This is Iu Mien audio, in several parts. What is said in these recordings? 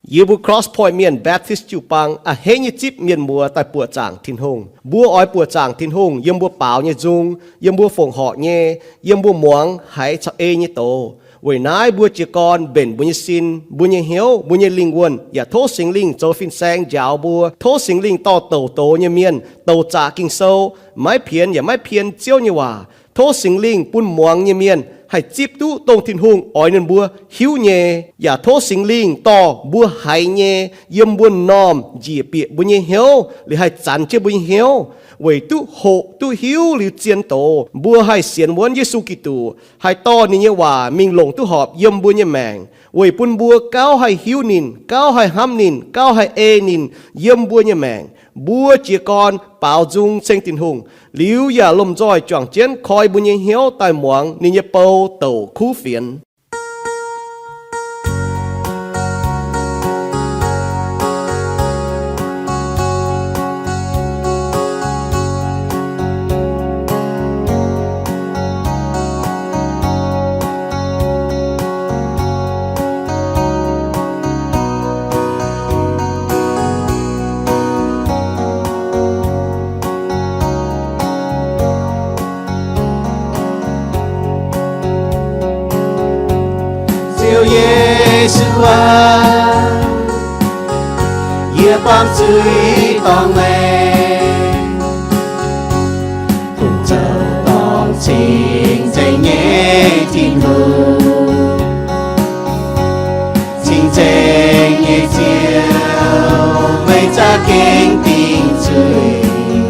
Yie mbuo Cross Point Mienh Baptist jiu-baang a'hneiv nyei zipv mienh muoz daaih buoqc zaangc Tin-Hungh. Mbuo oix buoqc zaangc Tin-Hungh yiem mbuo baaux nyei nzung, yiem mbuo fongc horc nyei, yiem mbuo muangx haiz caux ei nyei doz. Weic naaiv mbuo jiez gorn mbenc mbuo nyei sin, mbuo nyei hnyouv, mbuo nyei lingh wuonh, yaac tov Singx Lingh zoux fin-saeng njaaux mbuo. Tov Singx Lingh dorh douc doz nyei mienh, douc zaqc Ging-Sou, maiv pienx yaac maiv pien Ziouv nyei waac. Tov Singx Lingh bun muangx nyei mienh haih zipv duqv dongh Tin-Hungh oix ninh mbuo hiuv nyei, yaac tov Singx Lingh dorh mbuo haiz nyei yiem mbuo m'normh njiec bieqc mbuo nyei hnyouv, liuz haih zanx jienv mbuo nyei hnyouv, weic duqv hoqc duqv hiuv liuz zien doz, mbuo haih sienx wuonv Yesu Giduc, haih dorh ninh nyei waac mingh longc duqv horpc yiem mbuo nyei maengc, weic bun mbuo gauh haih hiuv ninh, gauh haih hnamv ninh, gauh haih ei ninh yiem mbuo nyei maengc. Mbuo jiez gorn baaux nzung ceng Tin-Hungh, liuz yaac lomh nzoih juangc jienv koi mbuo nyei hnyouv daaih muangx ninh nyei bou douc kuv fienx. Ziouv Yesu aac, yie buangh zuiz dorngx maengc, kungx zoux dorngc cing-nzengc nyei Tin-Hungh. Cing-nzengc nyei Ziouv, meih za'gengh dingc zuiz,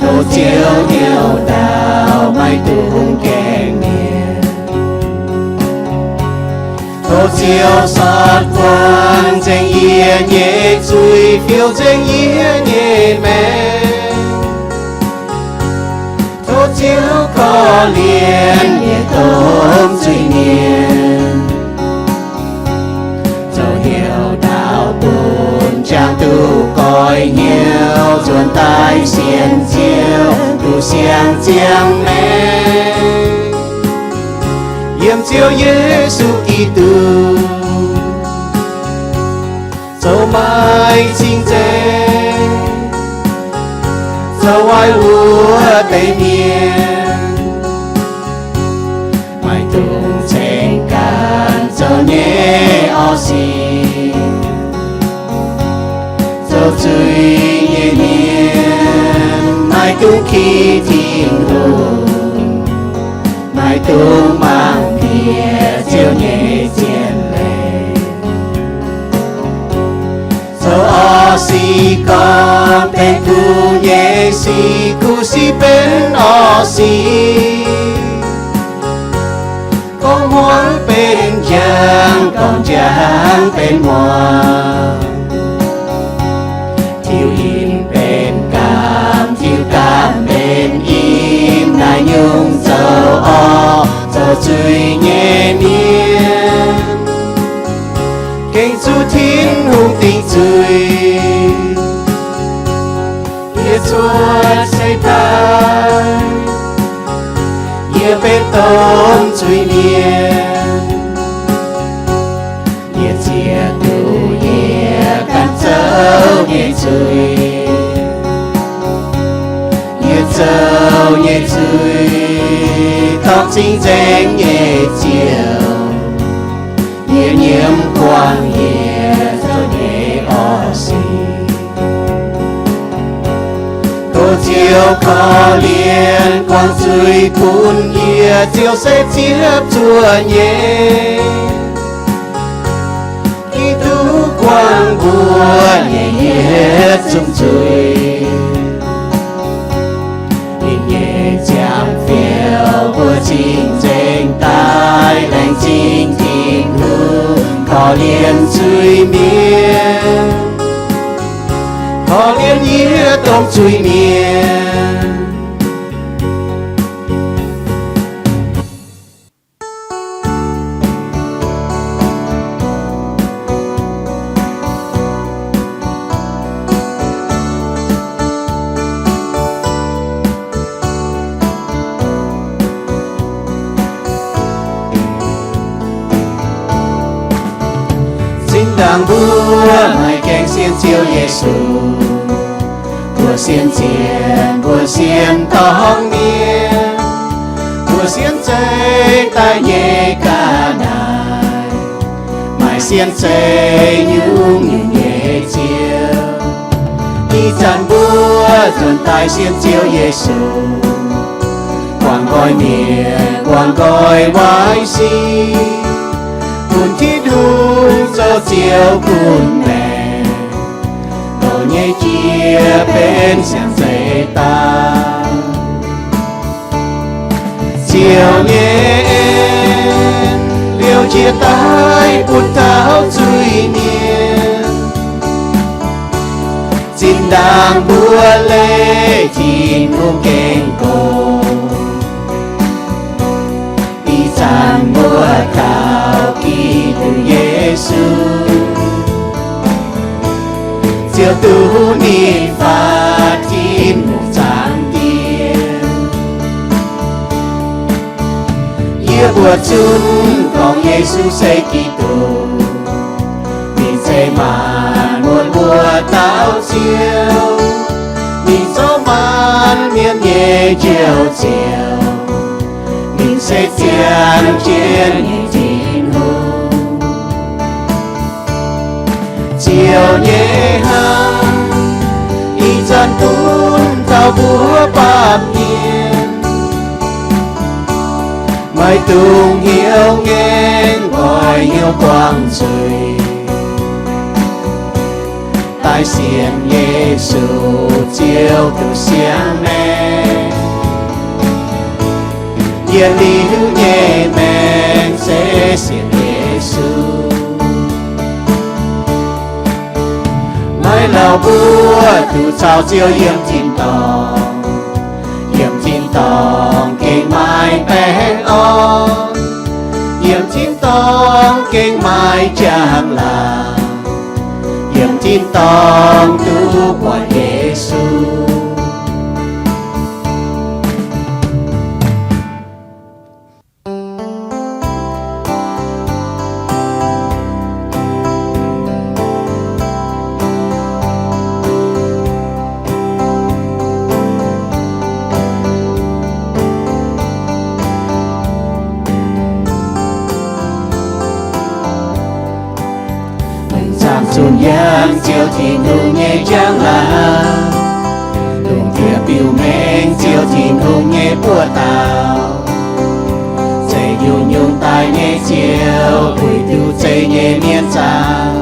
tov Ziouv heuc ndaauh maiv dungx gaengh mienh. Tov Ziouv sortv guangc nzengc yie nyei zuiz, fiou nzengc yie nyei maengc. Tov Ziouv korv-lienh yietc domh zuiz-mienh, zoux heuc ndaauh bun jangx duqv goiv hnyouv, nzuonx daaih sienx Ziouv, duqv siang-ziangh maengc. Yiem Ziouv Yesu Giduc zoux maaih cing-nzengc, zoux waaic wuov deix mienh, maiv dungx ceng ganh zoux nyei orv sic. Zoux zuiz nyei mienh maiv dungx ki Tin-Hungh, maiv dungx mangc bieqc Ziouv nyei zien leiz. Zoux orv sic gorngv benx kuv nyei sic, kuv sic benx orv sic. Gorngv hmuangv benx njang, gorngv njang benx hmuangv. Tiux im benx gaamv, tiux gaamv benx im, naaiv nyungc zoux orv zoux zuiz nyei mienh gengh zuqc Tin-Hungh dingc zuiz. Yie cuotv seix daaih, yie benx domh zuiz-mienh. Yie ziex duqv yie ganh zoux nyei zuiz. Yie zoux nyei zuiz dorh cing-nzengc nyei Ziouv. Yie nyiemv buangh yie zoux nyei orv sic. Tov Ziouv korv-lienh guangc zuiz bun yie. Ziouv se ziepc zuoqv nyei, Giduc guangc mbuo nyei yietc zungv zuiz. Ninh nyei ziangh fioux mbuo cing-nzengc daaih laengz zingh Tin-Hungh, korv-lienh zuiz-mienh, korv-lienh yie domh zuiz-mienh. Cingx Dangh mbuo maiv gaengh sienx Ziouv Yesu, mbuo sienx zienh, mbuo sienx dorngx mienh, mbuo sienx zeiv daaih nyei ga'naaiv, maiv sienx zeiv nyungc-nyungc nyei ziouv. Ih zanc mbuo nzuonx daaih sienx Ziouv Yesu, guangc nqoi mienh, guangc nqoi waaic sic, bun Tin-Hungh zoux Ziouv bun maengc, loz nyei jiex benx siang-zeix daaih. Ziouv nyei en liouh jiex daaih bun taux zuiz-mienh, zinh ndaangc mbuo leih Tin-Hungh gengh gox. Ih zanc mbuo kaux Giduc Yesu, Ziouv duqv ninh faatv Tin-Hungh zaangc Diex. Yie mbuo zunv gorngv Yesu se Giduc, ninh se maanc muotc mbuo dauh Ziouv. Ninh zoux maanc mienh nyei Njoux Ziouv. Ninh se ziangh jienv nyei Tin-Hungh. Ziouv nyei hnamv ih zanc dunx taux mbuo baamh mienh, maiv dungx hnyouv ngaengc nqoi hnyouv buangh zuiz, daaih sienx Yesu Ziouv duqv siang maengc. Yietc liuz nyei maengc se sienx Yesu. Maiv lauh mbuo duqv caux Ziouv yiem tin-dorngh, yiem tin-dorngh gengh maaih baengh orn, yiem tin-dorngh gengh maaih njang-laangc, yiem tin-dorngh duqv buatc Yesu. Mengh zaangc zunc yangh Ziouv Tin-Hungh nyei njang-laangc, lungh ndiev biux mengh Ziouv Tin-Hungh nyei buoz-daux. Zeiz nyungc-nyungc daaih nyei Ziouv, puix duqv zeiv nyei mienh zaangc.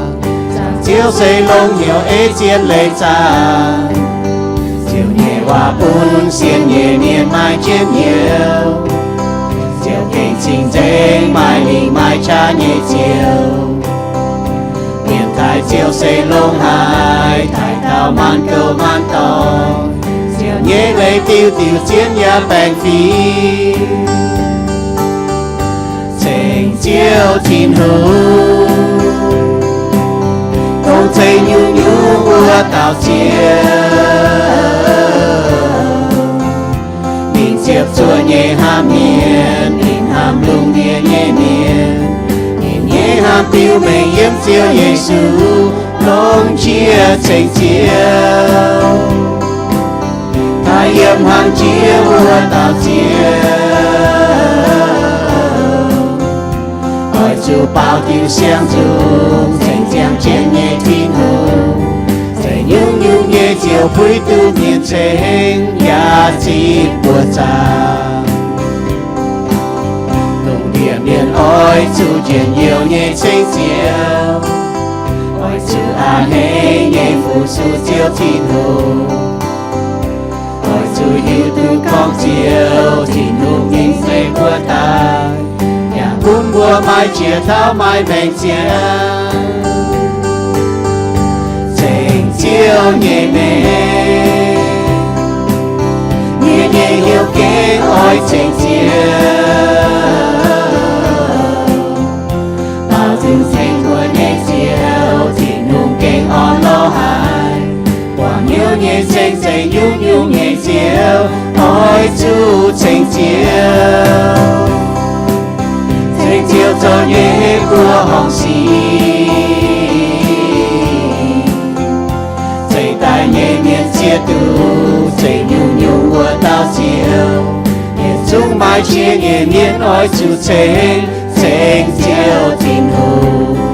Zaangc Ziouv se longx hnyouv ei zien leiz zaangc. Ziouv nyei waac bun sienx nyei mienh maaih njien-youh. Ziouv gengh cing-nzengc, maaih lingc maaih qaqv nyei Ziouv. Mienh taaih Ziouv se longx haic, taaih dauh maanc gouv maanc dorngh. Ziouv nyei leiz diuh diuh zien yaac baengh fingx. Ceng Ziouv Tin-Hungh, dongh zeiz nyungc-nyungc wuov dauh Ziouv. Ninh ziepc zuoqv nyei hnamv mienh, ninh hnamv lungh ndiev nyei mienh. Ninh nyei hnamv biux mengh yiem Ziouv Yesu, longx jiex ceng Ziouv. Taaih yiem hlang jiex wuov dauh Ziouv. Oix zuqc baaux diuc siang-nzung, ceng ziangh jienv nyei Tin-Hungh. Zeiz nyungc-nyungc nyei Ziouv puix duqv mienh ceng yaac zipv buoz-zaux. Lungh ndiev mienh oix zuqc njien-youh nyei ceng Ziouv. Oix zuqc a'hneiv nyei fu-sux Ziouv Tin-Hungh. Oix zuqc hiuv duqv gorngv Ziouv Tin-Hungh gengh zeiv mbuo daaih, yaac bun mbuo maaih jiex taux maaih maengc ziangx. Ceng Ziouv nyei maengc, mienh nyei hnyouv gengh oix ceng Ziouv. Baaux nzung ceng mbuo nyei Ziouv, Tin-Hungh gengh orn lorz haic. Guangc hnyouv nyei ceng zeiz nyungc-nyungc nyei Ziouv, oix zuqc ceng Ziouv. Ceng Ziouv zoux nyei mbuo horngc sic. Ziex duqv zengc nyungc-nyungc wuov dauh Ziouv, yietc zungv maaih qiex nyei mienh oix zuqc ceng, ceng Ziouv Tin-Hungh.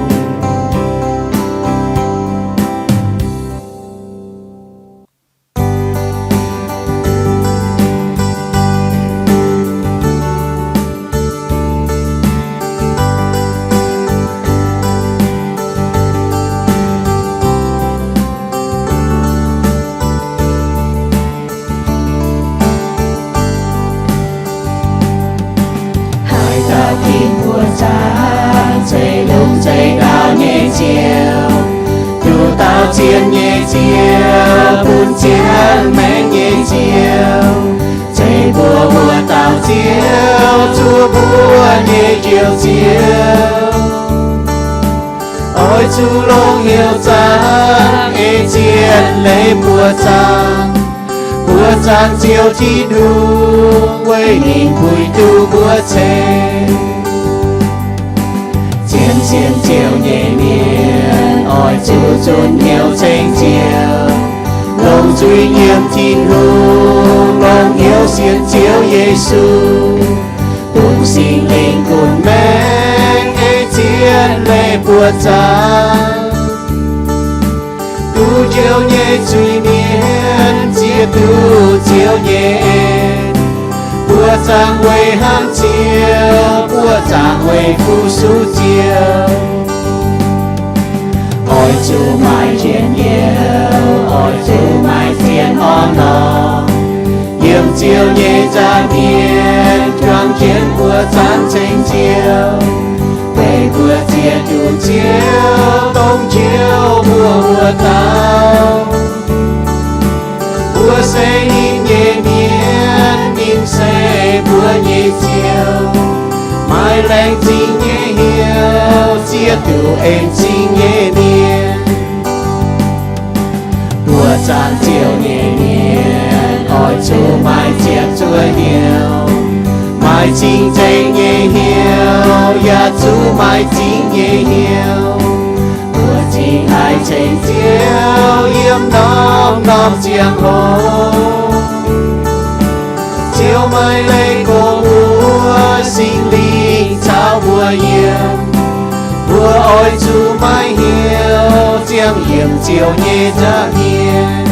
Haaix dauh ginv buoqc zaangc, zeiz longx zeiz ndau nyei Ziouv, nduqc dauh zien nyei Ziouv, bun zien maengc nyei Ziouv, zeiz mbuo wuov dauh Ziouv, zuov mbuo nyei Njoux Ziouv. Oix zuqc longc hnyouv zaangc, ei zien leiz mbuo zaangc, mbuo zaangc Ziouv Tin-Hungh, weic ninh puix duqv mbuo ceng. Zien-zien Ziouv nyei mienh oix zuqc zunc hnyouv ceng Ziouv, longc zuiz nyiemc Tin-Hungh, longc hnyouv sienx Ziouv Yesu, bun Singx Lingh gunv maengc, ei zien leiz mbuo zaangc. Duqv njoux nyei zuiz mienh ziex duqv Ziouv nyei en. Mbuo zaangc weic hnamv Ziouv, mbuo zaangc weic fu-sux Ziouv. Oix zuqc maaih njien-youh, oix zuqc maaih zien orn-lorqc, yiem Ziouv nyei nza'hmien juangc jienv mbuo zaangc ceng Ziouv. Weic mbuo ziex duqv Ziouv dongh Ziouv mbuo wuov dauh. Mbuo se ninh nyei mienh, ninh se mbuo nyei Ziouv. Maaih laengz zingh nyei hnyouv, ziex duqv en zingh nyei mienh. Mbuo zaangc Ziouv nyei mienh oix zuqc maaih ziepc zuoqv hnyouv, maaih cing-nzengc nyei hnyouv, yaac zuqc maaih zingh nyei hnyouv. Mbuo zingh haiz ceng Ziouv yiem norm-norm ziangh hoc. Ziouv maiv leih gorngv wuov, Singx Lingh caux mbuo yiem. Mbuo oix zuqc maaih hnyouv ziangh yiem Ziouv nyei nza'hmien.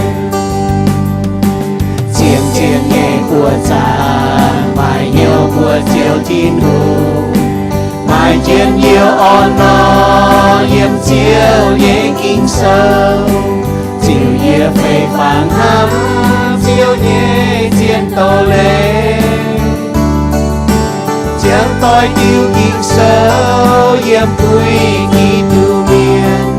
Zien-zien nyei buoqc zaangc maaih hnyouv mbuox Ziouv Tin-Hungh, maaih njien-youh orn-lorqc yiem Ziouv nyei Ging-Sou. Ziouv yie fei fangx hnamv Ziouv nyei zien doz-leiz. Ziangh doic diuc Ging-Sou yiem puix Giduc mienh,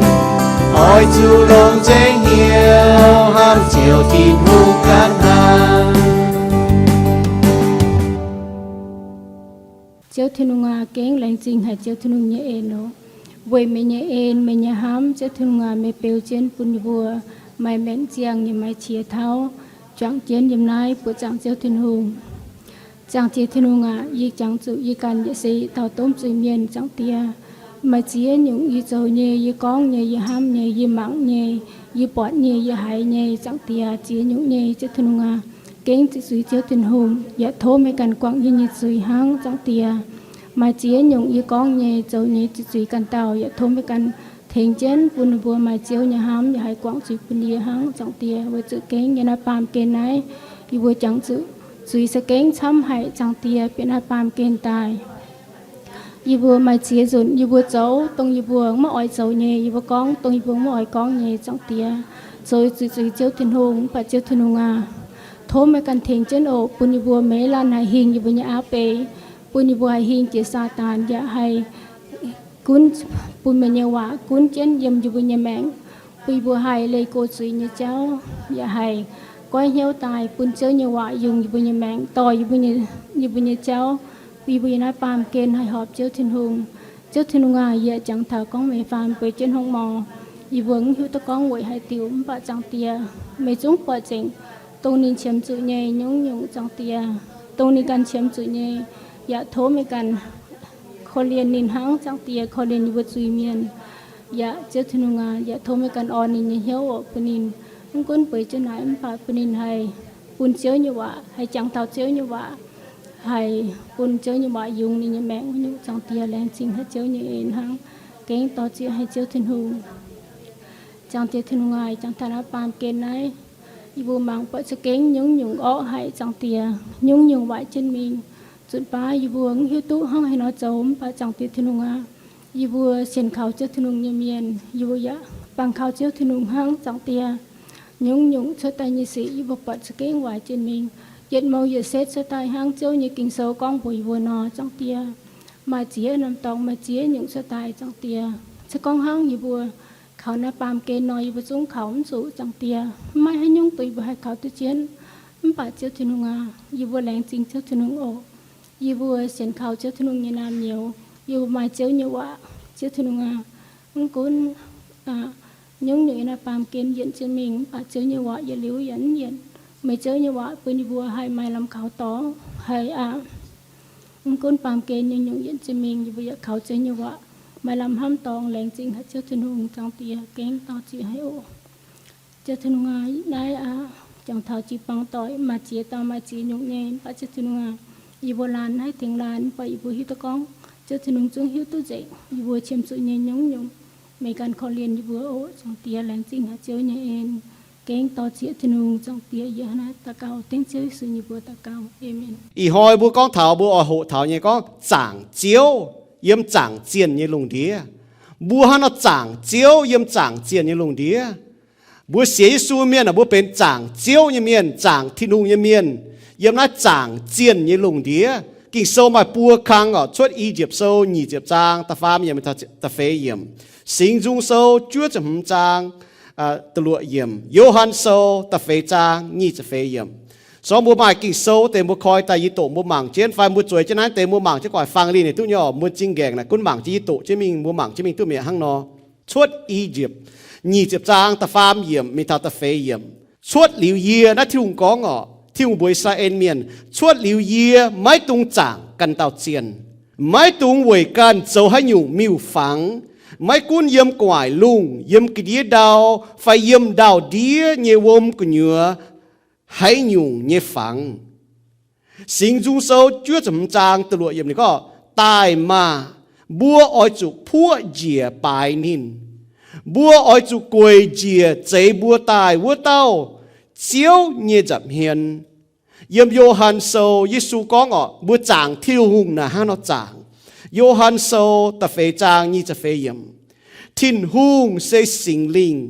oix zuqc longc nzengc hnyouv hnamv Ziouv Tin-Hungh ganh hnangv. Ziouv Tin-Hungh aac, gengh laengz zingh haic Ziouv Tin-Hungh nyei en oc. Weic meih nyei en, meih nyei hnamv, Ziouv Tin-Hungh aac, meih beu jienv bun yie mbuo maaih maengc ziangh yaac maaih qiex tauv juangc jienv yiem naaiv buoqc zaangc Ziouv Tin-Hungh. Zaangc Ziouv Tin-Hungh aac, yie jangx zuqc yie ganh yaac se dauh domh zuiz-mienh, Zaangc Diex. Maaih ziex nyungc yie zoux nyei, yie gorngv nyei, yie hnamv nyei, yie mangc nyei, yie buatc nyei, yie haiz nyei, Zaangc Diex, ziex nyungc nyei, Ziouv Tin-Hungh aac, gengh zuqc zuiz Ziouv Tin-Hungh, yaac tov meih ganh guangc yie nyei zuiz hnangv, Zaangc Diex. Maaih ziex nyungc yie gorngv nyei, zoux nyei, zuqc zuiz ganh dauh, yaac tov meih ganh tengx jienv bun ninh mbuo maaih Ziouv nyei hnamv yaac haih guangc zuiz bun yie hnangv, Zaangc Diex. Weic zuqc gengh yiem naaiv baamh gen naaiv, yie mbuo jangx zuqc zuiz za'gengh camv haic, Zaangc Diex, bieqc naaiv baamh gen daaih. Yie mbuo maaih ziex nzunc yie mbuo zoux dongh yie mbuo maiv oix zoux nyei, yie mbuo gorngv dongh yie mbuo maiv oix gorngv nyei, Zaangc Diex. Zoux zuqc zuiz Ziouv Tin-Hungh, mv baac Ziouv Tin-Hungh aac, tov meih ganh tengx jienv oc, bun yie mbuo maiv laanh haih hingh yie mbuo nyei auv beiv, bun yie mbuo haih hingh jiex Saadaan, yaac haih gunv, bun meih nyei waac gunv jienv yiem yie mbuo nyei maengc, bun yie mbuo haih leih go zuiz nyei jauv, yaac haih goiv hnyouv daaih bun Ziouv nyei waac yungz yie mbuo nyei maengc, dorh yie mbuo nyei, yie mbuo nyei jauv, bun yie mbuo yiem naaiv baamh gen haih horpc Ziouv Tin-Hungh. Ziouv Tin-Hungh aac, yie jangx taux gorngv meih faam beu jienv hngongx mor, yie mbuo mv hiuv duqv gorngv weic haaix diuc, mv baac Zaangc Diex, meih zungv buatc nzengc dongh ninh qiemx zuqc nyei nyungc-nyungc, Zaangc Diex, dongh ninh ganh qiemx zuqc nyei, yaac tov meih ganh korv-lienh ninh hnangv, Zaangc Diex, korv-lienh yie mbuo zuiz-mienh. Yaac Ziouv Tin-Hungh aac, yaac tov meih ganh orn ninh nyei hnyouv oc, bun ninh Mv gunv bueix jienv naaic mv baac bun ninh haih bun Ziouv nyei waac, haih jangx taux Ziouv nyei waac, haih bun Ziouv nyei waac yungz ninh nyei maengc wuov nyungc. Zaangc Diex, laengz zingh haic Ziouv nyei en hnangv. Gengh dor-ziec haic Ziouv Tin-Hungh. Zaangc Diex Tin-Hungh aac, jangx taux naaiv baamh gen naaiv, yie mbuo mangc buatc za'gengh nyungc-nyungc orqv haic, Zaangc Diex. Nyungc-nyungc waaic jienv mingh. Zutc baav yie mbuo mv hiuv duqv hnangv haaix nor zoux, mv baac Zaangc Diex Tin-Hungh aac, yie mbuo sienx kaux Ziouv Tin-Hungh nyei mienh, yie mbuo yaac bangc kaux Ziouv Tin-Hungh hnangv, Zaangc Diex. Nyungc-nyungc cuotv daaih nyei sic yie mbuo buatc za'gengh waaic jienv mingh. Yietc mouc yietc setv cuotv daaih hnangv Ziouv nyei Ging-Sou gorngv mbuox yie mbuo nor, Zaangc Diex. Maaih ziex norm dorngx, maaih ziex nyungc cuotv daaih, Zaangc Diex. Se gorngv hnangv yie mbuo kaux naaiv baamh gen nor, yie mbuo zungv kaux mv zuqc, Zaangc Diex. Maiv maaih haaix nyungc duqv yie mbuo haih kaux duqv jienv. Mv baac Ziouv Tin-Hungh aac, yie mbuo laengz zingh Ziouv Tin-Hungh oc. Yie mbuo sienx kaux Ziouv Tin-Hungh nyei naamh nyouz, yie mbuo maaih Ziouv nyei waac, Ziouv Tin-Hungh aac. Mv gunv nyungc-nyungc yiem naaiv baamh gen yienc jienv mingh, mv baac Ziouv nyei waac yietc liuz yaac mv yienc. Meih Ziouv nyei waac bun yie mbuo haih maaih lamh kaux dorngx haic aqv. Mv gunv baamh gen nyungc-nyungc yienc jienv mingh, yie mbuo yaac kaux Ziouv nyei waac maaih lamh hnamv dorngx. Laengz zingh haic Ziouv Tin-Hungh, Zaangc Diex, gengh dor-ziec haic oc. Ziouv Tin-Hungh aac, naaiv aqv, jangx taux jiu-baang doic maaih ziex dauh maaih ziex nyungc nyei, mv baac Ziouv Tin-Hungh aac, yie mbuo laanh naaiv tengx laanh, mv baac yie mbuo hiuv duqv gorngv Ziouv Tin-Hungh zungv hiuv duqv nzengc yie mbuo qiemx zuqc nyei nyungc-nyungc. Meih ganh korv-lienh yie mbuo oc, Zaangc Diex. Laengz zingh haic Ziouv nyei en. Gengh dor-ziec Tin-Hungh, Zaangc Diex. Yie hnangv naaiv daux gaux dengv Ziouv Yesu nyei mbuox daux gaux. Aamen. Ih hnoi mbuo gorngv taux mbuo oix hoqc taux nyei gorngv zaangc Ziouv yiem zaangc zienh nyei lungh ndiev. Mbuo hnangv nor zaangc Ziouv yiem zaangc zienh nyei lungh ndiev. Mbuo sienx Yesu mienh aah, mbuo benx zaangc Ziouv nyei mienh, zaangc Tin-Hungh nyei mienh, yiem naaiv zaangc zienh nyei lungh ndiev. Ging-Sou maaih buo kang oc. Cuotv I Njiepc Sou nyic ziepc zaang da'faam yiemc taux da'feix yiemc. Singx Nzung Sou juov ziepc hmz zaang da'luoqc yiemc. Yo^han Sou da'feix zaang nyic ziepc feix yiemc. Sorng mbuo maaih Ging-Sou deix mbuo koi daaih yie doqc mbuo mangc jienv, fai mbuo zueiz jienv naaiv deix mbuo mangc jienv guaic fang lin naaic duqv nyei oc. Mbuo zingh nqaengc naaic gunv mangc jienv yie doqc jienv mingh, mbuo mangc jienv mingh duqv mi'aqv hnangv nor. Cuotv I Njiepc nyic ziepc zaang da'faam yiemc mingh taux da'feix yiemc. Cuotv liuz yie, naaiv Tin-Hungh gorngv oc, Tin-Hungh mbuox I^saa^laa^en Mienh, cuotv liuz yie maiv dungx zaangc ganh dauh zienh, maiv dungx weic ganh zoux haaix nyungc miuc-fangx, maiv gunv yiem gu'nguaaic lungh, yiem ga'ndiev ndau, fai yiem ndau-ndiev nyei wuom gu'nyuoz haaix nyungc nyei fangx. Singx Nzung Sou juov ziepc hmz zaang da'luoqc yiemc ninh gorngv, daaih maah! Mbuo oix zuqc puoqv njiec baaix ninh. Mbuo oix zuqc gueic njiec zeix mbuo daaih wuov dauh, Ziouv nyei nza'hmien. Yiem Yo^han Sou Yesu gorngv oc, mbuo zaangc Tin-Hungh naaic hnangv nor zaangc. Yo^han Sou da'feix zaang nyic ziepc feix yiemc. Tin-Hungh se Singx Lingh.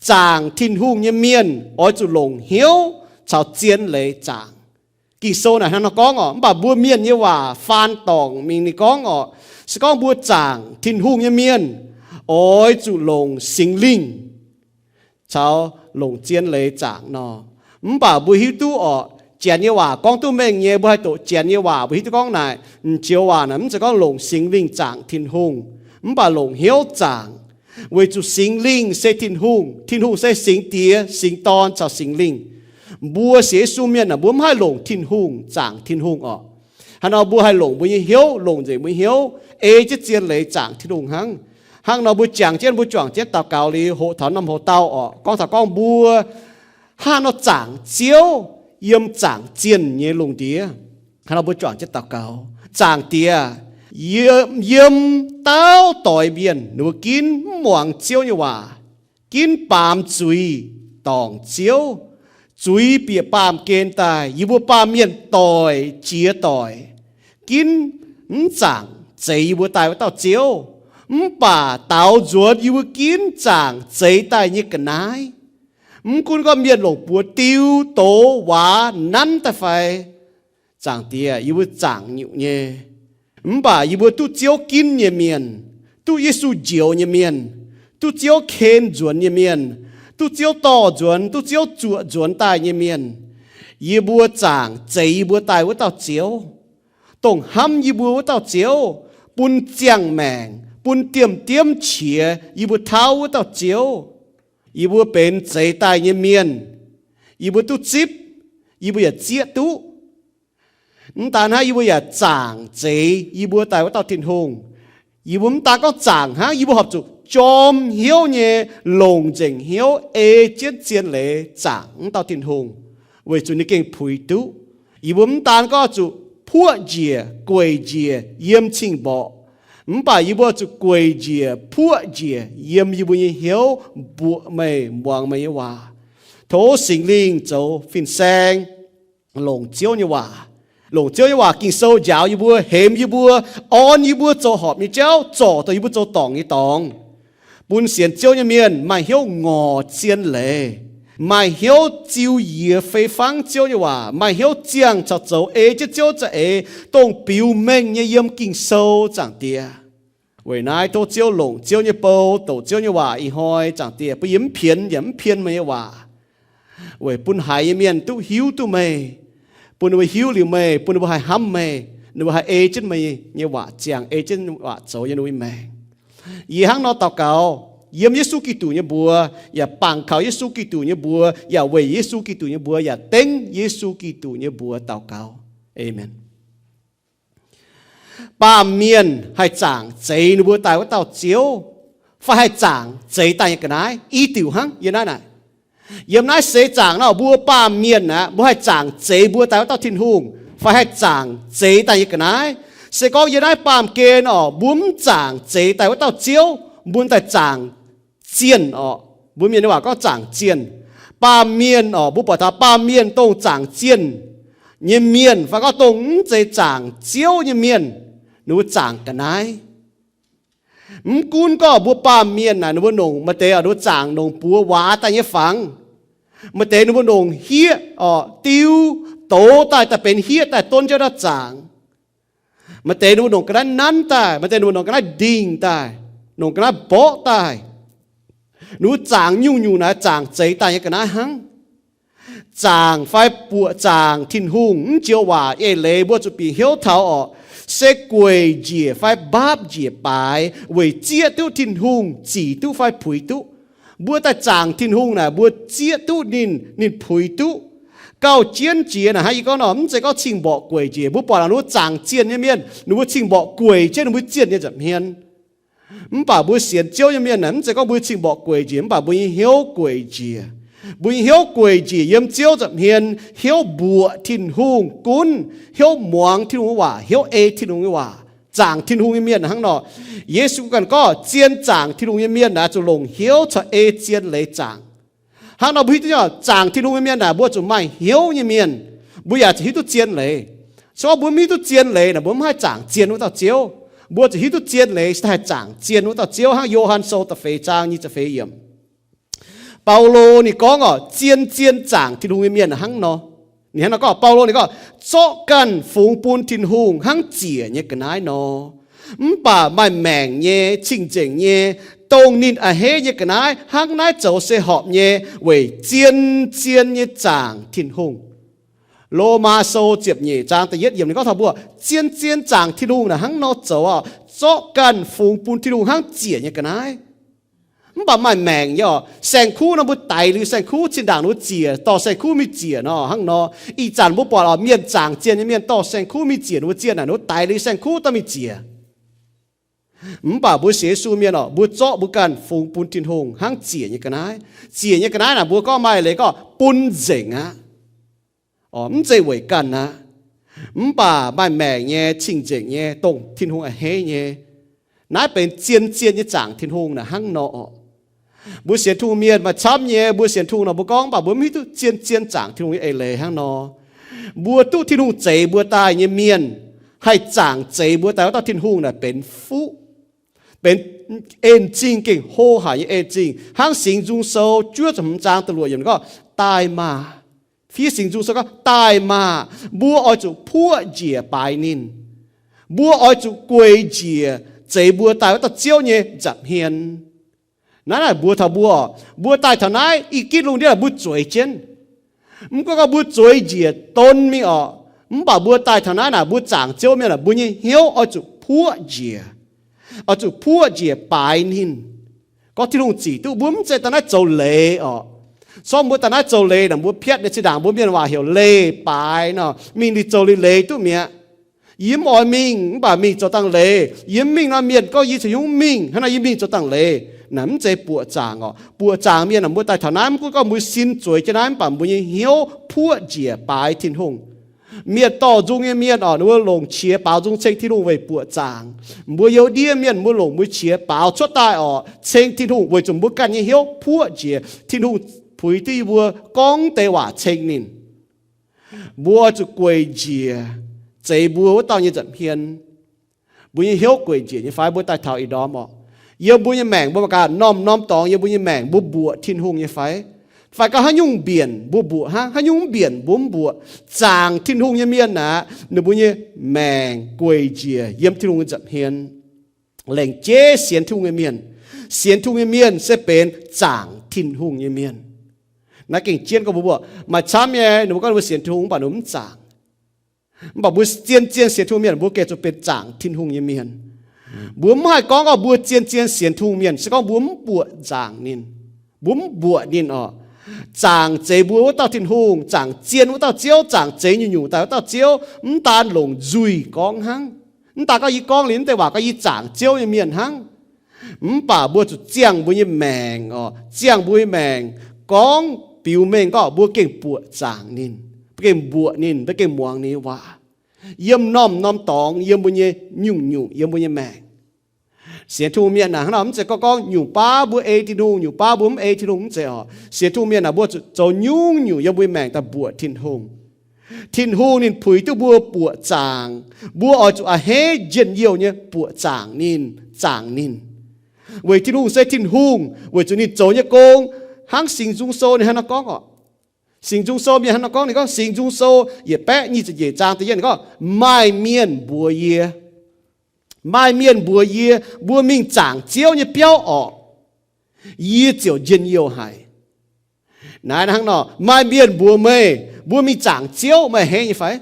Zaangc Tin-Hungh nyei mienh oix zuqc longc hnyouv caux zien leiz zaangc. Ging-Sou naaic hnangv nor gorngv oc, mv baac mbuo mienh nyei waac faan dorngc mingh ninh gorngv oc, se gorngv mbuo zaangc Tin-Hungh nyei mienh, oix zuqc longc Singx Lingh caux longc zien leiz zaangc nor. Mv baac mbuo hiuv duqv oc, janx nyei waac gorngv duqv mengh nyei, mbuo haih doqc janx nyei waac, mbuo hiuv duqv gorngv naaic, m'joux waac naaic mv zeiz gorngv longc Singx Lingh zaangc Tin-Hungh, mv baac longc hnyouv zaangc. Weic zuqc Singx Lingh se Tin-Hungh, Tin-Hungh se Singx Diex, Singx Dorn caux Singx Lingh. Mbuo sienx Yesu mienh aah, mbuo mv haih longc Tin-Hungh zaangc Tin-Hungh oc. Hnangv nor mbuo haih longc mbuo nyei hnyouv, longc nzengc mbuo nyei hnyouv, ei jienv zien leiz zaangc Tin-Hungh hnangv. Hnangv nor mbuo jangx jienv, mbuo juangc jienv daux gaux liuz hoqc taux norm hoc-dauh oc, gorngv taux gorngv mbuo hnangv nor zaangc Ziouv yiem zaangc zienh nyei lungh ndiev. Hnangv nor mbuo juangc jienv daux gaux. Zaangc Diex, yiem, yiem dauh doix mienh ninh mbuo ginv mv muangx Ziouv nyei waac, ginv baamz zuiz dorngc Ziouv. Zuiz bieqc baamh gen daaih, yie mbuo baamh mienh doic jiex doic, ginv mv zaangc zeix yie mbuo daaih wuov dauh Ziouv, mv baac daaux nzuonx yie mbuo ginv zaangc zeix daaih nyei ga'naaiv. Mv gunv gorngv mienh longc buoz diu, doz, waac nanv daaih fai, Zaangc Diex, yie mbuo zaangc nyungc nyei. Mv baac yie mbuo duqv Ziouv ginv nyei mienh, duqv Yesu njoux nyei mienh, duqv Ziouv ken nzuonx nyei mienh, duqv Ziouv dorh nzuonx, duqv Ziouv zuoqc nzuonx daaih nyei mienh, yie mbuo zaangc zeix yie mbuo daaih wuov dauh Ziouv, dongh hnamv yie mbuo wuov dauh Ziouv, bun ziangh maengc, bun diemv-diemv qiex yie mbuo tauv wuov dauh Ziouv. Yie mbuo benx zeix daaih nyei mienh, yie mbuo duqv zipv, yie mbuo yaac zieqv duqv. Mv daan hnangv, yie mbuo yaac zaangc zeix yie mbuo daaih wuov dauh Tin-Hungh. Yie mbuo mv daan gorngv zaangc hnangv, yie mbuo horpc zuqc jorm hnyouv nyei, longc nzengc hnyouv ei jienv zien leiz zaangc wuov dauh Tin-Hungh, weic zuqc ninh gengh puix duqv. Yie mbuo mv daan gorngv zuqc puoqv njiec, gueic njiec yiem cing-mborqc, mv baac yie mbuo zuqc gueic njiec, puoqv njiec yiem yie mbuo nyei hnyouv mbuoqc meih, muangx meih nyei waac. Tov Singx Lingh zoux fin-saeng longc Ziouv nyei waac, longc Ziouv nyei waac Ging-Sou njaaux yie mbuo, hemx yie mbuo, orn yie mbuo zoux horpc nyei jauv, zorc dongh yie mbuo zoux dorngc nyei dorngx, bun sienx Ziouv nyei mienh maaih hnyouv ngorc zien leiz, maaih hnyouv ziux yie fei fangv Ziouv nyei waac, maaih hnyouv ziangh caux zoux ei jienv Ziouv za'eix, dongh biux mengh nyei yiem Ging-Sou, Zaangc Diex. Weic naaiv tov Ziouv longc Ziouv nyei bou, douc Ziouv nyei waac ih hnoi, Zaangc Diex, bun yie mv pienx yaac mv pien meih nyei waac, weic bun haiz nyei mienh duqv hiuv duqv meih, bun ninh mbuo hiuv liuz meih, bun ninh mbuo haih hnamv meih, ninh mbuo haih ei jienv meih nyei waac ziangh, ei jienv waac zoux yiem ninh mbuo nyei maengc. Yie hnangv nor daux gaux yiem Yesu Giduc nyei mbuox, yaac bangc kaux Yesu Giduc nyei mbuox, yaac weic Yesu Giduc nyei mbuox, yaac dengv Yesu Giduc nyei mbuox daux gaux. Aamen. Baamh mienh haih zaangc zeix ninh mbuo daaih wuov dauh Ziouv, fai haih zaangc zeix daaih nyei ga'naaiv i diuc hnangv yiem naaiv naaic. Yiem naaiv seix zaangc nor, mbuo baamh mienh aqv, mbuo haih zaangc zeix mbuo daaih wuov dauh Tin-Hungh, fai haih zaangc zeix daaih nyei ga'naaiv. Se gorngv yiem naaiv baamh gen oc, mbuo mv zaangc zeix daaih wuov dauh Ziouv, mbuo daaih zaangc zienh oc. Mbuo mienh nyei waac gorngv zaangc zienh. Baamh mienh oc, mbuo buatc taux baamh mienh dongh zaangc zienh nyei mienh, fai gorngv dongh mv zeiz zaangc Ziouv nyei mienh, ninh mbuo zaangc ga'naaiv. Mv gunv gorngv mbuo baamh mienh naaic, ninh mbuo nongc maaih deix oc, ninh mbuo zaangc nongc buoz waac daaih nyei fangx. Maaih deix ninh mbuo nongc hieqv oc, diu, douz daaih, daaih benx hieqv daaih donv jienv ndau zaangc. Maaih deix ninh mbuo nongc ga'naaiv nanv daaih, maaih deix ninh mbuo nongc ga'naaiv ndingh daaih, nongc ga'naaiv mborqv daaih. Ninh mbuo zaangc nyungc-nyungc naaic zaangc zeix daaih nyei ga'naaiv hnangv. Zaangc fai buoqc zaangc Tin-Hungh mv joux waac eix leiz mbuo zuqc bieqc hnyouv taux oc, se gueic njiec fai mbaapv njiec baaix weic zieqv duqv Tin-Hungh zic duqv fai puix duqv. Mbuo daaih zaangc Tin-Hungh naaic, mbuo zieqv duqv ninh, ninh puix duqv. Gauh jienv jiex naaic hnangv yie gorngv nor, mv zeiz gorngv cing-mborqc gueic njiec. Mbuo buatc ninh mbuo zaangc zienh nyei mienh, ninh mbuo cing-mborqc gueic jienv ninh mbuo zienh nyei nza'hmien. Mv baac mbuo sienx Ziouv nyei mienh naaic, mv zeiz gorngv mbuo cing-mborqc gueic njiec, mv baac mbuo nyei hnyouv gueic njiec. Mbuo nyei hnyouv gueic njiec yiem Ziouv nza'hmien, hnyouv mbuoqc Tin-Hungh gunv, hnyouv muangx Tin-Hungh nyei waac, hnyouv ei Tin-Hungh nyei waac, zaangc Tin-Hungh nyei mienh hnangv nor. Yesu ganh gorngv zien zaangc Tin-Hungh nyei mienh naaic zuqc longc hnyouv caux ei zien leiz zaangc. Hnangv nor mbuo hiuv duqv nyei, zaangc Tin-Hungh nyei mienh naaic mbuo zuqc maaih hnyouv nyei mienh, mbuo yaac zuqc hiuv duqv zien leiz. Se gorngv mbuo mv hiuv duqv zien leiz naaic, mbuo mv haih zaangc zien wuov dauh Ziouv. Mbuo zuqc hiuv duqv zien leiz se haih zaangc zien wuov dauh Ziouv, hnangv Yo^han Sou da'feix zaang nyic ziepc feix yiemc. Baulo ninh gorngv oc, zien-zien zaangc Tin-Hungh nyei mienh hnangv nor. Ninh hnangv nor gorngv, Baulo ninh gorngv, zorqv ganh fungx bun Tin-Hungh hnangv ziec nyei ga'naaiv nor. Mv baac maaih maengc nyei, cing-nzengc nyei, dongh ninh a'hneiv nyei ga'naaiv hnangv naaiv zoux se horpc nyei weic zien-zien nyei zaangc Tin-Hungh. Lomaa Sou ziepc nyeic zaang da'yietv yiemc ninh gorngv taux mbuo, zien-zien zaangc Tin-Hungh naaic hnangv nor zoux oc, zorqv ganh fungx bun Tin-Hungh hnangv ziec nyei ga'naaiv. Mv baac maaih maengc nyei oc. Saeng-kuv nor mbuo daix liuz saeng-kuv, zinh ndaangc ninh mbuo ziec, dorh saeng-kuv mingh ziec nor hnangv nor. Ih zanc mbuo buatc oc, mienh zaangc zienh nyei mienh dorh saeng-kuv mingh ziec, ninh mbuo zienh naaic, ninh mbuo daix liuz saeng-kuv daaih mingh ziec. Mv baac mbuo sienx Yesu mienh oc, mbuo zorqv mbuo ganh fungx bun Tin-Hungh hnangv ziec nyei ga'naaiv. Ziec nyei ga'naaiv naaic mbuo gorngv maaih leiz gorngv bun nzengc aqv. Mv zeiz weic ganh aqv. Mv baac maaih maengc nyei, cing-nzengc nyei, dongh Tin-Hungh a'hneiv nyei. Naaiv benx zien-zien nyei zaangc Tin-Hungh naaic hnangv nor oc. Mbuo sienx Tin-Hungh mienh maaih camv nyei, mbuo sienx Tin-Hungh nor mbuo gorngv, mv baac mbuo mv hiuv duqv zien-zien zaangc Tin-Hungh nyei eix leiz hnangv nor. Mbuo duqv Tin-Hungh zeix mbuo daaih nyei mienh haih zaangc zeix mbuo daaih wuov dauh Tin-Hungh naaic benx fuqv, benx en zingh, gengh hlo haic nyei en zingh. Hnangv Singx Nzung Sou juov ziepc hmz zaang da'luoqc yiemc gorngv, daaih maah! Fiev Singx Nzung Sou gorngv, daaih maah! Mbuo oix zuqc puoqv njiec baaix ninh. Mbuo oix zuqc gueix njiec zeix mbuo daaih wuov dauh Ziouv nyei nza'hmien. Naaiv naaic mbuox taux mbuo oc, mbuo daaih taux naaiv i gitv lungh ndiev mbuo zueiz jienv. Mv gunv gorngv mbuo zueiz njiec don mingh oc, mv baac mbuo daaih taux naaiv naaic mbuo zaangc Ziouv mienh aah, mbuo nyei hnyouv oix zuqc puoqv njiec, oix zuqc puoqv njiec baaix ninh. Gorngv Tin-Hungh zic duqv, mbuo mv zeiz daaih naaiv zoux leiz oc. Corc mbuo daaih naaiv zoux leiz naaic, mbuo piatv nyei zinh ndaangc mbuo mienh waac heuc leih baaix nor, mingh liuz zoux liuz leiz duqv mi'aqv. Yie mv oix mingh, mv baac mingh zoux dangh leiz. Yie mv mingh nor, mienh gorngv yie caux hnyungv mv mingh, hnangv naaic yie mingh zoux dangh leiz. Naaiv mv zeiz buoqc zaangc orqc. Buoqc zaangc mienh aah, mbuo daaih taux naaiv, mv gunv gorngv mbuo sin zueiz jienv naaiv, mv baac mbuo nyei hnyouv puoqv njiec baaix Tin-Hungh. Mienh dorh nzung nyei mienh orqc, ninh mbuo longc qiex baaux nzung ceng Tin-Hungh weic buoqc zaangc. Mbuo youz ndiev mienh, mbuo longc mbuo qiex baaux cuotv daaih orqc, ceng Tin-Hungh weic zuqc mbuo ganh nyei hnyouv puoqv njiec. Tin-Hungh puix duqv yie mbuo gorngv deix waac ceng ninh. Mbuo oix zuqc gueic njiec zeix mbuo wuov dauh nyei nza'hmien. Mbuo nyei hnyouv gueic njiec nyei fai? Mbuo daaih taux ih ndorm orqc, yiem mbuo nyei maengc mbuo mangc gaax, norm-norm dorngx yiem mbuo nyei maengc mbuo mbuoqc Tin-Hungh nyei fai? Fai gorngv haaix nyungc mbienc mbuo mbuoqc hnangv, haaix nyungc mv mbienc mbuo mv mbuoqc. Zaangc Tin-Hungh nyei mienh aeqv, ninh mbuo nyei maengc gueic njiec yiem Tin-Hungh nyei nza'hmien. Lengc jeiv sienx Tin-Hungh nyei mienh. Sienx Tin-Hungh nyei mienh se benx zaangc Tin-Hungh nyei mienh. Naaiv gengh jienv gorngv mbuo mbuoqc maaih camv nyei, ninh mbuo gorngv ninh mbuo sienx Tin-Hungh mv baac ninh mbuo mv zaangc. Mv baac mbuo zien-zien sienx Tin-Hungh mienh, mbuo gengh zuqc benx zaangc Tin-Hungh nyei mienh. Mbuo mv haih gorngv gorngv mbuo zien-zien sienx Tin-Hungh mienh se gorngv mbuo mv buoqc zaangc ninh, mbuo mv mbuoqc ninh orqc. Zaangc zeix mbuo wuov dauh Tin-Hungh, zaangc zien wuov dauh Ziouv, zaangc zeix nyungc-nyungc daaih wuov dauh Ziouv, mv daan longc nzuih gorngv hnangv. Mv daan gorngv yie gorngv liuz naaiv deix waac gorngv yie zaangc Ziouv nyei mienh hnangv. Mv baac mbuo zuqc ziangh mbuo nyei maengc orqc, ziangh mbuo nyei maengc gorngv biux mengh gorngv mbuo gengh buoqc zaangc ninh, mbuo gengh mbuoqc ninh, mbuo gengh muangx ninh nyei waac yiem norm-norm dorngx yiem mbuo nyei nyungc-nyungc yiem mbuo nyei maengc. Sienx Tin-Hungh mienh aeqv, hnangv nor mv zeiz gorngv gorngv nyungc baav mbuo ei Tin-Hungh, nyungc baav mbuo mv ei Tin-Hungh, mv zeiz orqc. Sienx Tin-Hungh mienh aeqv, mbuo zuqc zoux nyungc-nyungc yiem mbuo nyei maengc daaih mbuoqc Tin-Hungh. Tin-Hungh ninh puix duqv mbuo buoqc zaangc. Mbuo oix zuqc a'hneiv njien-youh nyei buoqc zaangc ninh, zaangc ninh. Weic Tin-Hungh se Tin-Hungh, weic zuqc ninh zoux nyei gong, hnangv Singx Nzung Sou ninh hnangv nor gorngv orqc. Singx Nzung Sou mienh hnangv nor gorngv, ninh gorngv, Singx Nzung Sou yietc baeqv nyic ziepc nyeic zaang da'yietv ninh gorngv, Maaih mienh mbuox yie, maaih mienh mbuox yie, mbuo mingh zaangc Ziouv nyei biauv orqc, yie ziouc njien-youh haic. Naaiv hnangv nor, maaih mienh mbuox meih, mbuo mingh zaangc Ziouv, meih a'hneiv nyei fai?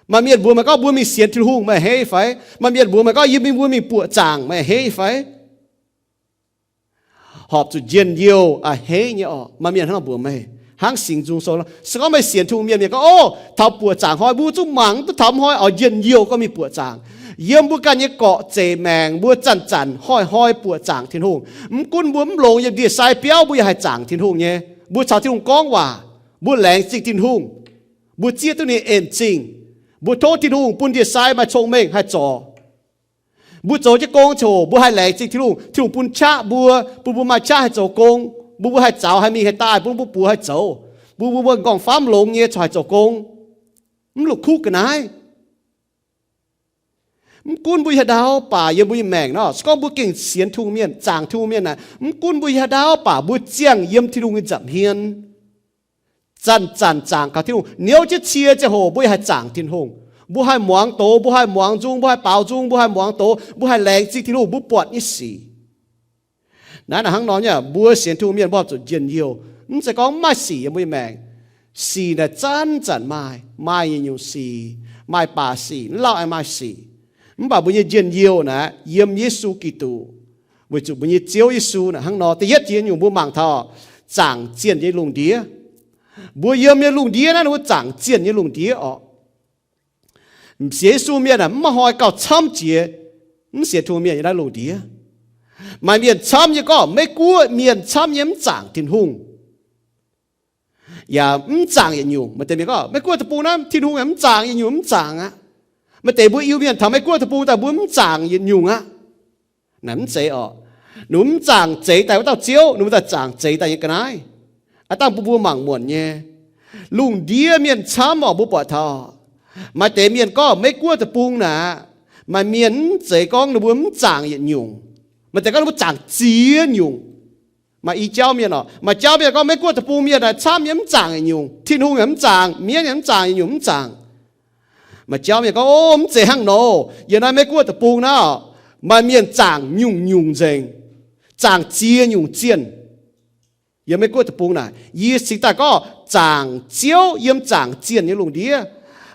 Maaih mienh mbuox meih gorngv mbuo mingh sienx Tin-Hungh, meih a'hneiv nyei fai? Maaih mienh mbuox meih gorngv yie mingh, mbuo mingh buoqc zaangc, meih a'hneiv nyei fai? Horpc zuqc njien-youh a'hneiv nyei orqc. Maaih mienh hnangv nor mbuox meih, hnangv Singx Nzung Sou nor. Se gorngv meih sienx Tin-Hungh mienh, mienh gorngv, Ov, taux buoqc zaangc hnoi mbuo zungv mangc duqv taux hnoi oix njien-youh gorngv mingh buoqc zaangc. Yiem mbuo ganh nyei gorqv zeic maengc mbuo zanc-zanc hnoi-hnoi buoqc zaangc Tin-Hungh. Mv gunv mbuo mv longx yiem ndie-sai biauv, mbuo yaac haih zaangc Tin-Hungh nyei. Mbuo caux Tin-Hungh gorngv waac, mbuo laengz zingh Tin-Hungh, mbuo zieqv duqv ninh en-zingh, mbuo tov Tin-Hungh bun ndie-sai maaih cong-mengh haih zorc. Mbuo zoux jienv gong ziouc mbuo haih laengz zingh Tin-Hungh, Tin-Hungh bun qaqv mbuo, bun mbuo maaih qaqv haih zoux gong, bun mbuo haih zaux haih mingh haih daaih, bun mbuo buoz haih zoux, bun mbuo nqorngv-famv longx nyei corc haih zoux gong. Mv la'kuqv ga'naaiv. Mv gunv mbuo haaix ndau baac yiem mbuo nyei maengc nor, se gorngv mbuo gengh sienx Tin-Hungh mienh, zaangc Tin-Hungh mienh naaic, mv gunv mbuo haaix ndau baac mbuo ziangh yiem Tin-Hungh nyei nza'hmien, zanc-zanc zaangc kaux Tin-Hungh. Niouv jienv cie ziangh hoc mbuo yaac haih zaangc Tin-Hungh. Mbuo haih muangx doz, mbuo haih muangx nzung, mbuo haih baaux nzung, mbuo haih muangx doz, mbuo haih laengz zingh Tin-Hungh mbuo buatc nyei sic. Naaiv naaic hnangv nor nyei, mbuo sienx Tin-Hungh mienh mbuo zuqc njien-youh. Mv zeiz gorngv mv maaih sic yiem mbuo nyei maengc. Sic naaic zanc-zanc maaih, maaih nyungc-nyungc sic, maaih baac sic, mv lauh aengx maaih sic. Mv baac mbuo nyei njien-youh naaic yiem Yesu Giduc, weic zuqc mbuo nyei Ziouv Yesu naaic hnangv nor. Da'yietv jiex nyungc mbuo mangc taux zaangc zienh nyei lungh ndiev. Mbuo yiem nyei lungh ndiev naaiv ninh mbuo zaangc zienh nyei lungh ndiev orqc. Sienx Yesu mienh aah, mv maaih hnoi gauh camv jiex mv sienx Tin-Hungh mienh yiem naaiv lungh ndiev. Maaih mienh camv nyei gorngv Meiv-Guoqv mienh camv nyei mv zaangc Tin-Hungh, yaac mv zaangc yietc nyungc. Maaih deix mienh gorngv Meiv-Guoqv deic-bung naaiv Tin-Hungh yaac mv zaangc yietc nyungc, mv zaangc aqv. Maaih deix mbuo Iu-Mienh taux Meiv-Guoqv deic-bung daaih mbuo mv zaangc yietc nyungc aqv. Naaic mv zeiz orqc. Ninh mv zaangc zeix daaih wuov dauh Ziouv, ninh mbuo daaih zaangc zeix daaih nyei ga'naaiv. Aav dangh mbuo mbuo mangc muonc nyei, lungh ndiev mienh camv orqc, mbuo buatc taux maaih deix mienh gorngv Meiv-Guoqv deic-bung naaic, maaih mienh mv zeiz gorngv ninh mbuo mv zaangc yietc nyungc. Maaih deix gorngv ninh mbuo zaangc ziex nyungc. Maaih i jauv mienh orqc, maaih jauv mienh gorngv Meiv-Guoqv deic-bung mienh naaic camv nyei mv zaangc yietc nyungc, Tin-Hungh yaac mv zaangc, mienv yaac mv zaangc yietc nyungc, mv zaangc. Maaih jauv mienh gorngv, Ov, mv zeiz hnangv nor. Yiem naaiv Meiv-Guoqv deic-bung naaiv orqc, maaih mienh zaangc nyungc-nyungc nzengc, zaangc ziex nyungc zienh. Yiem Meiv-Guoqv deic-bung naaic, yie cingx daaih gorngv zaangc Ziouv yiem zaangc zienh nyei lungh ndiev.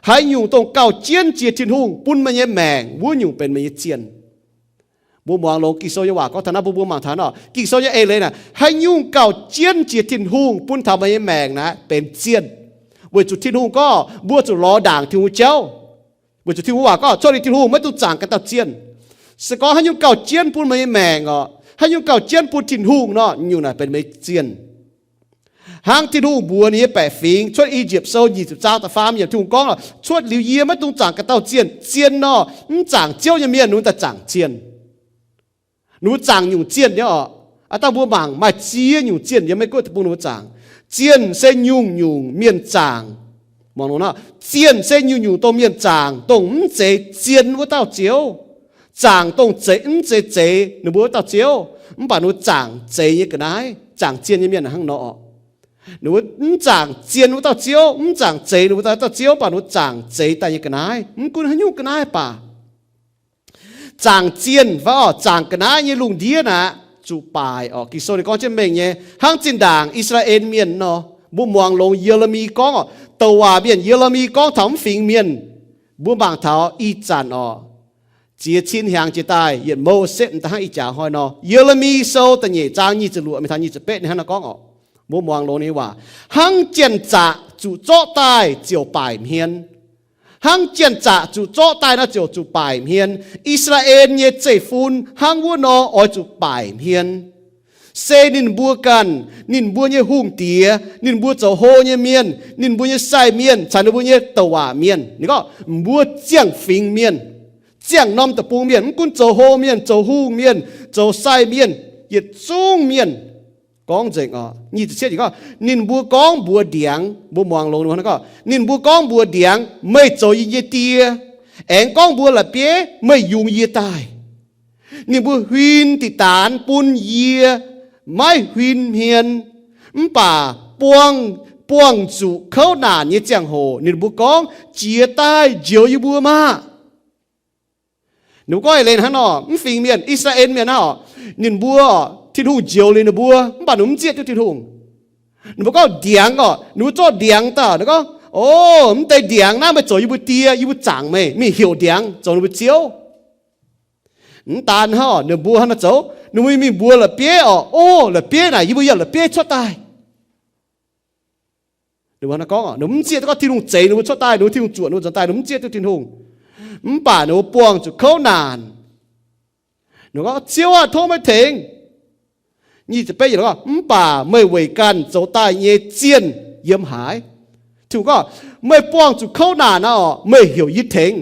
Haaix nyungc dongh gauh jienv jiex Tin-Hungh bun meih nyei maengc, wuov nyungc benx meih nyei zienh. Mbuo muangx longx Ging-Sou nyei waac gorngv taux naaiv, mbuo mbuo mangc taux nor, Ging-Sou nyei eix leiz naaic, haaix nyungc gauh jienv jiex Tin-Hungh bun taux meih nyei maengc naaic benx zienh. Weic zuqc Tin-Hungh gorngv mbuo zuqc lorz ndaangc Tin-Hungh jauv. Weic zuqc Tin-Hungh waac gorngv, cuotv liuz Tin-Hungh maiv dungx zaangc ganh dauh zienh. Se gorngv haaix nyungc gauh jienv bun meih nyei maengc orqc, Haaix nyungc gauh jienv bun Tin-Hungh nor, nyungc naaic benx meih zienh. Hnangv Tin-Hungh mbuox ninh nyei baeqc fingx cuotv I^yipv Sou nyic ziepc zaang da'faam yiemc, Tin-Hungh gorngv, Cuotv liuz yie maiv dungx zaangc ga'dauh zienh. Zienh nor, mv zaangc Ziouv nyei mienh ninh mbuo daaih zaangc zienh. Ninh mbuo zaangc nyungc zienh nyei orqc. Aav dangh mbuo mangc maaih ziex nyungc zienh yiem Meiv Guoqv deic-bung ninh mbuo zaangc. Zienh se nyungc-nyungc mienh zaangc. Muangx longx nor, zienh se nyungc-nyungc dongh mienh zaangc, dongh mv zeiz zienh wuov dauh Ziouv. Zaangc dongh zeiz, mv zeiz zeiz ninh mbuo wuov dauh Ziouv, mv baac ninh mbuo zaangc zeiz nyei ga'naaiv. Zaangc zienh nyei mienh hnangv nor. Ninh mbuo mv zaangc zienh wuov dauh Ziouv, mv zaangc zeiz ninh mbuo dauh Ziouv, mv baac ninh mbuo zaangc zeiz daaih nyei ga'naaiv. Mv gunv haaix nyungc ga'naaiv baac zaangc zienh fai orqc, zaangc ga'naaiv nyei lungh ndiev naaic zuqc baaic orqc. Ging-Sou ninh gorngv jienv mengh nyei, hnangv zinh ndaangc I^saa^laa^en Mienh nor. Mbuo muangx longx Ye^le^mi gorngv orqc, douc waac mienh Ye^le^mi gorngv taux mv fingx mienh. Mbuo mangc taux ih zanc orqc, ziex cin hnyangx jiex daaih yietc mouv setv daaih hnangv ih jaax hnoi nor. Ye^le^mi Sou da'nyeic zaang nyic ziepc luoqc mingh taux nyic ziepc betv ninh hnangv naaiv gorngv orqc. Mbuo muangx longx ninh waac, hnangv janx-zaqc zuqc zorqv daaih ziouc baaic hmien. Hnangv janx-zaqc zuqc zorqv daaih nor ziouc zuqc baaic hmien. I^saa^laa^en nyei zeiv-fun hnangv wuov nor oix zuqc baaic hmien. Se ninh mbuo ganh, ninh mbuo nyei hungh diex, ninh mbuo zoux hlo nyei mienh, ninh mbuo nyei sai mienh caux ninh mbuo nyei douc waac mienh, ninh gorngv mbuo ziangh fingx mienh, ziangh norm deic-bung mienh, mv gunv zoux hlo mienh, zoux hungh mienh, zoux sai mienh, yietc zungv mienh gorngv nzengc orqc. Nyic ziepc cietv gorngv, ninh mbuo gorngv mbuox ndiangx, mbuo muangx longx ninh gorngv, ninh mbuo gorngv mbuox ndiangx, Meih zoux yie nyei die. Aengx gorngv mbuox la'bieiv, Meih yungz yie daaih. Ninh mbuo huin diqc daanx bun yie maiv huin hmien, mv baac buangh, buangh zuqc kouv naanc nyei ziangh hoc ninh mbuo gorngv, Jiez daaih njoux yie mbuo maah! Ninh mbuo gorngv eix leiz hnangv nor, mv fingx mienh, I^saa^laa^en Mienh naaiv orqc, ninh mbuo, Tin-Hungh njoux liuz ninh mbuo, mv baac ninh mv zieqv duqv Tin-Hungh. Ninh mbuo gorngv ndiangx orqc, ninh mbuo zorqv ndiangx daaih, ninh gorngv, O, mv deix ndiangx naaiv meih zoux yie mbuo die, yie mbuo zaangc meih mingh heuc ndiangx zoux ninh mbuo ziouv. Mv daan hnangv, ninh mbuo hnangv naaiv zoux, ninh mbuo mingh mbuox la'bieiv orqc, O, la'bieiv naaic, yie mbuo yiem la'bieiv cuotv daaih. Ninh mbuo hnangv naaiv gorngv, ninh mv zieqv duqv gorngv Tin-Hungh zeix ninh mbuo cuotv daaih, ninh mbuo Tin-Hungh zuotc ninh mbuo nzuonx daaih, ninh mv zieqv duqv Tin-Hungh. Mv baac ninh mbuo buangh zuqc kouv naanc. Ninh gorngv, Ziouv aah, tov meih tengx. Nyic ziepc betv yiemc gorngv, Mv baac meih weic ganh zoux daaih nyei zienh yiem haaix? Tin-Hungh gorngv, Meih buangh zuqc kouv naanc naaiv orqc, meih heuc yie tengx.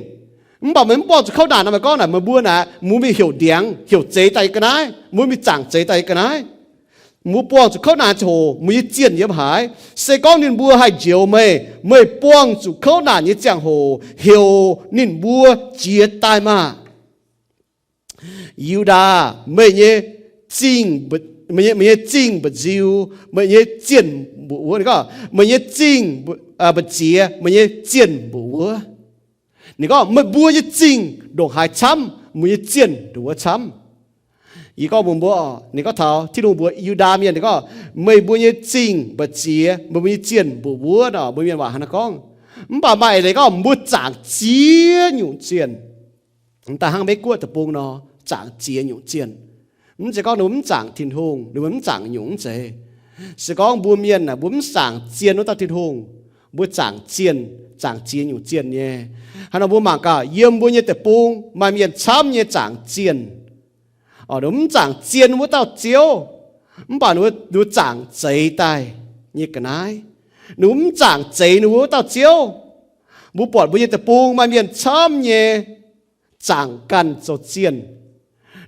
Mv baac meih mv buangh zuqc kouv naanc naaic, meih gorngv naaic, meih mbuo naaic, mbuo mingh heuc ndiangx, heuc zeix daaih nyei ga'naaiv, mbuo mingh zaangc zeix daaih nyei ga'naaiv. Mbuo buangh zuqc kouv naanc ziangh hoc, mbuo nyei zienh yiem haaix? Se gorngv ninh mbuo haih njoux meih, meih buangh zuqc kouv naanc nyei ziangh hoc heuc ninh mbuo jiez daaih maah! Yu^ndaa, meih nyei zingh, meih nyei zingh mba'nziu, meih nyei zienh mbuoqc wuov. Ninh gorngv, Meih nyei zingh mba'ziex, meih nyei zienh mbuoqc wuov. Ninh gorngv, Meih mbuo nyei zingh ndongc haaix camv, mbuo nyei zienh ndongc wuov camv. Yie gorngv mbuox mbuo, ninh gorngv taux Tin-Hungh mbuox Yu^ndaa Mienh, ninh gorngv, Meih mbuo nyei zingh mba'ziex, meih mbuo nyei zienh mbuoqc wuov nor, mbuo Mienh waac hnangv naaiv gorngv. Mv baac maaih eix leiz gorngv mbuo zaangc ziex nyungc zienh. Daaih hnangv Meiv Guoqv deic-bung nor, zaangc ziex nyungc zienh. Mv zeiz gorngv ninh mbuo mv zaangc Tin-Hungh, ninh mbuo mv zaangc nyungc, mv zeiz. Se gorngv mbuo Mienh aah, mbuo mv zaangc zienh wuov dauh Tin-Hungh, mbuo zaangc zienh, zaangc ziex nyungc zienh nyei. Hnangv nor mbuo mangc gaax, yiem mbuo nyei deic-bung maaih mienh camv nyei zaangc zienh. Ninh mbuo mv zaangc zienh wuov dauh Ziouv, mv baac ninh mbuo zaangc zeix daaih nyei ga'naaiv. Ninh mbuo mv zaangc zeix ninh mbuo wuov dauh Ziouv. Mbuo buatc mbuo nyei deic-bung maaih mienh camv nyei zaangc ganh zoux zienh.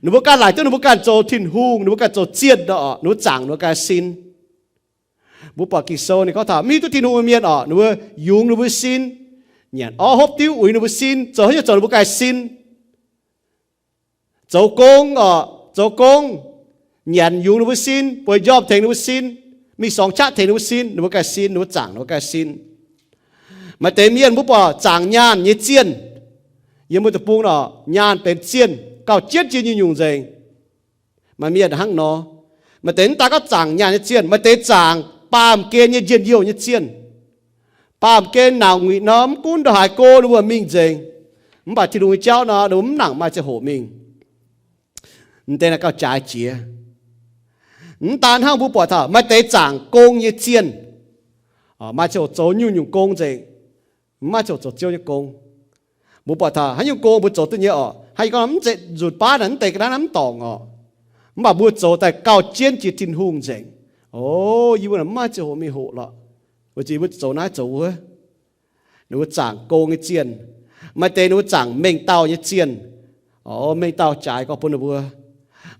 Ninh mbuo ganh laaic duqv ninh mbuo ganh zoux Tin-Hungh, ninh mbuo ganh zoux zienh nor, ninh mbuo zaangc ninh mbuo ganh sin. Mbuo buatc Ging-Sou ninh gorngv taux mv hiuv duqv Tin-Hungh nyei mienh orqc, ninh mbuo yungz ninh mbuo sin, nyanc orv hopv diuv uix ninh mbuo sin, zoux haaix nyungc zoux ninh mbuo ganh sin. Zoux gong orqc, zoux gong, nyanc yungz ninh mbuo sin, bueix njormh tengx ninh mbuo sin, mingh sorngx qaqv tengx ninh mbuo sin, ninh mbuo ganh sin, ninh mbuo zaangc ninh mbuo ganh sin. Maaih deix mienh mbuo buatc zaangc nyaanh nyei zienh. Yiem mbuo deic-bung orqc, nyaanh benx zienh gauh jienv jiex nyungc-nyungc nzengc. Maaih mienh hnangv nor. Maaih deix mv daan gorngv zaangc nyaanh nyei zienh, maaih deix zaangc baamh gen nyei njien-youh nyei zienh. Baamh gen nauz nguiqc nor, mv gunv ndongc haaix go ninh mbuo mingh nzengc. Mv baac Tin-Hungh nyei jauv nor, ninh mbuo mv nangc maaih ziangh hoc mingh. M'deix naaiv gauh jaaix jiex. Mv daan hnangv, mbuo buatc taux maaih deix zaangc gong nyei zienh, maaih ziangh hoc zoux nyungc-nyungc gong nzengc, mv maaih ziangh hoc zoux Ziouv nyei gong. Mbuo buatc taux haaix nyungc gong mbuo zoux duqv nyei orqc? Hnangv yie gorngv mv zeiz nzunc baav naaic, mv deix ga'naaiv mv dorngc orqc. Mv baac mbuo zoux daaih gauh jienv jiex Tin-Hungh nzengc. O, yie mbuo mv maaih ziangh hoc mingh hoqc lorqc. Weic zuqc yie mbuo zoux naaiv zoux wuov. Ninh mbuo zaangc gong nyei zienh. Maaih deix ninh mbuo zaangc mengh dauh nyei zienh. O, mengh dauh jaaix gorx bun ninh mbuo.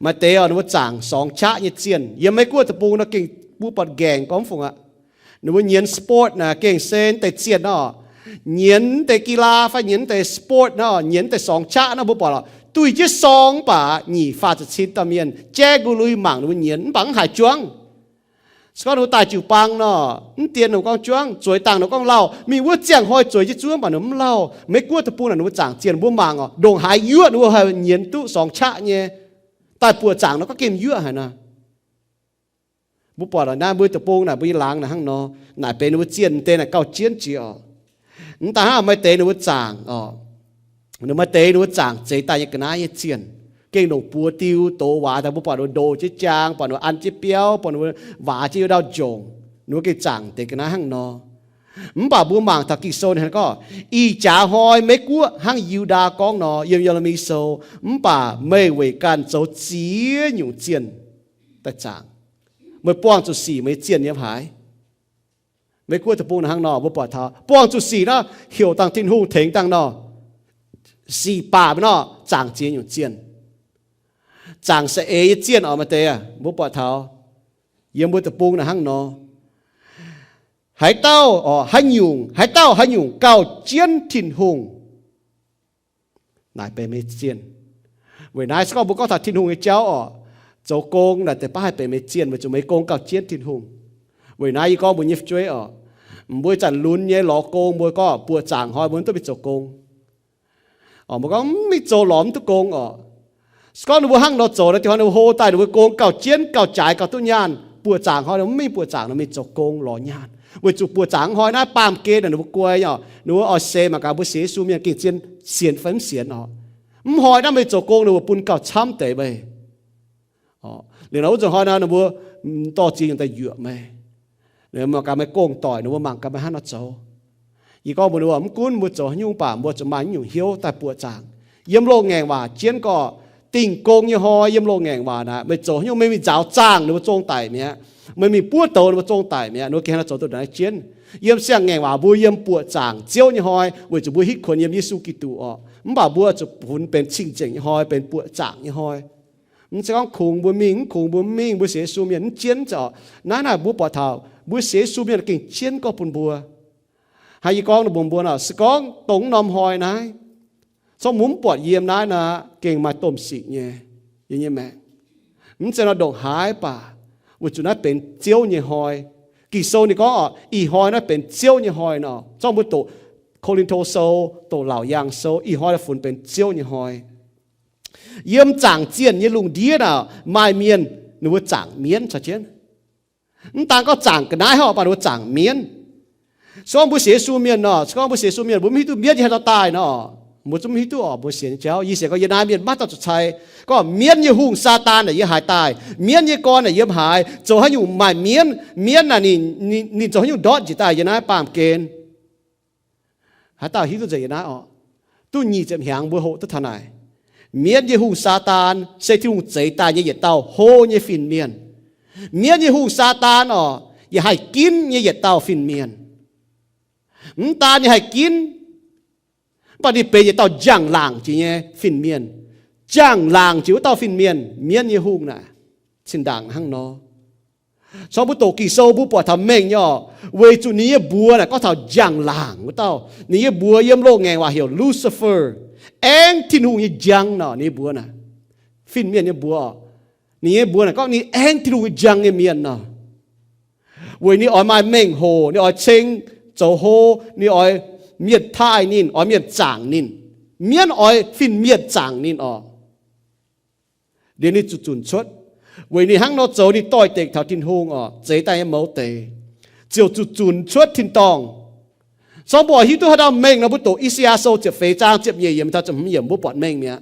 Maaih deix oc, ninh mbuo zaangc sorngx qaqv nyei zienh. Yiem Meiv Guoqv deic-bung nor gengh mbuo buatc nqaengc gorx mv fungc aqv. Ninh mbuo nyienz sport naaic gengh se deix zienh nor, nyienz deix กีฬา fai nyienz deix sport nor, nyienz deix sorngx qaqv nor, mbuo buatc lorqc, duih jienv sorng mv baac nyic faah ziepc cin dauh mienh jaiv nqu lui mangc ninh mbuo nyienz mv baac mv haiz juangv. Se gorngv ninh mbuo daaih jiu-baang nor, mv dien ninh mbuo gorngv juangv, zueiz dangh ninh mbuo gorngv lauh, mingh wuov ziangh hnoi zueiz jienv zuov mv baac ninh mbuo mv lauh. Meiv Guoqv deic-bung naaic ninh mbuo zaangc zienh mbuo mangc oc, ndongc haaix yuoqv ninh mbuo haih nyienz duqv sorngx qaqv nyei. Daaih buoqc zaangc nor gorngv gengh yuoqv haic nor. Mbuo buatc naaiv mbuo deic-bung naaic mbuo nyei laangz naaic hnangv nor, naaic benx ninh mbuo zienh deix naaic gauh jienv jiex oc. Mv daan hnangv maaih deix ninh mbuo zaangc oc, maaih deix ninh mbuo zaangc zeix daaih nyei ga'naaiv nyei zienh, gengh longc buoz diu dox waac daaih, mbuo buatc ninh mbuo ndoh jienv jaang, buatc ninh mbuo an jienv biauv, buatc ninh mbuo waac jienv wuov dauh njongc, ninh mbuo gengh zaangc deix ga'naaiv hnangv nor. Mv baac mbuo mangc taux Ging-Sou ninh gorngv, ih jaax hnoi Meiv Guoqv hnangv Yu^ndaa gorngv nor, yiem Ye^le^mi Sou, mv baac meih weic ganh zoux ziex nyungc zienh daaih zaangc. Meih buangh zuqc sic meih nyei zienh yiem haaix? Meiv Guoqv deic-bung naaic hnangv nor, mbuo buatc taux buangh zuqc sic nor, heuc dangh Tin-Hungh tengx dangh nor, sic baac nor, zaangc ziex nyungc zienh. Zaangc saeng-eix nyei zienh oc, maaih deix mbuo buatc taux yiem mbuo deic-bung naaic hnangv nor. Haaix dauh, haaix nyungc, haaix dauh haaix nyungc gauh jienv Tin-Hungh naaic benx meih zienh. Weic naaiv se gorngv mbuo gorngv taux Tin-Hungh nyei jauv oc, zoux gong naaic deix baav haih benx meih zienh weic zuqc meih gong gauh jienv Tin-Hungh. Weic naaiv yie gorngv mbuo nyei fu'jueiv oc, mbuo ih zanc lunx nyei lorz gong, mbuo gorngv buoqc zaangc hnoi mbuo mv duqv mingh zoux gong. Mbuo gorngv mv mingh zoux lorz mv duqv gong oc. Se gorngv ninh mbuo hnangv nor zoux nor, diuh hnoi ninh mbuo hlo daaih ninh mbuo gong gauh jienv gauh jaaix gauh duqv nyaanh, buoqc zaangc hnoi ninh mbuo mv mingh buoqc zaangc, ninh mingh zoux gong lorz nyaanh. Weic zuqc buoqc zaangc hnoi naaiv baamh gen ninh mbuo guai oc, ninh mbuo oix seix mangc gaax mbuo sienx Yesu mienh gengh zien sienx fai mv sienx oc. Mv hnoi naaiv meih zoux gong ninh mbuo bun gauh camv deix meih. Liuz nor wuov nzunc hnoi nor ninh mbuo dorh ziex nyungc daaih yuoqc meih. Mangc gaax meih gong doic, ninh mbuo mangc gaax meih hnangv nor zoux. Yie gorngv mbuox ninh mbuo, mv gunv mbuo zoux haaix nyungc baac mbuo zuqc maaih nyungc hnyouv daaih buoqc zaangc. Yiem loz-ngaengc waac jienv gorqv, dingh gong nyei hnoi yiem loz-ngaengc waac naaic, meih zoux haaix nyungc meih mingh nzaaux zaangh ninh mbuo zong daic mi'aqv. Meih mingh buov douz ninh mbuo zong daic mi'aqv. Ninh mbuo gengh hnangv nor zoux duqv naaiv jienv. Yiem siang-ngaengc waac mbuo yiem buoqc zaangc Ziouv nyei hnoi weic zuqc mbuo hitv kuonx yiem Yesu Giduc oc. Mv baac mbuo zuqc funx benx cing-nzengc nyei hnoi, benx buoqc zaangc nyei hnoi. Mv zeiz gorngv kungx mbuo mingh, mv kungx mbuo mv mingh, mbuo sienx Yesu mienh mv jienv oc. Naaiv naaic mbuo buatc taux mbuo sienx Yesu mienh gengh jienv gorngv bun mbuo. Hnangv yie gorngv ninh mbuo mbuo nor, se gorngv dongh norm hnoi naaiv, se gorngv mbuo mv buatc yiem naaiv nor, gengh maaih domh sic nyei, yie nyei maengc. Mv zeiz nor ndongc haaix baac, weic zuqc naaiv benx Ziouv nyei hnoi. Ging-Sou ninh gorngv oc, ih hnoi naaiv benx Ziouv nyei hnoi nor. Se gorngv mbuo doqc Ko^lin^to Sou, doqc Laauc Yaangh Sou, ih hnoi funx benx Ziouv nyei hnoi. Yiem zaangc zienh nyei lungh ndiev naaic maaih mienh ninh mbuo zaangc mienv caux jienv. Mv daan gorngv zaangc ga'naaiv hnangv, mv baac ninh mbuo zaangc mienv. Se gorngv mbuo sienx Yesu mienh nor, se gorngv mbuo sienx Yesu mienh mbuo mv hiuv duqv mienv yiem haaix dauh daaih nor, mbuo zungv mv hiuv duqv oc. Mbuo sienx nyei jauv, yie sienx gorngv yie naaiv mienh maiv dauh zuqc cai. Gorngv mienv nyei hungh Saadaan naaic yiem haaix daaih, mienv nyei gorn naaic yiem haaix, zoux haaix nyungc maaih mienv, mienv naaic ninh, ninh zoux haaix nyungc ndortv njiec daaih yiem naaiv baamh gen. Haaix dauh hiuv duqv nzengc yiem naaiv oc? Duqv nyic ziepc hnyangx mbuo hoqc duqv taux naaic. Mienv nyei hungh Saadaan se Tin-Hungh zeix daaih nyei yietc dauh hlo nyei fin-mienh. Mienv nyei hungh Saadaan oc, yaac haih ginv nyei yietc dauh fin-mienh. Mv daan ninh haih ginv, mv baac ninh benx yietc dauh njang-laangc jiex nyei fin-mienh. Njang-laangc jiex wuov dauh fin-mienh, mienv nyei hungh naaic, zinh ndaangc hnangv nor. Se gorngv mbuo doqc Ging-Sou mbuo buatc taux mengh nyei oc, weic zuqc ninh nyei mbuox naaic gorngv taux njang-laangc wuov dauh. Ninh nyei mbuox yiem loz-ngaengc waac heuc Lucifer, aengv Tin-Hungh nyei njang nor. Ninh nyei mbuox naaic, fin-mienh nyei mbuox oc, ninh nyei mbuox naaic gorngv ninh aengv Tin-Hungh nyei njang nyei mienh nor. Weic ninh oix maaih mengh hoc, ninh oix ceng zoux hlo, ninh oix mienh taaih ninh, oix mienh zaangc ninh. Mienv oix fin-mienh zaangc ninh oc. Liuz ninh zuqc zunc cuotv. Weic ninh hnangv nor zoux ninh doix-dekc taux Tin-Hungh oc, zeix daaih nyei mouz deix, ziouc zuqc zunc cuotv tin-dorngh. Se gorngv mbuo oix hiuv duqv haaix dauh mengh nor, mbuo doqc I^saa^yaa Sou ziepc feix zaang ziepc nyeic yiemc taux ziepc hmz yiemc mbuo buatc mengh mi'aqv.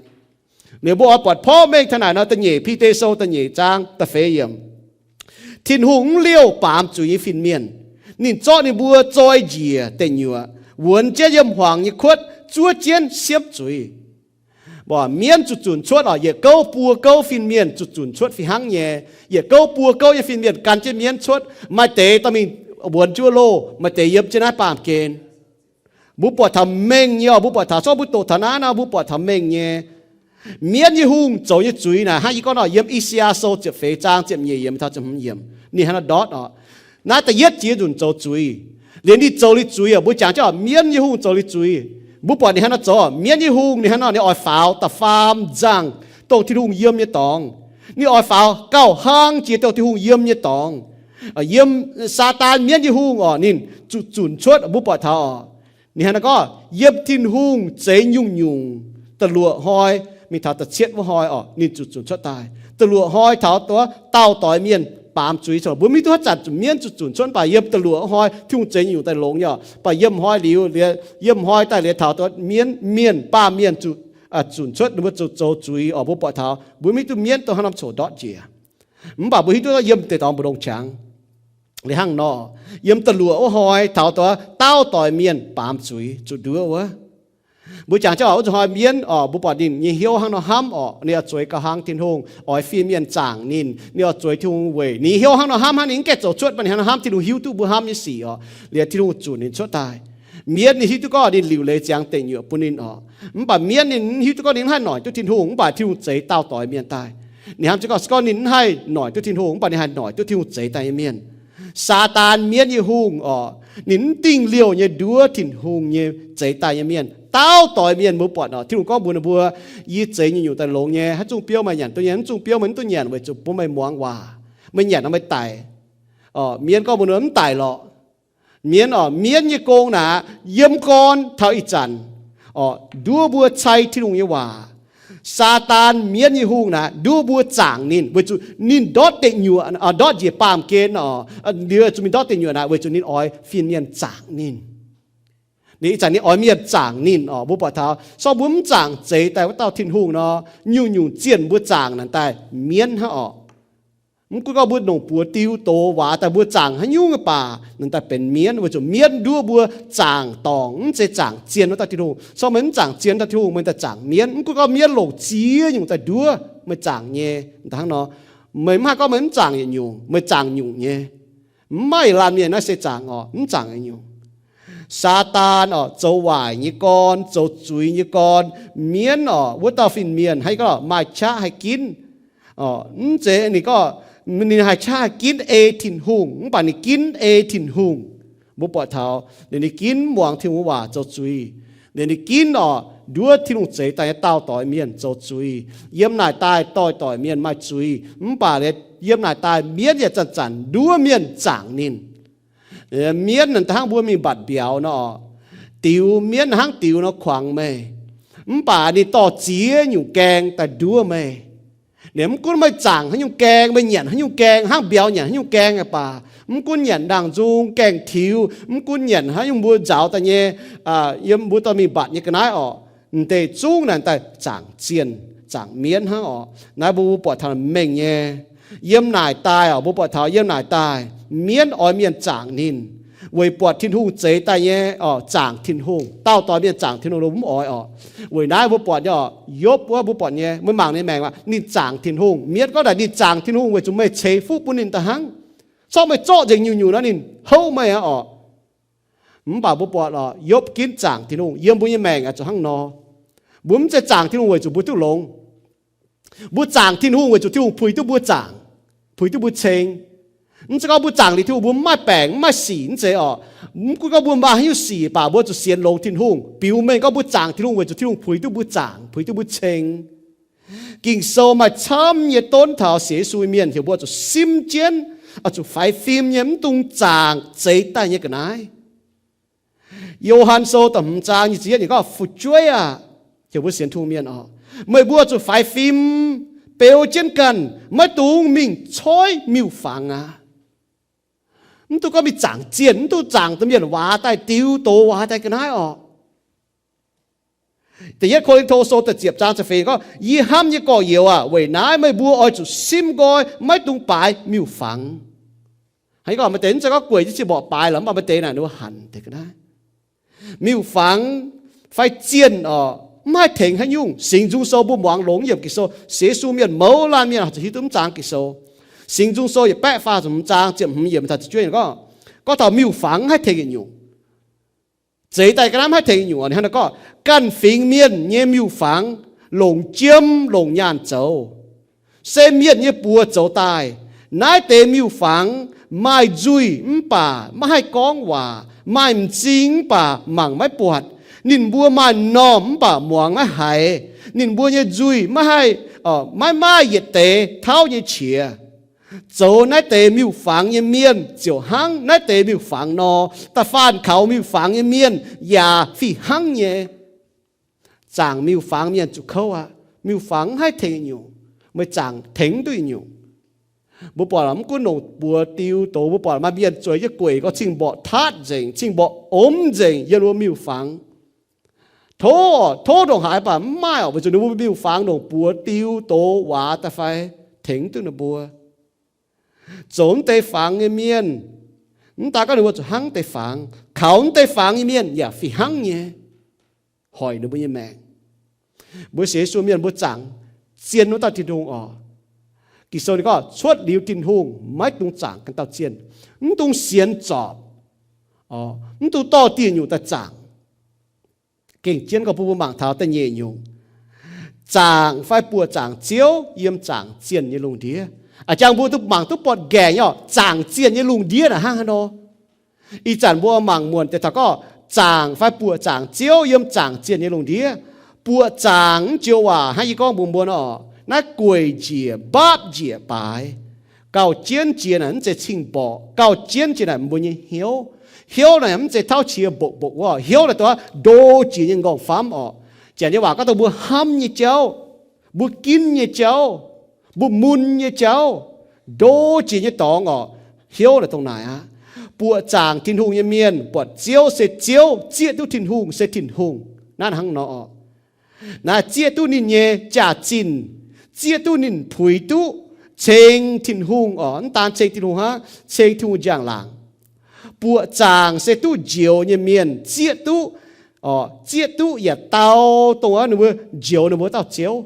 Liuz mbuo oix buatc porv mengh taux naaic nor, da'nyeic Bide Sou da'nyeic zaang da'feix yiemc. Tin-Hungh mv liouh baamz zuiz nyei fin-mienh. Ninh zorqv ninh mbuo zoi njiec deic nyuoqc, wuonx jienv yiem hmuangx nyei kuotv, zuov jienv siepv zuiz. Mbuo mienv zuqc zunc cuotv oc, yietc gouv buo gouv fin-mienh zuqc zunc cuotv fih hnangv nyei. Yietc gouv buo gouv nyei fin-mienh gan jienv mienv cuotv. Maaih deix dorh mingh wuonx jienv wuov loh, maaih deix yiem jienv naaiv baamh gen. Mbuo buatc taux mengh nyei oc, mbuo buatc taux, zorqv mbuo doqc taux naaiv nor, mbuo buatc taux mengh nyei. Mienv nyei hungh zoux nyei zuiz naaic hnangv yie gorngv nor, yiem I^saa^yaa Sou ziepc feix zaang ziepc nyeic yiemc taux ziepc hmz yiemc, ninh hnangv nor ndortv oc. Naaiv da'yietv jiex nzunc zoux zuiz. Liuz ninh zoux liuz zuiz oc, mbuo jangx jienv oc, mienv nyei hungh zoux liuz zuiz. Mbuo buatc ninh hnangv nor zoux, mienv nyei hungh ninh hnangv nor, ninh oix faaux da'faam nzangh dongh Tin-Hungh yiem nyei dorngx. Ninh oix faaux gauh hlang jiex dongh Tin-Hungh yiem nyei dorngx. Yiem Saadaan mienv nyei hungh oc, ninh zuqc zunc cuotv, mbuo buatc taux oc. Ninh hnangv nor gorngv, yiem Tin-Hungh zeix nyungc-nyungc da'luoqc hnoi mingh taux da'cietv wuov hnoi oc, ninh zuqc zunc cuotv daaih. Da'luoqc hnoi taux wuov dauh doix mienh baamz zuiz. Mbuo maiv hiuv duqv haaix zanc zuqc mienv zuqc zunc cuotv, mv baac yiem da'luoqc hnoi Tin-Hungh zeix nyungc-nyungc daaih longx nyei oc. Mv baac yiem hnoi liuz, yiem hnoi daaih liuz taux wuov mienv, mienh, baamh mienh zuqc zunc cuotv, ninh mbuo zuqc zoux zuiz oc. Mbuo buatc taux mbuo maiv hiuv duqv mienv dongh haaix norm coc ndortv njiec. Mv baac mbuo hiuv duqv yiem deix dorngx mbu'ndongx qangx. Liuz hnangv nor, yiem da'luoqc wuov hnoi taux wuov dauh doix mienh baamz zuiz zuqc nduov wuov. Mbuo jangx jienv oc, wuov nzunc hnoi mienv oc, mbuo buatc ninh nyei hnyouv hnangv nor hnamv oc, ninh oix zueiz gauh hlang Tin-Hungh, oix fin-mienh zaangc ninh, ninh oix zueiz Tin-Hungh weic ninh nyei hnyouv hnangv nor hnamv hnangv, ninh mv gaengh zoux cuotv, mv baac ninh hnangv nor hnamv Tin-Hungh hiuv duqv mbuo hnamv nyei sic oc. Liuz Tin-Hungh zunc ninh cuotv daaih. Mienv ninh hiuv duqv gorngv ninh liuc leiz ziangx deic nyuoqc bun ninh oc. Mv baac mienv ninh hiuv duqv gorngv ninh mv haih noic duqv Tin-Hungh, mv baac Tin-Hungh zeix dauh doix mienh daaih. Ninh hnamv jienv gorngv, se gorngv ninh mv haih noic duqv Tin-Hungh, mv baac ninh haih noic duqv Tin-Hungh zeix daaih nyei mienh. Saadaan mienv nyei hungh oc, ninh mv dingh liouh nyei nduov Tin-Hungh nyei zeix daaih nyei mienh. Dauh doix mienh mbuo buatc oc, Tin-Hungh gorngv mbuox ninh mbuo, yie zeix nyungc-nyungc daaih longx nyei, haaix zungh biouv meih nyanc duqv nyei, mv zungh biouv meih mv duqv nyanc weic zuqc bun meih muangx waac. Meih nyanc nor meih daic. Mienv gorngv mbuox ninh mv daic lorqc. Mienv oc, mienv nyei gong naaic yiem gorn taux ih zanc oc, nduov mbuo cai Tin-Hungh nyei waac. Saadaan mienv nyei hungh naaic nduov mbuo zaangc ninh, weic zuqc ninh ndortv deic nyuoqc, ndortv njiec baamh gen oc, liuz zuqc mingh ndortv deic nyuoqc naaic weic zuqc ninh oix fin-mienh zaangc ninh. Ninh ih zanc ninh oix mienh zaangc ninh oc. Mbuo buatc taux, se gorngv mbuo mv zaangc zeix daaih wuov dauh Tin-Hungh nor, nyungc-nyungc zienh mbuo zaangc naaic daaih mienv hnangv oc. Mv gunv gorngv mbuo longc buoz diu doz waac daaih mbuo zaangc haaix nyungc nyei baac, naaic daaih benx mienv, weic zuqc mienv nduov mbuo zaangc dorngc, mv zeiz zaangc zien wuov dauh Tin-Hungh. Se gorngv meih mv zaangc zien dauh Tin-Hungh, meih daaih zaangc mienv. Mv gunv gorngv mienv longc ziex nyungc daaih nduov meih zaangc nyei, daaih hnangv nor, meih mv haih gorngv meih mv zaangc yietc nyungc, meih zaangc nyungc nyei. Mv maaih laanh mienh naaiv se zaangc oc, mv zaangc yietc nyungc. Saadaan oc, zoux waaic nyei gorn, zoux zuiz nyei gorn. Mienv oc, wuov dauh fin-mienh haih gorngv maaih qaqv haih ginv. Mv zeiz ninh gorngv ninh haih qaqv haih ginv ei Tin-Hungh, mv baac ninh ginv ei Tin-Hungh. Mbuo buatc taux ninh, ninh ginv muangx Tin-Hungh waac zoux zuiz. Ninh, ninh ginv oc, nduov Tin-Hungh zeix daaih nyei dauh doix mienh zoux zuiz. Yiem naaic daaih doix-doix mienh maaih zuiz, mv baac yiem naaic daaih mienv yaac zanc-zanc nduov mienh zaangc ninh. Mienv naaic daaih hnangv mbuo mingh mbatc mbiauz nor, diux mienv hnangv diux nor kuangx meih, mv baac ninh dorh ziex nyungc gaeng daaih nduov meih. Ninh mv gunv meih zaangc haaix nyungc gaeng, meih nyanc haaix nyungc gaeng, hnangv mbiauz nyanc haaix nyungc gaeng baac, mv gunv nyanc ndaangc nzung, gaeng-tiux, mv gunv nyanc haaix nyungc mbuo nzaaux daaih nyei, yiem mbuo dorh mingh mbatc nyei ga'naaiv oc, m'deix zungv naaic daaih zaangc zienh, zaangc mienv hnangv oc. Naaiv mbuo, mbuo buatc taux mengh nyei. Yiem naaic daaih oc, mbuo buatc taux yiem naaic daaih mienv oix mienh zaangc ninh, weic buatc Tin-Hungh zeix daaih nyei oc, zaangc Tin-Hungh. Dauh doix mienh zaangc Tin-Hungh lo mv oix oc. Weic naaiv mbuo buatc nyei oc, Yopv wuov mbuo buatc nyei, meih mangc ninh maengc aqv, ninh zaangc Tin-Hungh. Mienv gorngv naaic ninh zaangc Tin-Hungh weic zuqc meih ceix fuqv bun ninh daaih hnangv. Zorqv meih zorqv nzengc nyungc-nyungc nor ninh houv meih aqv oc. Mv baac mbuo buatc oc, Yopv ginv zaangc Tin-Hungh. Yiem mbuo nyei maengc aqv zuqc hnangv nor. Mbuo mv zeiz zaangc Tin-Hungh weic zuqc mbuo duqv longx. Mbuo zaangc Tin-Hungh weic zuqc Tin-Hungh puix duqv mbuo zaangc, puix duqv mbuo ceng. Mv zeiz gorngv mbuo zaangc liuz Tin-Hungh mbuo mv maaih baengc, mv maaih sic, mv zeiz oc. Mv gunv gorngv mbuo maaih haaix nyungc sic baac mbuo zuqc sienx longx Tin-Hungh. Biux mengh gorngv mbuo zaangc Tin-Hungh weic zuqc Tin-Hungh puix duqv mbuo zaangc, puix duqv mbuo ceng. Ging-Sou maaih camv nyei donv taux sienx Yesu nyei mienh heuc mbuo zuqc simv jienv, oix zuqc faix fim nyei, mv dungx zaangc zeix daaih nyei ga'naaiv. Yo^han Sou da'hmz zaang nyic ziepc yietv ninh gorngv, fu'jueiv aah! Heuc mbuo sienx Tin-Hungh mienh oc, meih mbuo zuqc faix fim, beu jienv ganh, maiv dungx mingh coiv miuc-fangx aqv. Mv dungx gorngv mingh zaangc zienh, mv dungx zaangc da'mienh waac daaih, diu doz waac daaih ga'naaiv oc. Da'yietv Ko^lin^to Sou da'ziepc zaang ziepc feix gorngv, yie hnamv nyei gorx-youz aah, weic naaiv meih mbuo oix zuqc simv nqoi, maiv dungx baaix miuc-fangx. Hnangv gorngv maaih deix mv zeiz gorngv gueic jienv zienh mborqc baaix lorqc, mv baac maaih deix naaic ninh mbuo hanc deix ga'naaiv. Miuc-fangx fai zienh oc, Mv haih tengx haaix nyungc. Singx Nzung Sou mbuo muangx longx yiem Ging-Sou, sienx Yesu mienh mouz laanh mienh zuqc hiuv duqv mv zaang Ging-Sou. Singx Nzung Sou yietc baeqv faah ziepc hmz zaang ziepc hmz yiemc taux ziepc juov yiemc gorngv, gorngv taux miuc-fangx mv haih tengx yietc nyungc. Zeix daaih ga'naaiv mv haih tengx yietc nyungc. Ninh hnangv naaiv gorngv, ganh fingx mienh nyei miuc-fangx longc jiem longc nyaanh zoux, se mienh nyei buoz zoux daaih. Naaiv deix miuc-fangx maaih nzuih mv baac maiv haih gorngv waac, maaih m'zing mv baac mangc maiv buatc. Ninh mbuo maaih m'normh mv baac muangx maiv haiz. Ninh mbuo nyei nzuih maiv haih, maiv maaih yietc deix tauv nyei qiex. Zoux naaiv deix miuc-fangx nyei mienh ziouc hnangv naaiv deix miuc-fangx nor. Da'faanh kaux miuc-fangx nyei mienh yaac fih hnangv nyei. Zaangc miuc-fangx mienh zuqc kouv aqv. Miuc-fangx mv haih tengx yietc nyungc. Meih zaangc tengx duqv yietc nyungc. Mbuo buatc mv gunv longc buoz diu doz, mbuo buatc maaih mienh zueiz jienv gueic gorx cing-mborqc tatv nzengc, cing-mborqc omx nzengc yiem wuov miuc-fangx. Tov, tov ndongc haaix baac mv maaih orqc, weic zuqc ninh mbuo miuc-fangx longc buoz diu doz waac daaih fai tengx duqv ninh mbuo. Zoux mv deix fangx nyei mienh, mv daaih gorngv ninh mbuo zuqc hnangv deix fangx, kaux mv deix fangx nyei mienh yaac fih hnangv nyei hoic ninh mbuo nyei maengc. Mbuo sienx Yesu mienh mbuo zaangc zien wuov dauh Tin-Hungh orqc. Ging-Sou ninh gorngv cuotv liuz Tin-Hungh maiv dungx zaangc ganh dauh zienh, mv dungx sienx zorpc, mv dungx dorh dieh nyungc daaih zaangc. Gengh jienv gorngv bun mbuo mangc taux da'nyeic nyungc, zaangc fai buoqc zaangc Ziouv yiem zaangc zienh nyei lungh ndiev. A'jangx mbuo duqv mangc duqv buatc nqaengc nyei orqc, zaangc zienh nyei lungh ndiev naaic hnangv haaix nor. Ih zanc mbuo mangc muonc deix taux gorngv zaangc fai buoqc zaangc Ziouv yiem zaangc zienh nyei lungh ndiev. Buoqc zaangc mv joux waac hnangv yie gorngv mbuox mbuo nor, naaiv gueic njiec mbaapv njiec baaix. Gauh jienv jiex naaic mv zeiz cing-mborqc, gauh jienv jiex naaic mbuo nyei hnyouv. Hnyouv naaic mv zeiz tauv qiex mbopv mbopv wuov, hnyouv naaic dongh ndo jiex nyei nqorngv-famv orqc. Janx nyei waac gorngv dongh mbuo hnamv nyei jauv, mbuo ginv nyei jauv, mbuo mun nyei jauv, ndo jiex nyei dorngx orqc. Hnyouv naaic dongh naaic aqv. Buoqc zaangc Tin-Hungh nyei mienh buatc Ziouv se Ziouv, zieqv duqv Tin-Hungh se Tin-Hungh. Naaiv hnangv nor orqc. Naaiv zieqv duqv ninh nyei jaax-zinh, zieqv duqv ninh puix duqv ceng Tin-Hungh orqc. Mv daan ceng Tin-Hungh hnangv, ceng Tin-Hungh njang-laangc. Buoqc zaangc se duqv njoux nyei mienh zieqv duqv, zieqv duqv yaac dau dongh ninh mbuo njoux ninh mbuo wuov dauh Ziouv.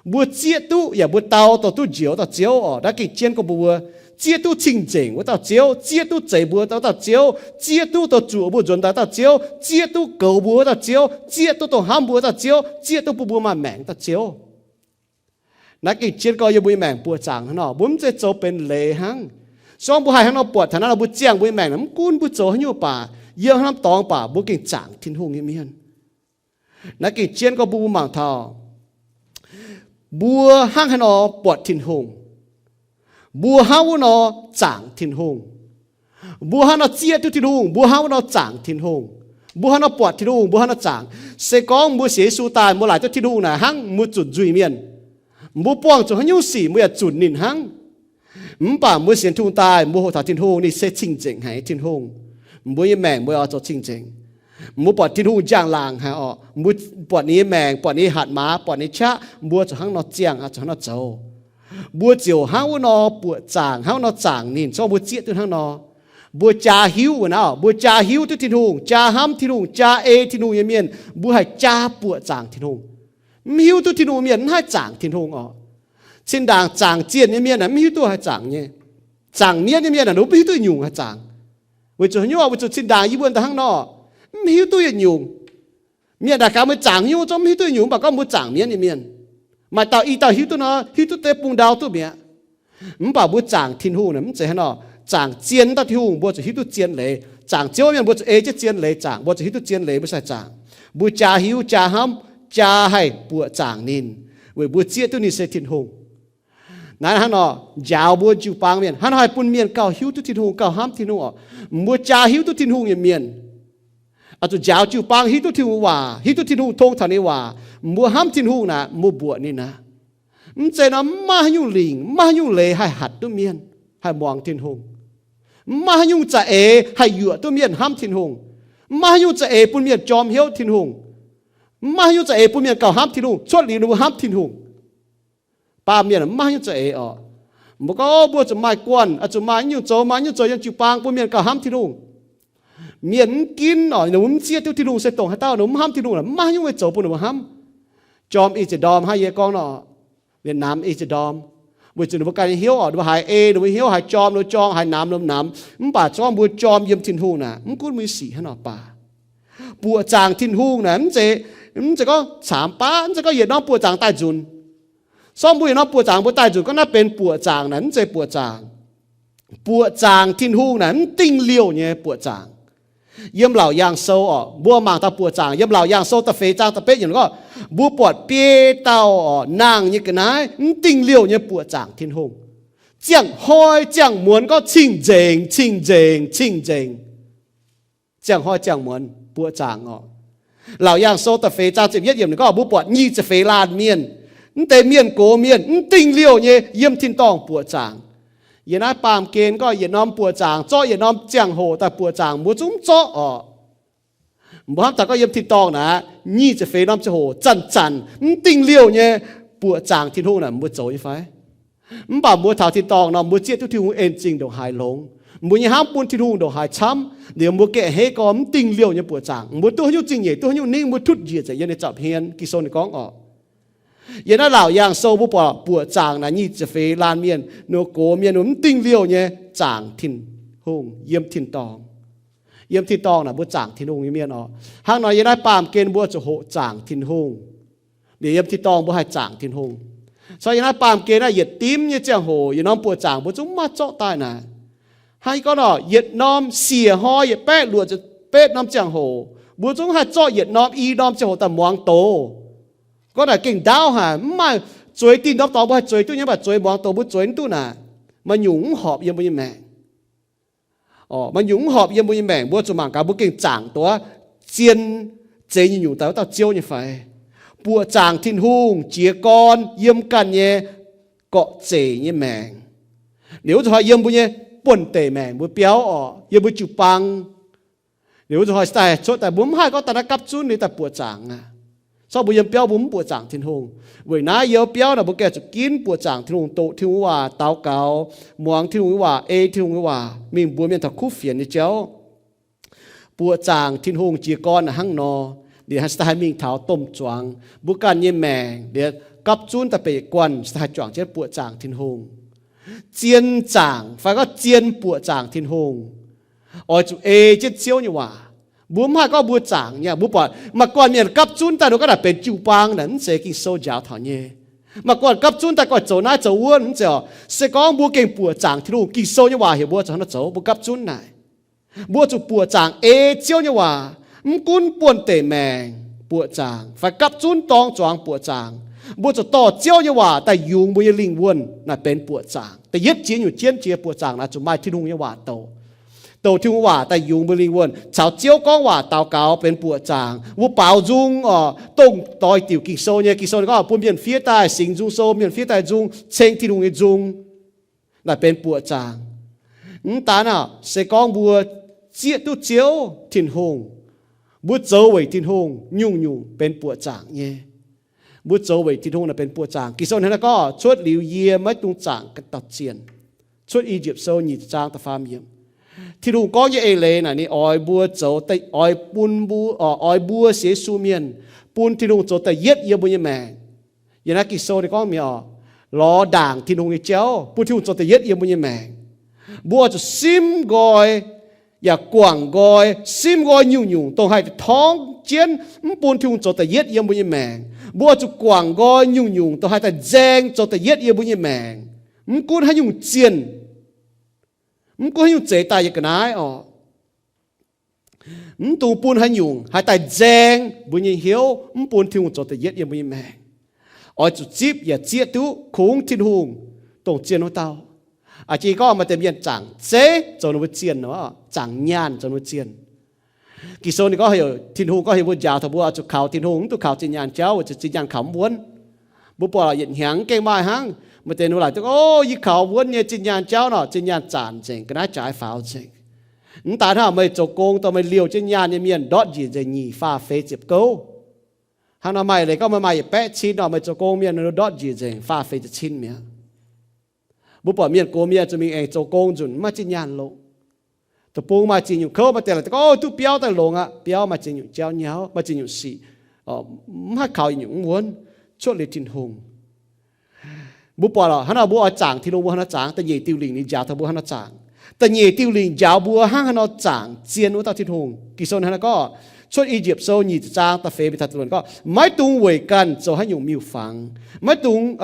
Mbuo zieqv duqv yaac mbuo dau dongh duqv njoux wuov dauh Ziouv orqc. Naaiv gengh jienv gorngv mbuo zieqv duqv cing-nzengc wuov dauh Ziouv, zieqv duqv zeix mbuo dauh dauh Ziouv, zieqv duqv dongh zuoqc mbuo nzuonx daaih dauh Ziouv, zieqv duqv goux mbuo wuov dauh Ziouv, zieqv duqv dongh hnamv mbuo wuov dauh Ziouv, zieqv duqv bun mbuo maaih maengc dauh Ziouv. Naaiv gengh jienv gorngv yiem mbuo nyei maengc buoqc zaangc hnangv nor, mbuo mv zeiz zoux benx leiz hnangv. Se gorngv mbuo haih hnangv nor buatc taux naaiv nor, mbuo ziangh mbuo nyei maengc mv gunv mbuo zoux haaix nyungc baac, yiem haaix norm dorngx baac mbuo gengh zaangc Tin-Hungh nyei mienh. Naaiv gengh jienv gorngv mbuo mangc taux mbuo hnangv haaix nor buatc Tin-Hungh, mbuo hnangv wuov nor zaangc Tin-Hungh, mbuo hnangv nor zieqv duqv Tin-Hungh, mbuo hnangv wuov nor zaangc Tin-Hungh, mbuo hnangv nor buatc Tin-Hungh, mbuo hnangv nor zaangc. Se gorngv mbuo sienx Yesu daaih, mbuo laaic duqv Tin-Hungh naaic hnangv, mbuo zunc nzuih mienh. Mbuo buangh zuqc haaix nyungc sic mbuo yaac zunc ninh hnangv. Mv baac mbuo sienx Tin-Hungh daaih, mbuo hoqc taux Tin-Hungh ninh se cing-nzengc haic nyei Tin-Hungh. Mbuo nyei maengc mbuo oix zoux cing-nzengc. Mbuo buatc Tin-Hungh njang-laangc haic orqc. Mbuo buatc ninh nyei maengc, buatc ninh nyei hatc maaz, buatc ninh nyei qaqv, mbuo zuqc hnangv nor ziangh, zuqc hnangv nor zoux. Mbuo ziouc hnangv wuov nor buoqc zaangc, hnangv wuov nor zaangc ninh. Se gorngv mbuo zieqv duqv hnangv nor, mbuo jaa hiuv wuov naaiv, mbuo jaa hiuv duqv Tin-Hungh, jaa hnamv Tin-Hungh, jaa ei Tin-Hungh nyei mienh, mbuo haih jaa buoqc zaangc Tin-Hungh. Mv hiuv duqv Tin-Hungh mienh mv haih zaangc Tin-Hungh orqc. Cin-ndaangc zaangc zienh nyei mienh aeqv, mv hiuv duqv haih zaangc nyei. Zaangc mienv nyei mienh aeqv, ninh mv hiuv duqv nyungc haih zaangc. Weic zuqc haaix nyungc? Weic zuqc cin-ndaangc yie mbuo daaih hnangv nor, mv hiuv duqv yietc nyungc. Mienh daaih gaax meih zaangc nyungc zungv mv hiuv duqv nyungc, mv baac gorngv mbuo zaangc mienv nyei mienh, maaih dauh i dauh hiuv duqv nor, hiuv duqv deix bung ndau duqv mi'aqv. Mv baac mbuo zaangc Tin-Hungh naaic mv zeiz hnangv nor. Zaangc zien dauh Tin-Hungh mbuo zuqc hiuv duqv zien leiz. Zaangc Ziouv mienh mbuo zuqc ei jienv zien leiz zaangc, mbuo zuqc hiuv duqv zien leiz mbuo sai zaangc. Mbuo jaa hiuv, jaa hnamv, jaa haih buoqc zaangc ninh, weic mbuo zieqv duqv ninh se Tin-Hungh. Naaiv hnangv nor njaaux mbuo jiu-baang mienh, hnangv nor haih bun mienh gauh hiuv duqv Tin-Hungh, gauh hnamv Tin-Hungh orqc. Mbuo jaa hiuv duqv Tin-Hungh nyei mienh, oix zuqc njaaux jiu-baang hiuv duqv Tin-Hungh waac, hiuv duqv Tin-Hungh tong taux ninh waac. Mbuo hnamv Tin-Hungh naaic, mbuo mbuoqc ninh aqv. Mv zeiz nor mv maaih haaix nyungc lingc, mv maaih haaix nyungc leiz haih hatc duqv mienh haih muangx Tin-Hungh. Mv maaih haaix nyungc za'eix haih yuoqc duqv mienh hnamv Tin-Hungh. Mv maaih haaix nyungc za'eix bun mienh jorm hnyouv Tin-Hungh. Mv maaih haaix nyungc za'eix bun mienh gauh hnamv Tin-Hungh cuotv liuz ninh mbuo hnamv Tin-Hungh. Baamh mienh mv maaih haaix nyungc za'eix orqc. Mbuo gorngv mbuo zuqc maaih guanh, zuqc maaih nyungc zoux, maaih nyungc zoux yiem jiu-baang bun mienh gauh hnamv Tin-Hungh. Mienh mv ginv orqc, ninh mbuo mv zieqv duqv Tin-Hungh se dongh haaix dauh, ninh mbuo mv hnamv Tin-Hungh, mv maaih haaix nyungc weic zoux bun ninh mbuo hnamv. jorm ei ziex ndorm hnangv yie gorngv nor, liemh namx ei ziex ndorm. Weic zuqc ninh mbuo ganh nyei hnyouv oc, ninh mbuo haiz ei, ninh mbuo hnyouv haiz jorm, ninh mbuo jorm, haiz namx, ninh mbuo namx. Mv baac se gorngv mbuo jorm yiem Tin-Hungh naaic, mv gunv mbuo nyei sic hnangv nor baac, buoqc zaangc Tin-Hungh naaic mv zeiz, mv zeiz gorngv caamx baav, mv zeiz gorngv yietc norm buoqc zaangc daaih nzunc. Sorng mbuo yietc norm buoqc zaangc mbuo daaih nzunc gorngv naaiv benx buoqc zaangc naaic, mv zeiz buoqc zaangc. Buoqc zaangc Tin-Hungh naaic mv dingh liouh nyei buoqc zaangc. Yiem Laauc Yaangh Sou oc, mbuo mangc taux buoqc zaangc yiem Laauc Yaangh Sou da'feix zaang da'betv yiemc gorngv, mbuo buatc biei dauh oc, nangh nyei ga'naaiv mv dingh liouh nyei buoqc zaangc Tin-Hungh. Ziangh hnoi ziangh muonz gorngv cing-nzengc, cing-nzengc, cing-nzengc. Ziangh hnoi ziangh muonz buoqc zaangc oc. Laauc Yaangh Sou da'feix zaang ziepc yietv yiemc ninh gorngv, mbuo buatc nyic ziepc feix laanh mienh, mv deix mienh gox mienh mv dingh liouh nyei yiem tin-dorngh buoqc zaangc. Yiem naaiv baamh gen gorngv yietc norm buoqc zaangc, zorqv yietc norm ziangh hoc daaih buoqc zaangc, mbuo zungv mv zorqv oc. Mbuo hnamv taux gorngv yiem tin-dorngh naaic, nyic ziepc feix norm ziangh hoc zanc-zanc mv dingh liouh nyei buoqc zaangc Tin-Hungh naaic mbuo zoux nyei fai? Mv baac mbuo taux tin-dorngh nor, mbuo zieqv duqv Tin-Hungh en zingh ndongc haaix longx. Mbuo nyei hnamv bun Tin-Hungh ndongc haaix camv. Liuz mbuo gengh hei gorx mv dingh liouh nyei buoqc zaangc. Mbuo duqv haaix nyungc zingh nyeic, duqv haaix nyungc ningv, mbuo tutv njiec nzengc yiem ninh zaux hmien. Ging-Sou ninh gorngv oc, yiem naaiv Laauc Yaangh Sou mbuo buatc buoqc zaangc naaic nyic ziepc feix laanh mienh, ninh gox mienh mv dingh liouh nyei zaangc Tin-Hungh yiem tin-dorngh. Yiem tin-dorngh naaic mbuo zaangc Tin-Hungh nyei mienh oc. Hnangv nor yiem naaiv baamh gen mbuo zuqc hoqc zaangc Tin-Hungh. Liuz yiem tin-dorngh mbuo haih zaangc Tin-Hungh. Caux yiem naaiv baamh gen naaiv yietc dimv nyei ziangh hoc yietc norm buoqc zaangc mbuo zungv maiv zorqv daaih naaic. Hnangv gorngv nor, yietc norm siec hnoi yietc baeqv luoqc ziepc betv norm ziangh hoc, mbuo zungv haih zorqv yietc norm i norm ziangh hoc daaih muangx doz. Gorngv naaic gengh ndaauv haic, mv maaih zueiz dinh norm dorngx mbuo haih zueiz duqv nyei, mv baac zueiz muangx doz mbuo zueiz mv duqv naaic, maaih nyungc mv horpc yiem mbuo nyei maengc. Maaih nyungc mv horpc yiem mbuo nyei maengc, mbuo zuqc mangc gaax mbuo gengh zaangc duqv zien, zeiz nyungc-nyungc daaih wuov dauh Ziouv nyei fai. Buoqc zaangc Tin-Hungh jiez gorn yiem ganh nyei gorqv-zeic nyei maengc. Liuz wuov zuqc hnoi yiem mbuo nyei buonv-deic maengc mbuo biauv oc, yiem mbuo jiu-baang. Liuz wuov zuqc hnoi se daaih cuotv daaih mbuo mv haih gorngv daaih naaiv gapv zunv liuz daaih buoqc zaangc aqv. Corc mbuo yiem biauv mbuo mv buoqc zaangc Tin-Hungh. Weic naaiv yiem biauv naaic mbuo gengh zuqc ginv buoqc zaangc Tin-Hungh, doqc Tin-Hungh waac, daux gaux, muangx Tin-Hungh nyei waac, ei Tin-Hungh nyei waac, mingh mbuox mienh taux kuv fienx nyei jauv. Buoqc zaangc Tin-Hungh jiez gorn naaic hnangv nor, liuz se daaih haih mingh taux domh zuangx. Mbuo ganh nyei maengc liuz gapv zunv daaih beic guanh se daaih haih juangc jienv buoqc zaangc Tin-Hungh. Zien zaangc fai gorngv zien buoqc zaangc Tin-Hungh, oix zuqc ei jienv Ziouv nyei waac. Mbuo mv haih gorngv mbuo zaangc nyei. Mbuo buatc maaih guanh mienh gapv zunv daaih nor gorngv naaic benx jiu-baang naaic, mv zeiz Ging-Sou njaaux taux nyei. Maaih guanh gapv zunv daaih gorngv zoux naaiv zoux wuov, mv zeiz oc. Se gorngv mbuo gengh buoqc zaangc Tin-Hungh, Ging-Sou nyei waac heuc mbuo zuqc hnangv nor zoux, mbuo gapv zunv naaic. Mbuo zuqc buoqc zaangc ei Ziouv nyei waac, mv gunv buonv deic maengc buoqc zaangc fai gapv zunv dorng zuangx buoqc zaangc. Mbuo zuqc dorh Ziouv nyei waac daaih yungz mbuo nyei lingh wuonh naaic benx buoqc zaangc. Da'yietv jiex nyungc jienv jiex buoqc zaangc naaic zuqc maaih Tin-Hungh nyei waac douc. Douc Tin-Hungh waac daaih yungz mbuo lingh wuonh, caux Ziouv gorngv waac daux gaux benx buoqc zaangc. Mbuo baaux nzung oc, dongh doix diuc Ging-Sou nyei. Ging-Sou ninh gorngv bun mienh fiev daaih singx nzung sou, mienh fiev daaih nzung, ceng Tin-Hungh nyei nzung, naaic benx buoqc zaangc. Mv daan aqv, se gorngv mbuo zieqv duqv Ziouv Tin-Hungh, mbuo zoux weic Tin-Hungh, nyungc-nyungc benx buoqc zaangc nyei. Mbuo zoux weic Tin-Hungh naaic benx buoqc zaangc. Ging-Sou hnangv naaiv gorngv, cuotv liuz yie maiv dungx zaangc ga'dauh zienh. Cuotv I^yipv Sou nyic zaang da'faam yiemc. Tin-Hungh gorngv nyei eix leiz naaic ninh oix mbuo zoux, oix bun mbuo, oix mbuo sienx Yesu mienh bun Tin-Hungh zoux da'yietv yiem mbuo nyei maengc. Yiem naaiv Ging-Sou ninh gorngv mi'aqv, lorz ndaangc Tin-Hungh nyei jauv, bun Tin-Hungh zoux da'yietv yiem mbuo nyei maengc. Mbuo oix zuqc simv nqoi, yaac guangc nqoi, simv nqoi nyungc-nyungc dongh haih torngv jienv mv bun Tin-Hungh zoux da'yietv yiem mbuo nyei maengc. Mbuo oix zuqc guangc nqoi nyungc-nyungc dongh haih daaih nzaeng zoux da'yietv yiem mbuo nyei maengc. Mv gunv haaix nyungc zienh, mv gunv haaix nyungc zeix daaih yiem ga'naaiv oc, mv dungx bun haaix nyungc haih daaih nzaeng mbuo nyei hnyouv, mv bun Tin-Hungh zoux da'yietv yiem mbuo nyei maengc. Oix zuqc zipv yaac zieqv duqv kungx Tin-Hungh dongh zienh wuov dauh. Aa, jiex gorngv maaih deix mienh zaangc zeiv zoux ninh mbuo zienh, zaangc nyaanh zoux ninh mbuo zienh. Ging-Sou ninh gorngv heuc, Tin-Hungh gorngv heuc mbuo, njaaux taux mbuo oix zuqc kaux Tin-Hungh, mv dungx kaux zinh nyaanh jauv, weic zuqc zinh nyaanh kaux mv wuonv. Mbuo buatc yietc hnyangx gengh maaih hnangv. Maaih deix ninh laaic duqv, O, yie kaux wuonv nyei zinh nyaanh jauv nor, zinh nyaanh zanc nzengc, ga'naaiv jaaix faaux nzengc. Mv daan hnangv, meih zoux gong dongh meih liouh jienv nyaanh nyei mienh ndortv njiec nzengc nyic, faah, feix, ziepc gouv. Hnangv nor maaih leiz gorngv meih maaih yietc baeqv cin nor, meih zoux gong mienh ndortv njiec nzengc faah, feix, ziepc cin mi'aqv. Mbuo buatc mienh gox mienh zuqc mingh aengx zoux gong nzunc mv maaih zinh nyaanh longc. Deic-bung maaih ziex nyungc kouv, maaih deix laaic gorngv, O, duqv biauv daaih longx aqv. Biauv maaih ziex nyungc jauv nyauv, maaih ziex nyungc sic, mv haih kaux yietc nyungc mv wuonv. cuotv liuz Tin-Hungh. Mbuo buatc lorqc, hnangv nor mbuo oix zaangc Tin-Hungh, mbuo hnangv nor zaangc. Da'nyeic diuh lingc ninh njaaux taux mbuo hnangv nor zaangc. Da'nyeic diuh lingc njaaux mbuo hnangv haaix nor zaangc zien wuov dauh Tin-Hungh. Ging-Sou hnangv nor gorngv, Cuotv I^yipv Sou nyic ziepc zaang da'feix mingh taux da'luoqc gorngv, maiv dungx weic ganh zoux haaix nyungc miuc-fangx. Maiv dungx,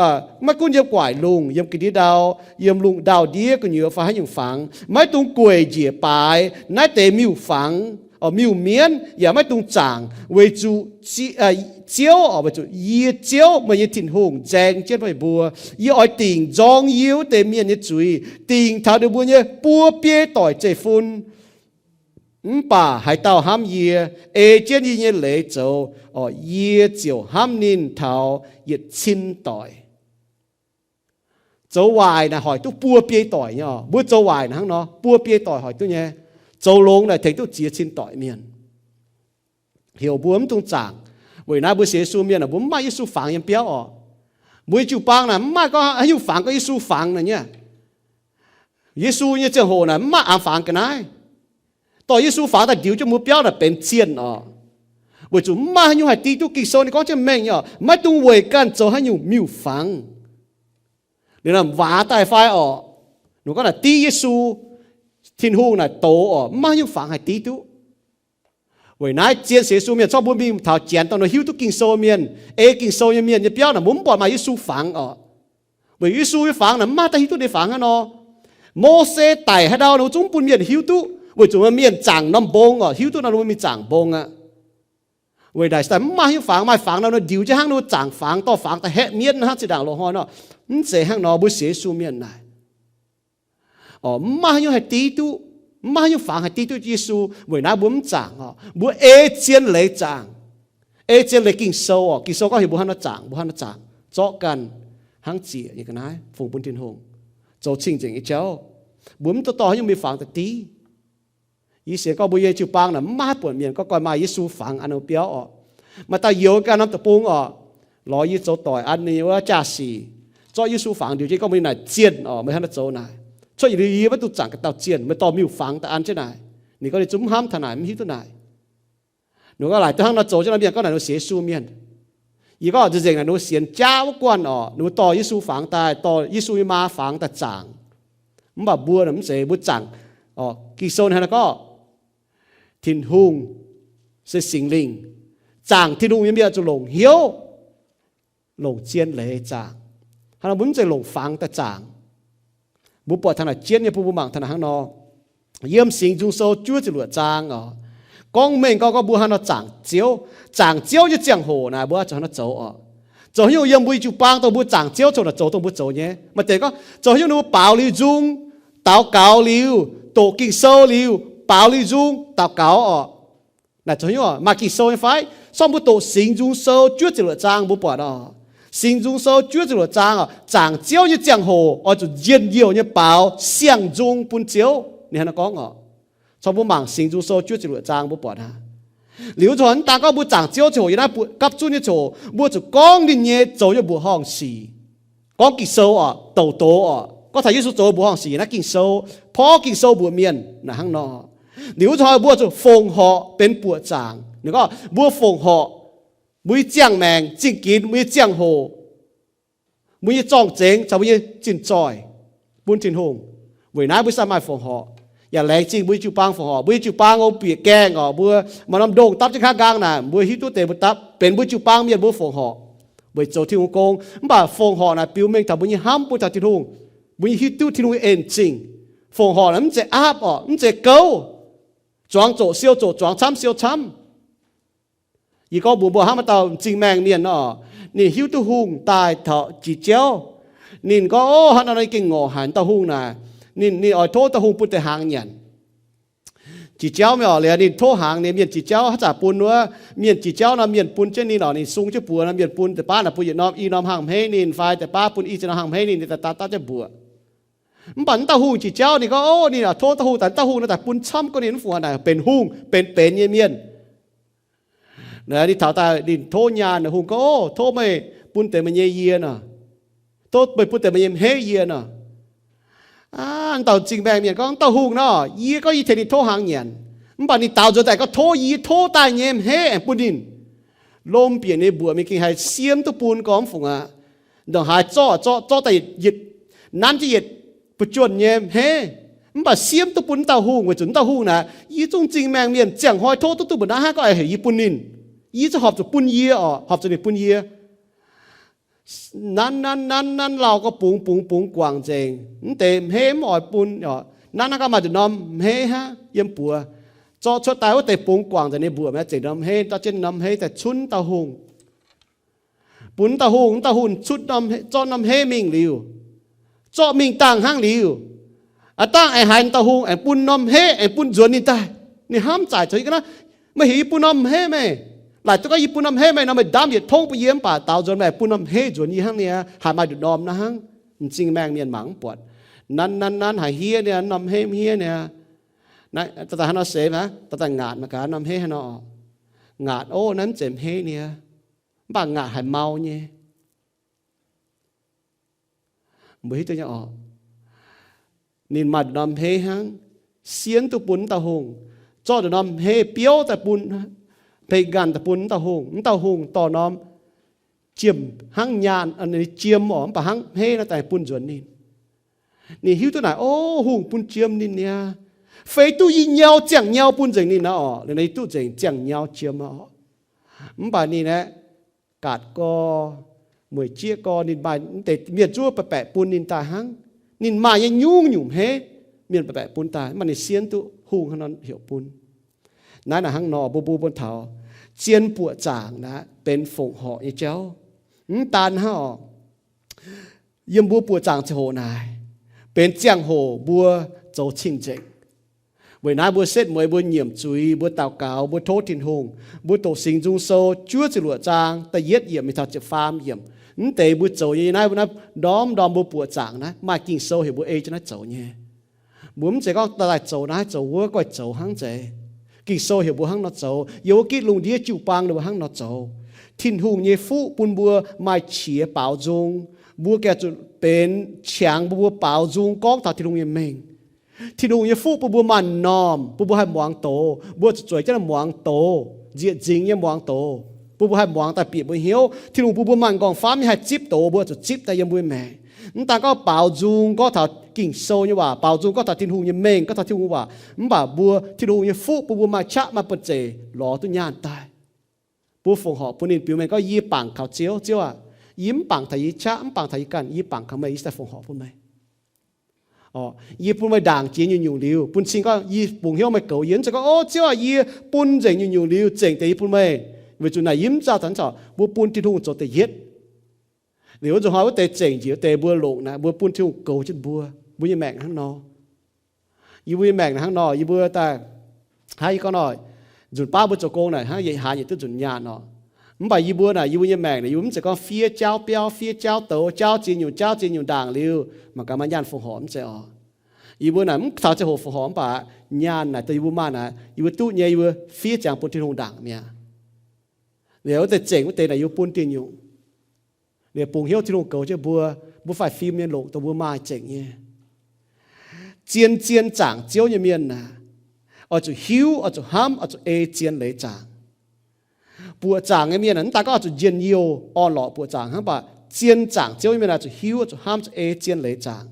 maiv gunv yiem gu'nguaaic lungh, yiem ga'ndiev ndau, yiem lungh ndau-ndiev gu'nyuoz fai haaix nyungc fangx, maiv dungx gueic njiec baaix naaiv deix miuc-fangx, miuc-mienv, yaac maiv dungx zaangc, weic zuqc Ziouv, weic zuqc yie Ziouv, meih nyei Tin-Hungh, nzaeng jienv meih mbuo. Yie oix dingc nzorng yie wuov deix mienh nyei zuiz, dingc taux ninh mbuo nyei buo biei doic zeiv-fun. Mv baac haaix dauh hnamv yie, ei jienv yie nyei leiz zoux, yie ziouc hnamv ninh taux yietc cin doic. Zoux waaic naaic hoic duqv buo biei doic nyei oc. Mbuo zoux waaic naaic hnangv nor, buo biei doic hoic duqv nyei. Zoux longx naaic tengx duqv ziex cin doic mienh. Heuc mbuo mv dungx zaangc. Weic naaiv mbuo sienx Yesu mienh aah, mbuo mv maaih Yesu fangx yiem biauv oc. Mbuo nyei jiu-baang naaic mv maaih gorngv haaix nyungc fangx gorngv Yesu fangx naaic nyei. Yesu nyei ziangh hoc naaic mv maaih aengx fangx ga'naaiv. Dorh Yesu fangx daaih ndiux jienv mbuo biauv naaic benx zienh oc. Weic zuqc mv maaih haaix nyungc haih div duqv. Ging-Sou ninh gorngv jienv mengh nyei oc, maiv dungx weic ganh zoux haaix nyungc miuc-fangx. Liuz naaic waac daaih fai oc, ninh gorngv naaic div Yesu, Tin-Hungh naaic doz oc, mv maaih haaix nyungc fangx haih div duqv. Weic naaiv zien sienx Yesu mienh, corc mbuo mingh taux janx dongh nor hiuv duqv Ging-Sou mienh, ei Ging-Sou nyei mienh nyei biauv naaic mbuo mv buatc maaih Yesu fangx oc. Weic Yesu nyei fangx naaic mv maaih daaih hiuv duqv ninh fangx hnangv nor. Mose daic haaix ndau ninh zungv mv bun mienh hiuv duqv, weic zuqc maaih mienh zaangc norm mbong oc, hiuv duqv nor ninh mbuo mingh zaangc mbong aqv. Weic naaic daaih mv maaih haaix nyungc fangx, maaih fangx nor ninh ndiux jienv hnangv ninh mbuo zaangc fangx, dorh fangx daaih haeqv mienv hnangv zinh ndaangc loz-hnoi nor. Mv zeiz hnangv nor, mbuo sienx Yesu mienh naaic mv maaih haaix nyungc haih div duqv, mv maaih haaix nyungc fangx haih div duqv Yesu. Weic naaiv mbuo mv zaangc oc, mbuo ei zien leiz zaangc. Ei zien leiz Ging-Sou oc. Ging-Sou gorngv heuc mbuo hnangv nor zaangc, mbuo hnangv nor zaangc, zorqv ganh hnangv ziec nyei ga'naaiv fungx bun Tin-Hungh, zoux cing-nzengc nyei jauv. Mbuo mv dorh dorh haaix nyungc miuc-fangx daaih div. Yie sienx gorngv mbuo nyei jiu-baang naaic mv maaih buonc mienh gorngv ganh maaih Yesu fangx an ninh biauv oc. Maaih dauh youz ganh norm deic-bung oc, lorz yie zoux doic an ninh wuov jaa-sic, zorqv Yesu fangx ndiux jienv gorngv mbuo naaic zienh oc, meih hnangv nor zoux naaic. Cuotv yietc liuz yie maiv dungx zaangc ga'dauh zienh, meih dorh miuc-fangx daaih an jienv naaic. Ninh gorngv ninh zungv mv hnamv taux naaic, mv hiuv duqv naaic. Ninh gorngv laaic duqv hnangv nor zoux jienv nor mienh gorngv naaic ninh sienx Yesu mienh. Yie gorngv nzengc naaic ninh sienx jaav wuov guanh oc, ninh dorh Yesu fangx daaih, dorh Yesu nyei maa fangx daaih zaangc. Mv baac mbuo mv zeiz, mbuo zaangc, Ging-Sou hnangv naaiv gorngv, Tin-Hungh se Singx Lingh. Zaangc Tin-Hungh nyei mienh zuqc longc hnyouv, longc zien leiz zaangc. Hnangv nor mbuo mv zeiz longc fangx daaih zaangc. Mbuo buatc taux naaic jienv nyei bun mbuo mangc taux naaic hnangv nor. Yiem Singx Nzung Sou juov ziepc luoqc zaang oc, gorngv mengh gorngv, gorngv mbuo hnangv nor zaangc Ziouv. Zaangc Ziouv nyei ziangh hoc naaic mbuo zuqc hnangv nor zoux oc. Zoux haaix nyungc yiem mbuo nyei jiu-baang dongh mbuo zaangc Ziouv coc naaic zoux dongh mbuo zoux nyei. Maaih deix gorngv zoux haaix nyungc ninh mbuo baaux liuz nzung, daux gaux liuz, doqc Ging-Sou liuz, baaux liuz nzung, daux gaux oc. Naaic zoux haaix nyungc oc? Maaih Ging-Sou nyei fai? Sorng mbuo doqc Singx Nzung Sou juov ziepc luoqc zaang mbuo buatc oc. Singx Nzung Sou juov ziepc luoqc zaang oc, zaangc Ziouv nyei ziangh hoc oix zuqc njien-youh nyei baaux siang-nzung bun Ziouv. Ninh hnangv naaiv gorngv oc. Corc mbuo mangc Singx Nzung Sou juov ziepc luoqc zaang mbuo buatc aqv. Liuz corc mv daan gorngv mbuo zaangc Ziouv ziangh hoc, yiem naaiv buo gapv zunv nyei ziangh hoc, mbuo zuqc gorngv ninh nyei zoux nyei mbuoqc horngh sic. Gorngv Ging-Sou oc, douc doz oc, gorngv taux Yesu zoux mbuoqc horngh sic naaiv Ging-Sou, porv Ging-Sou mbuoqc mienh naaic hnangv nor. Liuz corc mbuo zuqc fongc horc benx buoqc zaangc. Ninh gorngv mbuo fongc horc, mbuo nyei ziangh maengc, zingh ginx, mbuo nyei ziangh hoc, mbuo nyei zorng-zengx caux mbuo nyei zinh zoih bun Tin-Hungh. Weic naaiv mbuo sai maaih fongc horc, yaac laengz zingh mbuo nyei jiu-baang fongc horc. Mbuo nyei jiu-baang oix bieqc gaengh oc, mbuo maaih norm ndongh dapv jienv kangv nqaang naaic, mbuo hiuv duqv deix mbuo dapv, benx mbuo jiu-baang mienh mbuo fongc horc weic zoux Tin-Hungh gong. Mv baac fongc horc naaic biux mengh taux mbuo nyei hnamv bun taux Tin-Hungh, mbuo nyei hiuv duqv Tin-Hungh nyei en-zingh. Fongc horc naaic mv zeiz aapv oc, mv zeiz gouv. Zuangx zoqc siou zoqc, zuangx camv siou camv. Yie gorngv mbuox mbuo hnangv maaih dauh m'zing maengh mienh nor, ninh hiuv duqv hungh daaih taux jiex jauv. Ninh gorngv, Ov, hnangv nor yie gengh ngorc haic dauh hungh naaic. Ninh, ninh oix tov dauh hungh bun deix hnaangx nyanc. Jiex jauv mingh oc, liuz ninh tov hnaangx nyei mienh jiex jauv haaix zanc bun wuov. Mienh jiex jauv nor, mienh bun jienv ninh oc, ninh sung jienv buoz nor, mienh bun deix baav naaic bun yietc norm i norm hnaangx hmeiv ninh, fai deix baav bun i ziex norm hnaangx hmeiv ninh, ninh daaih daaih daav jienv mbuoqc. Mv baac naaiv dauh hungh jiex jauv ninh gorngv, Ov, ninh tov dauh hungh daaih, dauh hungh nor daaih bun camv gorngv ninh mv fungc haaix naaic benx hungh, benx benx nyei mienh. Ninh taux daaih ninh tov nyaanh, hungh gorngv, Ov, tov meih bun deix meih nyei yie nor. Tov meih bun deix meih nyei hmeiv yie nor. Aav, dauh m'zing maengh mienh gorngv, Dauh hungh nor, yie gorngv yie tengx ninh tov hnaangx nyanc. Mv baac ninh daaux nzuonx daaih gorngv tov yie tov daaih nyei hmeiv aengx bun ninh. Lomh bieqc ninh mbuoqc mingh gengh haih siev duqv bun gormx fungc aqv. Ndongc haaix zorqv zorqv zorqv daaih yietc, nanv jienv yietc buoz-juonh nyei hmeiv, mv baac siev duqv bun wuov dauh hungh, weic zuqc wuov dauh hungh naaic, yie zungv m'zing maengh mienh ziangh hnoi tov duqv duqv mbuo naaiv hnangv, gorngv aengx heuc yie bun ninh. Yie zungv horpc zuqc bun yie oc, horpc zuqc ninh bun yie. Nanv nanv nanv nanv lauh gorx bungx bungx bungx guangc nzengc. Mv deix hmeiv mv oix bun oc. Nanv nanv gau maaih nduqc norm hmeiv hnangv yiem buoz. Zorqv cuotv daaih wuov deix bungx guangc nzengc, ninh mbuoqc mi'aqv, zengc norm hmeiv, zorqv jienv norm hmeiv daaih cunv dauh hungh. Bun dauh hungh, dauh hungh cunv norm, zorqv norm hmeiv mingh liuz, zorqv mingh dangh hnangv liuz, aav dangh aengx haiz dauh hungh aengx bun norm hmeiv, aengx bun nzuonx ninh daaih. Ninh hnamv zaic zoux yie ga'naaiv, meih heuc yie bun norm hmeiv meih, laaic duqv gorngv yie bun norm hmeiv meih nor, meih ndaamv yietc tongv bun yie, mv baac daaux nzuonx meih bun norm hmeiv nzuonx yie hnangv niaa, haiz maaih nduqc norm naaiv hnangv. M'zing maengh mienh mangc mv buatc. Nanv nanv nanv haiz hniev niaa, norm hmeiv hniev niaa. Daaih daaih hnangv nor seix aqv, daaih daaih ngaatc mangc gaax norm hmeiv hnangv nor. Ngaatc, ov, naaiv mv zeiz hmeiv niaa, mv baac ngaatc haiz mau nyei. Mbuo hiuv duqv nyei oc. Ninh maaih nduqc norm hmeiv hnangv, siev duqv bun wuov dauh hungh, zorqv nduqc norm hmeiv biouv daaih bun, hmeiv ganh daaih bun wuov dauh hungh. Wuov dauh hungh dorh norm jiem hnangv nyaanh, jiem oc, mv baac hnangv hmeiv nor daaih bun nzuonx ninh. Ninh hiuv duqv naaic, ov, hungh bun jiem ninh niaa. Feix duqv yie nyau ziangh nyau bun nzengc ninh nor oc, liuz nor yie duqv nzengc ziangh nyau jiem oc. Mv baac ninh aeqv, gaatc gorx, mueic jieqv gorx, ninh maaih mv deix mienh zuov baeqc baeqc bun ninh daaih hnangv. Ninh maaih nyei nyungc-nyungc hmeiv, mienh baeqc baeqc bun daaih, mv baac ninh siev duqv hungh hnangv nor heuc bun. Naaiv naaic hnangv nor, mbuo mbuo bun taux zien buoqc zaangc naaiv benx fongc horc nyei jauv. Mv daan hnangv oc, yiem mbuo buoqc zaangc ziangh hoc naaic, benx ziangh hoc mbuo zoux cing-nzengc. Weic naaiv mbuo setv mueiz, mbuo nyiemc zuiz, mbuo daux gaux, mbuo tov Tin-Hungh, mbuo doqc Singx Nzung Sou, juov ziepc luoqc zaang, da'yietv yiemc mingh taux ziepc faam yiemc. Mv deix mbuo zoux nyei naaiv, naaiv ndorm ndorm mbuo buoqc zaangc naaiv, maaih Ging-Sou heuc mbuo ei jienv naaiv zoux nyei. Mbuo mv zeiz gorngv daaih zoux naaiv zoux wuov, goiv zoux hnangv zeiz. Ging-Sou heuc mbuo hnangv nor zoux. Yiem wuov gitv lungh ndiev jiu-baang ninh mbuo hnangv nor zoux. Tin-Hungh nyei fuqv bun mbuo maaih qiex baaux nzung. Mbuo gengh zuqc benx qangx bun mbuo baaux nzung gorngv taux Tin-Hungh nyei mengh. Tin-Hungh nyei fuqv bun mbuo maaih m'normh, bun mbuo haih muangx doz. Mbuo zuqc zueiz jienv muangx doz, nzieqc nzingx nyei muangx doz, bun mbuo haih muangx daaih bieqc mbuo hnyouv. Tin-Hungh bun mbuo maaih m'nqorngv-famv nyei haih zipv doz, mbuo zuqc zipv daaih yiem mbuo nyei maengc. Mv daan gorngv baaux nzung gorngv taux Ging-Sou nyei waac, baaux nzung gorngv taux Tin-Hungh nyei mengh, gorngv taux Tin-Hungh waac, mv baac mbuo, Tin-Hungh nyei fuqv bun mbuo maaih qaqv maaih ba'zeic lorz duqv nyaanh daaih. Mbuo fongc horc bun ninh biux mengh gorngv, yie bangc kaux Ziouv. Ziouv aac, yie mv bangc taux yie qaqv, mv bangc taux yie ganh, yie bangc kaux meih, yie daaih fongc horc bun meih. Yie bun meih ndaangc jiex nyungc-nyungc liuz, bun cing gorngv yie bungx hnyouv meih goux yie. Mv zeiz gorngv, o Ziouv aac, yie bun nzengc nyungc-nyungc liuz zengc deix yie bun meih, weic zuqc naaic yie mv zaah zanc caux mbuo bun Tin-Hungh zoux da'yietv. Liuz wuov nzunc hnoi wuov deix zengc njiec wuov deix mbuo longc naaic, mbuo bun Tin-Hungh goux jienv mbuo. Mbuo nyei maengc hnangv nor. Yie mbuo nyei maengc naaic hnangv nor, yie mbuo daaih, hnangv yie gorngv nor, nzunc baav mbuo zoux gong naaic hnangv yietc hlaax yietc duqv nzunc nyaanh nor. Mv baac yie mbuo naaic, yie mbuo nyei maengc naaic, yie mbuo mv zeiz gorngv fiev jaauv biauv, fiev jaauv douz, jaauv ziex nyungc, jaauv ziex nyungc ndaangc liuz mangc gaax maaih nyaanh fongc horc, mv zeiz oc. Yie mbuo naaic mv taux ziangh hoc fongc horc mv baac nyaanh naaic dongh yie mbuo maaih naaic, yie mbuo duqv nyei yie mbuo fiev ziangx bun Tin-Hungh ndaangc mi'aqv. Liuz wuov deix zengc wuov deix naaic yie mbuo bun diuh nyungc. Liuz bungx hnyouv Tin-Hungh goux jienv mbuo, mbuo faix fim nyei longc dongh mbuo maaih zengc nyei. Zien-zien zaangc Ziouv nyei mienh aah, oix zuqc hiuv, oix zuqc hnamv, oix zuqc ei zien leiz zaangc. Buoqc zaangc nyei mienh aah, mv daan gorngv oix zuqc njien-youh orn-lorqc buoqc zaangc hnangv, mv baac zien zaangc Ziouv nyei mienh aah, zuqc hiuv, oix zuqc hnamv, zuqc ei zien leiz zaangc.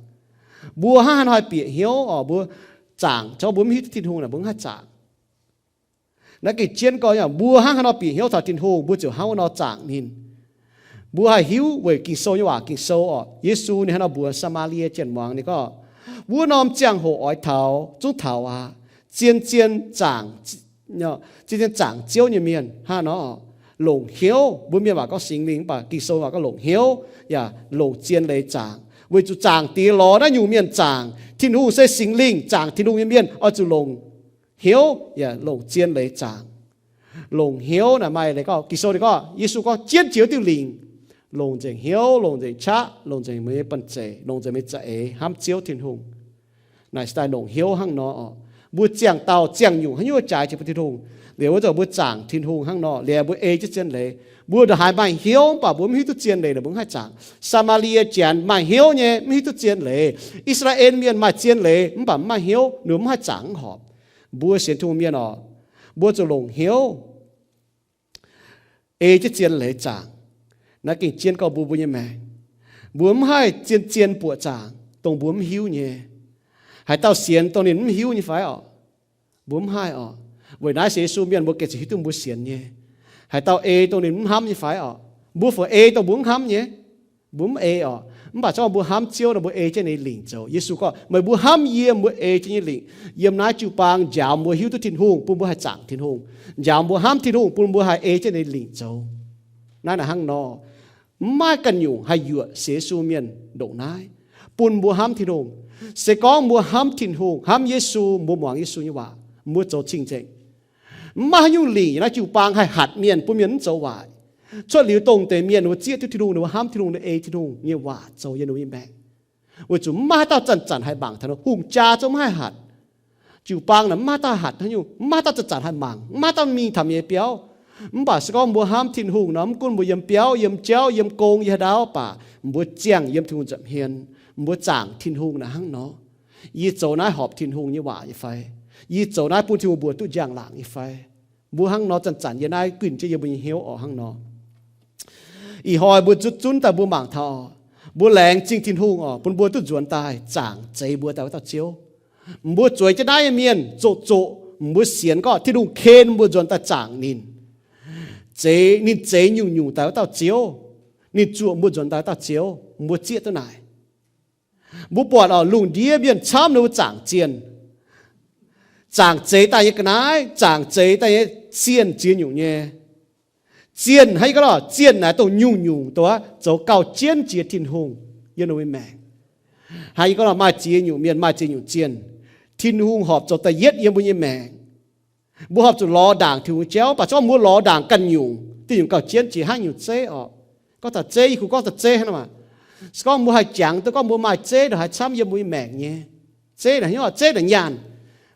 Mbuo hnangv haaix nor haih bieqc hnyouv oc, mbuo zaangc, caux mbuo mv hiuv duqv Tin-Hungh naaic mbuo mv haih zaangc. Naaiv gengh jienv gorngv, mbuo hnangv haaix nor bieqc hnyouv taux Tin-Hungh, mbuo ziouc hnangv wuov nor zaangc ninh. Mbuo haih hiuv weic Ging-Sou nyei waac, Ging-Sou oc. Yesu ninh hnangv nor mbuox Saa^maa^lie Janx muangx, ninh gorngv, wuov norm ziangh hoc oix taux, zungv taux aqv. Zien-zien zaangc, zien-zien zaangc Ziouv nyei mienh hnangv nor, longc hnyouv, mbuo mienh waac gorngv Singx Lingh, mv baac Ging-Sou waac gorngv longc hnyouv, yaac longc zien leiz zaangc. Weic zuqc zaangc Diex lorz naaiv nyungc mienh zaangc. Tin-Hungh se Singx Lingh, zaangc Tin-Hungh nyei mienh oix zuqc longc hnyouv yaac longc zien leiz zaangc. Longc hnyouv naaic maaih leiz gorngv, Ging-Sou ninh gorngv, Yesu gorngv, jienv jiex diuh lingc, longc nzengc hnyouv, longc nzengc qaqv, longc nzengc meih nyei banh zeic, longc nzengc meih nyei za'eix hnamv Ziouv Tin-Hungh. Naaic se daaih longc hnyouv hnangv nor oc. Mbuo ziangh dauh ziangh nyungc haaix nyungc jaaix jiex bun Tin-Hungh, liuz wuov zanc mbuo zaangc Tin-Hungh hnangv nor, liuz mbuo ei jienv zien leiz. Mbuo ndongc haaix maaih hnyouv mv baac mbuo mv hiuv duqv zien leiz, mbuo mv haih zaangc. Saa^maa^lie Janx maaih hnyouv nyei, mv hiuv duqv zien leiz. I^saa^laa^en Mienh maaih zien leiz mv baac mv maaih hnyouv, ninh mbuo mv haih zaangc mv horpc. Mbuo sienx Tin-Hungh mienh oc, mbuo zuqc longc hnyouv. ei jienv zien leiz zaangc. Naaiv gengh jienv gorngv mbuo, mbuo nyei maengc, mbuo mv haih zien-zien buoqc zaangc dongh mbuo mv hiuv nyei. Haaix dauh sienx dongh ninh mv hiuv nyei fai orqc? Mbuo mv haih orqc. Weic naaiv sienx Yesu mienh mbuo gengh zuqc hiuv duqv mbuo sienx nyei. Haaix dauh ei dongh ninh mv hnamv nyei fai orqc? Mbuo fungc ei dongh mbuo mv hnamv nyei? Mbuo mv ei orqc. Mv baac se gorngv mbuo hnamv Ziouv nor, mbuo ei jienv ninh lingc zoux. Yesu gorngv, meih mbuo hnamv yie, mbuo ei jienv nyei lingc. Yiem naaiv jiu-baang njaaux mbuo hiuv duqv Tin-Hungh, bun mbuo haih zaangc Tin-Hungh. Njaaux mbuo hnamv Tin-Hungh, bun mbuo haih ei jienv ninh lingc zoux. Naaiv naaic hnangv nor, mv maaih ganh nyungc haih yuoqc sienx Yesu mienh ndongc naaiv, bun mbuo hnamv Tin-Hungh. Se gorngv mbuo hnamv Tin-Hungh, hnamv Yesu, mbuo muangx Yesu nyei waac, mbuo zoux cing-nzengc. Mv maaih haaix nyungc lingc yiem naaiv jiu-baang haih hatc mienh, bun mienh mv zoux waaic. Cuotv liuz dongh deix mienh ninh mbuo zieqv duqv Tin-Hungh, ninh mbuo hnamv Tin-Hungh, ninh ei Tin-Hungh nyei waac zoux yiem ninh mbuo nyei maengc. Weic zuqc mv maaih haaix dauh zanc-zanc haih mangc taux, hungh jaa zungv mv haih hatc. Jiu-baang naaic mv maaih haaix dauh hatc haaix nyungc, mv maaih haaix dauh zanc-zanc haih mangc, mv maaih haaix dauh mingh taux mienh nyei biauv. Mv baac se gorngv mbuo hnamv Tin-Hungh nor, mv gunv mbuo yiem biauv, yiem jauv, yiem gong, yiem haaix ndau baac, mbuo ziangh yiem Tin-Hungh nza'hmien, mbuo zaangc Tin-Hungh naaic hnangv nor. Yie zoux naaiv horpc Tin-Hungh nyei waac nyei fai? Yie zoux naaiv bun Tin-Hungh mbuox duqv njang-laangc nyei fai? Mbuo hnangv nor zanc-zanc yiem naaiv guinh jienv yiem mbuo nyei hnyouv orqc hnangv nor. Ih hnoi mbuo zutv zunv daaih mbuo mangc taux, mbuo laengz zingh Tin-Hungh orqc, bun mbuo duqv nzuonx daaih zaangc zeix mbuo daaih wuov dauh Ziouv. Mbuo zueiz jienv naaiv nyei mienh zoqc zoqc, mbuo sienx gorngv Tin-Hungh ken mbuo nzuonx daaih zaangc ninh. Zeix, ninh zeix nyungc-nyungc daaih wuov dauh Ziouv. Ninh zuoqc mbuo nzuonx daaih wuov dauh Ziouv. Mbuo zieqv duqv naaic. Mbuo buatc orqc, lungh ndiev mienh camv ninh mbuo zaangc zienh. Zaangc zeix daaih nyei ga'naaiv, zaangc zeix daaih nyei zienh ziex nyungc nyei. Zienh, hnangv yie gorngv lorqc, zienh naaic dongh nyungc-nyungc dongh zoux gauh jienv jiex Tin-Hungh yiem ninh mbuo nyei maengc. Hnangv yie gorngv lorqc, maaih ziex nyungc mienh, maaih ziex nyungc zienh. Tin-Hungh horpc zoux da'yietv yiem mbuo nyei maengc. Mbuo horpc zuqc lorz ndaangc Tin-Hungh jauv, mv baac se gorngv mbuo lorz ndaangc ganh nyungc, diuh nyungc gauh jienv jiex hnangv nyungc zeiv orqc. Gorngv taux zeiv, yie kungx gorngv taux zeiv hnangv naaic. Se gorngv mbuo haih jangx duqv gorngv mbuo maaih zeiv ndongc haaix camv yiem mbuo nyei maengc nyei. Zeiv naaic hnyouv, zeiv naaic nyaanh.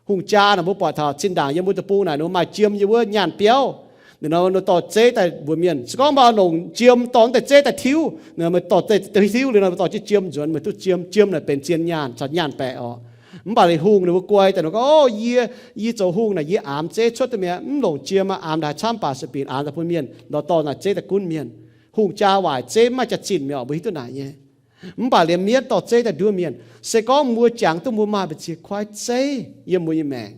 Hungh jaa naaic mbuo buatc taux zinh ndaangc yiem mbuo deic-bung naaic ninh mbuo maaih jiem yiem wuov nyaanh biauv. Ninh nor dorh zeiv daaih mbuox mienh. Se gorngv maaih longc jiem dorh deix zeiv daaih tiuv, ninh dorh deix tiuv liuz nor dorh jienv jiem nzuonx, meih duqv jiem. Jiem naaic benx zien nyaanh caux nyaanh baeqc orqc. Mv baac ninh hungh ninh mbuo guai daaih nor gorngv, O, yie, yie zoux hungh naaic yie aamx zeiv cuotv duqv mi'aqv, mv longc jiem aqv, aamx ndaaih camv baac se binc aamx daaih bun mienh, nor dorh naaic zeiv daaih gunv mienh. Hungh jaa waaic zeiv mv maaih jaax-zinh mi'aqv, mbuo hiuv duqv naaic nyei. Mv baac liemh mienv dorh zeiv daaih nduov mienh. Se gorngv mbuo jangx duqv mbuo maaih mbu'ziex kuaaiv zeiv yiem mbuo nyei maengc,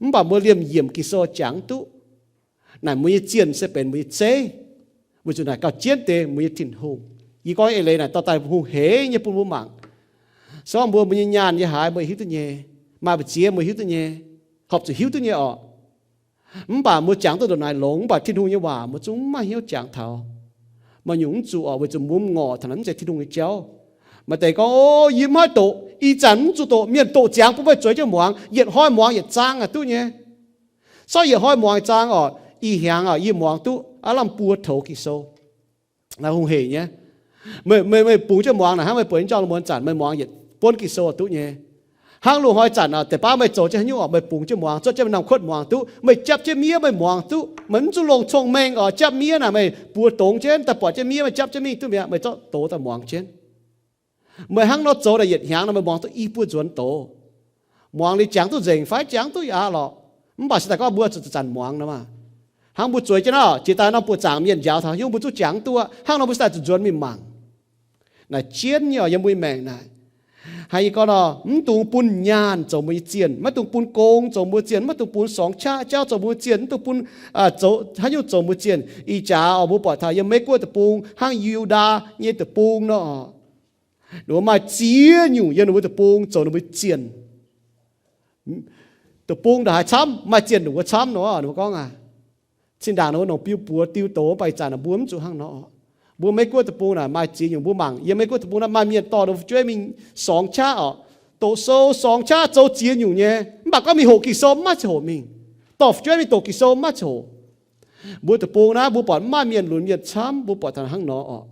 mv baac mbuo liemh yiemc Ging-Sou jangx duqv naaic mbuo nyei zienh se benx mbuo nyei zeiv, weic zuqc naaic gauh jienv deix mbuo nyei Tin-Hungh. Yie gorngv eix leiz naaic dorh daaih hungh heiv nyei bun mbuo mangc. Se gorngv mbuo, mbuo nyei nyaanh yiem haaix mbuo hiuv duqv nyei, maaih mbu'ziex mbuo hiuv duqv nyei, horpc zuqc hiuv duqv nyei orqc. Mv baac mbuo jangx duqv ndongc naaic longx, mv baac Tin-Hungh nyei waac mbuo zungv mv maaih hnyouv jangx taux. Maaih nyungc mv zuqc orqc, weic zuqc mbuo mv ngorc taux naaic mv zeiz Tin-Hungh nyei jauv. Maaih deix gorngv, O, yie mv haih doqc, ih zanc mv zuqc doqc, mienh doqc ziangx bun meih zueiz jienv muangx, yietc hnoi muangx yietc zaang aqv duqv nyei. Sortv yietc hnoi muangx yietc zaang orqc, ih hnyangx orqc yie muangx duqv aav lamh buo toux Ging-Sou. Naaiv hungh heic nyei. Meih, meih, meih bungx jienv muangx naaic hnangv meih buatc nyei jauv, muonz zanc meih muangx yietc buonv Ging-Sou duqv nyei. Hnangv loz-hnoi zanc orqc, deix baav meih zoux jienv haaix nyungc orqc, meih bungx jienv muangx, zorqv jienv norm kuotv muangx duqv. Meih japv jienv miev meih muangx duqv. Meih mv zuqc longc cong-mengh orqc, japv miev naaic meih buoz dongz jienv daaih buatc jienv miev meih japv jienv mingh duqv mi'aqv, meih zorqv doz daaih muangx jienv. Meih hnangv nor zoux naaic yietc hnyangx nor meih muangx duqv i buo nzuonx doz. Muangx liuz jangx duqv nzengc fai jangx duqv aqv lorqc. Mv baac se daaih gorngv mbuo zuqc zanc muangx nor maah. Hnangv mbuo zueiz jienv naaiv jiex daaih norm buoz-zaangc mienh njaaux taux hnyouv mbuo zuqc jangx duqv, hnangv nor mbuo se daaih zuqc nzuonx mingh mangc. Naaic jienv nyei orqc yiem mbuo nyei maengc naaic. Hnangv yie gorngv nor, mv dungx bun nyaanh zoux mbuo nyei zienh, maiv dungx bun gong zoux mbuo zienh, maiv dungx bun sorngx qaqv jauv zoux mbuo zienh, mv dungx bun, aa, zoux haaix nyungc zoux mbuo zienh. Ih jaax orqc mbuo buatc taux yiem Meiv Guoqv deic-bung hnangv Yu^ndaa nyei deic-bung nor, ninh mbuo maaih ziex nyungc yiem ninh mbuo deic-bung zoux ninh mbuo zienh. Deic-bung ndongc haaix camv, maaih zienh ndongc wuov camv nor, ninh mbuo gorngv aqv. Zinh ndaangc ninh mbuo nongc biu buoz diu doz, mv baac ih zanc naaic mbuo mv zuqc hnangv nor. Mbuo Meiv Guoqv deic-bung naaic maaih ziex nyungc mbuo mangc. Yiem Meiv Guoqv deic-bung naaiv maaih mienh dorh ninh mbuo fu'jueiv mingh sorngx qaqv orqc, doqc sou sorngx qaqv zoux ziex nyungc nyei. Mv baac gorngv mingh hoqc Ging-Sou mv maaih ziangh hoc mingh. Dorh fu'jueiv mingh doqc Ging-Sou mv maaih ziangh hoc. Mbuo deic-bung naaiv mbuo buatc mv maaih mienh lunx mienh camv, mbuo buatc taux hnangv nor orqc.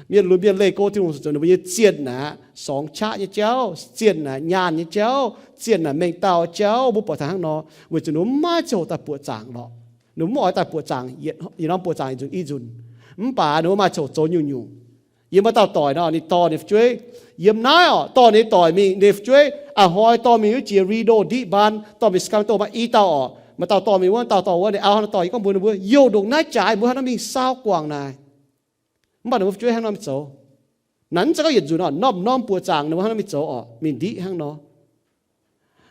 Mienh lunx mienh leih go Tin-Hungh zoux ninh mbuo nyei zienh naaic sorngx qaqv nyei jauv, zienh naaic nyaanh nyei jauv, zienh naaic mengh dauh jauv, mbuo buatc taux hnangv nor, weic zuqc ninh mbuo mv maaih ziangh hoc daaih buoqc zaangc lorqc. Ninh mbuo mv oix daaih buoqc zaangc, yietc norm buoqc zaangc yietc nzunc i nzunc. Mv baac ninh mbuo maaih ziangh hoc zoux nyungc-nyungc. Yiem maaih dauh doic nor, ninh dorh ninh fu'jueiv yiem naaiv oc, dorh ninh doic mingh, ninh fu'jueiv a'hnoi dorh mingh wuov jiex Rio Grande do Sul, dorh mingh Sacramento maaih i dauh oc. Maaih dauh dorh mingh wuov, dauh dorh wuov, ninh auv hnangv nor dorh. Yie gorngv mbuox ninh mbuo, youh ndongc naaiv jaaix mbuo hnangv nor mingh saau guangc naaic. Mv baac ninh mbuo fu'jueiv hnangv nor mingh zoux. Naaic mv zeiz gorngv yietc nzunc oc, norm-norm buoqc zaangc ninh mbuo hnangv nor mingh zoux oc, mingh ndiqv hnangv nor.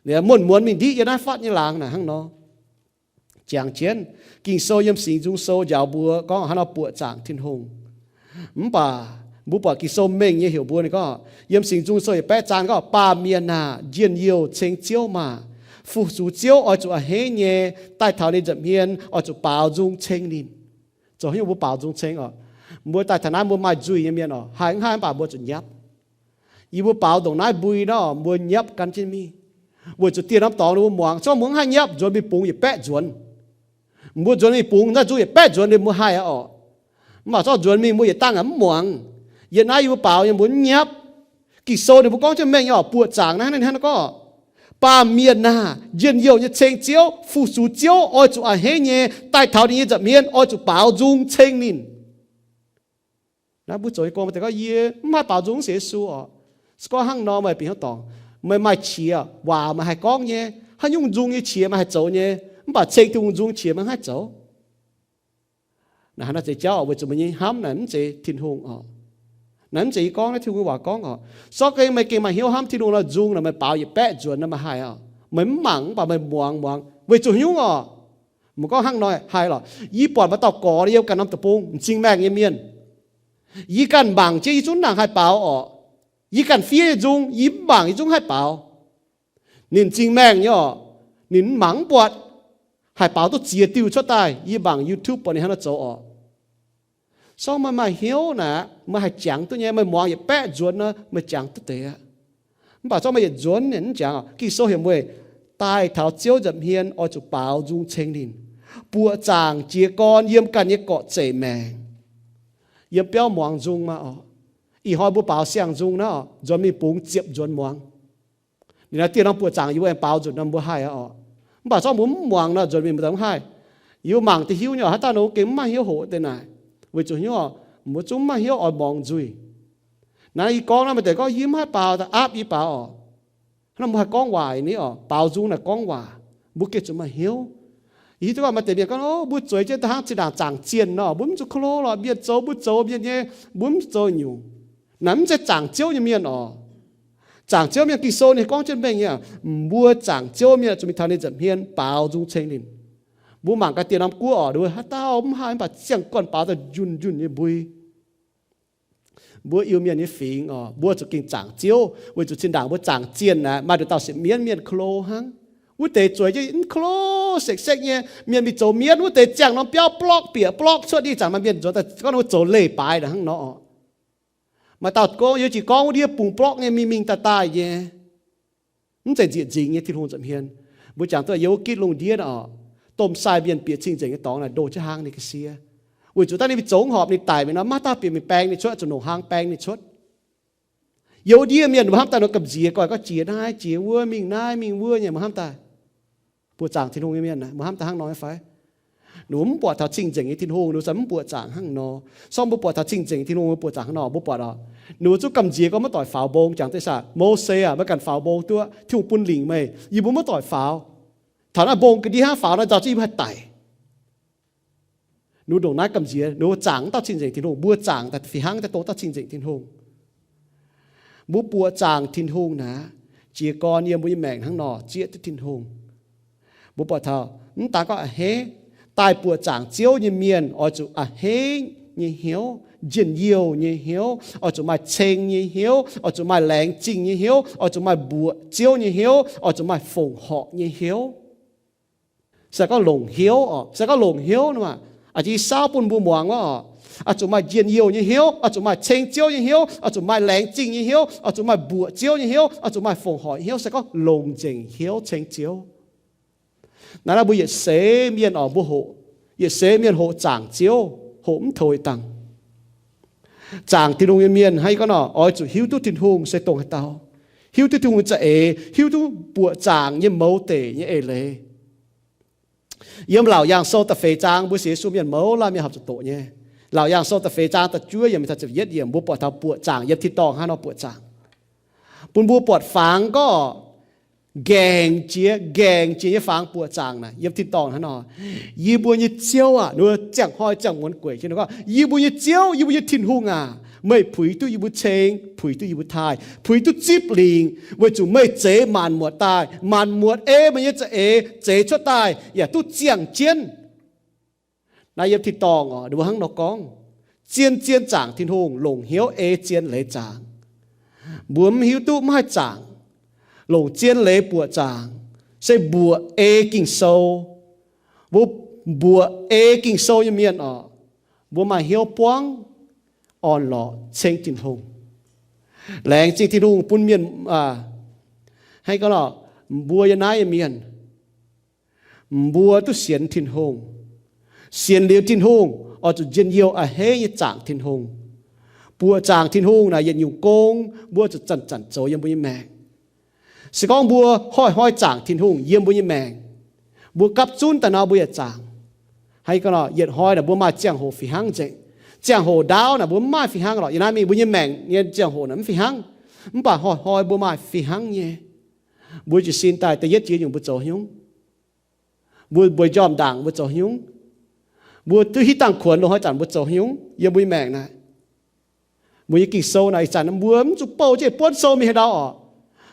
Ninh muonz-muonz mingh ndiqv yiem naaiv fatv nyei laangz naaic hnangv nor. Jangx jienv, Ging-Sou yiem Singx Nzung Sou njaaux mbuo gorngv hnangv nor buoqc zaangc Tin-Hungh. Mv baac mbuo buatc Ging-Sou mengh nyei heuc mbuo, ninh gorngv yiem Singx Nzung Sou yietc baeqv zaang gorngv, baamh mienh aah, njien-youh ceng Ziouv maah! Fu-sux Ziouv oix zuqc a'hneiv nyei. Daaih taux ninh nza'hmien oix zuqc baaux nzung ceng ninh. Zoux haaix nyungc mbuo baaux nzung ceng oc? Mbuo daaih taux naaiv mbuo maaih nzuih nyei mienh oc, haih mv haih mv baac mbuo zuqc nyapv. Yie mbuo baaux ndongc naaiv mbui nor, mbuo nyapv gan jienv mingh, weic zuqc dieh norm dorngx ninh mbuo muangx. Zorqv mbuo mv haih nyapv, nzuonx mingh bungx yietc baeqv nzuonx. Mbuo nzuonx mingh bungx naaiv nzung yietc baeqv nzuonx liuz mbuo haih aqv oc. Mv baac zorqv nzuonx mingh mbuo yietc dangh aqv mv muangx. Yiem naaiv yie mbuo baaux nyei mbuo mv nyapv. Ging-Sou ninh mbuo gorngv jienv mengh nyei oc, buoqc zaangc naaiv hnangv naaiv gorngv, baamh mienh aah, njien-youh nyei ceng Ziouv, fu-sux Ziouv oix zuqc a'hneiv nyei. Daaih taux ninh nyei nza'hmien oix zuqc baaux nzung ceng ninh. Naaiv mbuo zoux nyei gong maaih deix gorngv, yie mv haih baaux nzung sienx Yesu oc. Se gorngv hnangv nor meih bieqc hnyouv dorngc, meih maaih qiex waac meih haih gorngv nyei, haaix nyungc nzung nyei qiex meih haih zoux nyei, mv baac ceng Tin-Hungh nzung qiex meih mv haih zoux. Naaiv hnangv naaiv zeiz jauv oc, weic zuqc meih nyei hnamv naaic mv zeiz Tin-Hungh oc. Naaiv mv zeiz yie gorngv, naaiv Tin-Hungh nyei waac gorngv oc. Sortv gengh meih gengh maaih hnyouv hnamv Tin-Hungh nor, nzung naaic meih baaux yietc baeqv nzuonx nor meih haih oc. Meih mv mangc mv baac meih muangx muangx weic zuqc haaix nyungc oc. Meih gorngv hnangv nor haih lorqc. Yie buatc maaih dauh gorx yiem ganh norm deic-bung m'zing maengh nyei mienh. Yie ganh mangc jienv yie zungv nangc haih baaux orqc. Yie ganh fiev nyei nzung, yie mv mangc yie zungv haih baaux. Ninh m'zing maengh nyei orqc, ninh mv mangc mv buatc, haih baaux duqv ziex diuh cuotv daaih. Yie mangc YouTube buatc ninh hnangv nor zoux orqc. Sorng meih maaih hnyouv naaic, meih haih jangx duqv nyei. Meih muangx yietc baeqv nzuonx nor, meih jangx duqv deix aqv. Mv baac zorng meih yietc nzuonx ninh mv jangx orqc. Ging-Sou heuc meih daaih taux Ziouv nza'hmien oix zuqc baaux nzung ceng ninh. Buoqc zaangc jiez gorn yiem ganh nyei gorqv-zeic maengc. Yiem biauv muangx nzung maah orqc. Ih hnoi mbuo baaux siang-nzung naaiv orqc, nzuonx mingh bungx ziepc nzuonx muangx. Ninh naaiv dieh norm buoqc zaangc yie mbuo aengx baaux nzunc nor mbuo haih orqc. Mv baac zorng mbuo mv muangx nor, nzuonx mingh mbuo mv haih. Yie mbuo mangc deix hiuv nyei orqc, haaix dauh ninh gengh mv maaih hnyouv hoqc deix naaic, weic zuqc hnyouv oc, mbuo zungv mv maaih hnyouv oix muangx nzuih. Naaiv yie gorngv naaiv maaih deix gorngv yie mv haih baaux, da'aapv yie baaux orqc. Hnangv nor mbuo haih gorngv waac ni orqc, baaux nzung naaic gorngv waac, mbuo gengh zuqc maaih hnyouv. Yie hiuv duqv gorngv maaih deix mienh gorngv, o, mbuo zueiz jienv da'hnangv zinh ndaangc zaangc zienh nor, mbuo mv zuqc ko lo lorqc, mienh zoux mbuo zoux, mienh nyei, mbuo mv zoux nyungc. Naaiv mv zeiz zaangc Ziouv nyei mienh orqc. Zaangc Ziouv mienh Ging-Sou ninh gorngv jienv mengh nyei, mbuo zaangc Ziouv mienh zuqc mingh taux ninh nza'hmien baaux nzung ceng ninh. Mbuo mangc gaax dieh norm guoqv orqc, haaix dauh mv haih mv baac ziangh guanh baaux daaih njunh njunh nyei mbui. Mbuo Iu-Mienh nyei fingx orqc, mbuo zuqc ging zaangc Ziouv, weic zuqc zinh ndaangc mbuo zaangc zienh naaic maaih nduqc dauh siepv mienv mienh ko lo hnangv. Wuov deix zueiz jienv ko lo sekv-sekv nyei, mienh mingh zoux mienv wuov deix ziangh norm biauv blorqv bieqc blorqv cuotv, ninh zaangc maaih mienh nzuonx daaih gorngv ninh mbuo zoux leiz-baaix naaic hnangv nor orqc. Maaih dauh gorngv, yie jiex gorngv wuov ndiev bungx blorqv nyei mingh mingh daaih daaih nyei. Mv zeiz nzieqc nzingx nyei Tin-Hungh nza'hmien. Mbuo jangx duqv yiem wuov gitv lungh ndiev orqc, domh sai mienh bieqc cing-nzengc nyei dorngx naaic ndoh jienv hlang ninh ga'sie. Weic zuqc daaih ninh mingh zoux mv horpc ninh daic mingh nor, maiv dauh bieqc mingh baeng ninh cuotv, zuqc nongc hlang baeng ninh cuotv. Yiem wuov ndiev mienh mbuo hnamv daaih nor gamh nziex, goiv gorngv jiex naaiv jiex wuov, mingh naaiv mingh wuov nyei, mbuo hnamv daaih. Buoqc zaangc Tin-Hungh nyei mienh naaic, mbuo hnamv daaih hnangv nor fai? Ninh mbuo mv buatc taux cing-nzengc nyei Tin-Hungh, ninh mbuo za'gengh mv buoqc zaangc hnangv nor. Sorng mbuo buatc taux cing-nzengc Tin-Hungh, mbuo buoqc zaangc hnangv nor, mbuo buatc orqc, ninh mbuo zungv gamh nziex gorngv maiv doic faaux mbong. Jangx deix saah, Mose aac, maiv ganh faaux mbong duqv, Tin-Hungh bun lingc meih, yie mbuo maiv doic faaux. Taux naaiv mbong ga'ndiev hnangv faaux nor, nzauh zungv yie mbuo haih daic. Ninh mbuo ndongc naaiv gamh nziex, ninh mbuo zaangc mv dauh cing-nzengc Tin-Hungh, mbuo zaangc daaih fih hnangv daaih dongh dauh cing-nzengc Tin-Hungh. Mbuo buoqc zaangc Tin-Hungh naaic, jiez gorn yiem mbuo nyei maengc hnangv nor zieqv duqv Tin-Hungh. Mbuo buatc taux mv daan gorngv a'hneiv, daaih buoqc zaangc Ziouv nyei mienh oix zuqc a'hneiv nyei hnyouv, njien-youh nyei hnyouv, oix zuqc maaih ceng nyei hnyouv, oix zuqc maaih laengz zingh nyei hnyouv, oix zuqc maaih mbuoqc Ziouv nyei hnyouv, oix zuqc maaih fongc horc nyei hnyouv. Se gorngv longc hnyouv orqc, se gorngv longc hnyouv nor, a'jang yie saauv bun mbuo muangx wuov orqc, oix zuqc maaih njien-youh nyei hnyouv, oix zuqc maaih ceng Ziouv nyei hnyouv, oix zuqc maaih laengz zingh nyei hnyouv, oix zuqc maaih mbuoqc Ziouv nyei hnyouv, oix zuqc maaih fongc horc nyei hnyouv, se gorngv longc nzengc hnyouv ceng Ziouv. Naaiv naaiv mbuo yietc seix mienh orqc, mbuo hoqc, yietc seix mienh hoqc zaangc Ziouv, hoqc mv taux dangh. Zaangc Tin-Hungh nyei mienh hnangv yie gorngv nor, oix zuqc hiuv duqv Tin-Hungh se dongh haaix dauh, hiuv duqv Tin-Hungh za'eix, hiuv duqv buoqc zaangc nyei mouz deic nyei eix leiz. Yiem Laauc Yaangh Sou da'feix zaang mbuo sienx Yesu mienh mouz laanh mienh horpc zuqc doqc nyei. Laauc Yaangh Sou da'feix zaang da'juov yiemc taux ziepc yietv yiemc, mbuo buatc taux buoqc zaangc yiem tin-dorngh hnangv nor buoqc zaangc. Bun mbuo buatc fangx gorngv nqaengc jiex, nqaengc jiex nyei fangx buoqc zaangc naaic yiem tin-dorngh hnangv nor. Yie mbuo nyei Ziouv aah! Ninh ziangh hnoi ziangh muonz gueic jienv gorngv, yie mbuo nyei Ziouv, yie mbuo nyei Tin-Hungh aac, meih puix duqv yie mbuo ceng, puix duqv yie mbuo taaih, puix duqv zipv lingc, weic zuqc meih zeix maanc muotc daaih. Maanc muotc ei meih nyei za'eix zeix cuotv daaih yaac duqv ziangh jienv. Naaiv yiem tin-dorngh oc, ninh mbuo hnangv nor gorngv. Zien zien zaangc Tin-Hungh longc hnyouv ei zien leiz zaangc. Mbuo mv hiuv duqv mv haih zaangc, longc zien leiz buoqc zaangc, se mbuoqc ei Ging-Sou. Mbuo mbuoqc ei Ging-Sou nyei mienh oc, mbuo maaih hnyouv buangv orn-lorqc ceng Tin-Hungh. Laengz zingh Tin-Hungh bun mienh, aa, hnangv gorngv lorqc, mbuo yiem naaiv nyei mienh, mbuo duqv sienx Tin-Hungh. Sienx liuz Tin-Hungh oix zuqc njien-youh a'hneiv nyei zaangc Tin-Hungh. Buoqc zaangc Tin-Hungh naaic yietc nyungc gong mbuo zuqc zanc-zanc zoux yiem mbuo nyei maengc. Se gorngv mbuo hnoi-hnoi zaangc Tin-Hungh yiem mbuo nyei maengc, mbuo gapv zunv daaih nor mbuo yaac zaangc. Hnangv gorngv lorqc, yietc hnoi naaic mbuo maaih ziangh hoc fih hnangv nzengc. Ziangh hoc ndaauv naaic mbuo mv maaih fih hnangv lorqc. Yiem naaiv mingh mbuo nyei maengc nyei ziangh hoc naaic mv fih hnangv. Mv baac hnoi-hnoi mbuo maaih fih hnangv nyei. Mbuo jiez sin daaih da'yietv jiex nyungc mbuo zoux haaix nyungc? Mbuo mbueiz njormh ndaangc mbuo zoux haaix nyungc? Mbuo duqv hiuv dangh kuonx loz-hnoi zanc mbuo zoux haaix nyungc yiem mbuo nyei maengc naaic? Mbuo nyei Ging-Sou naaic ih zanc mbuo mv zuqc bouh jienv buonv sou mingh haaix ndau orqc.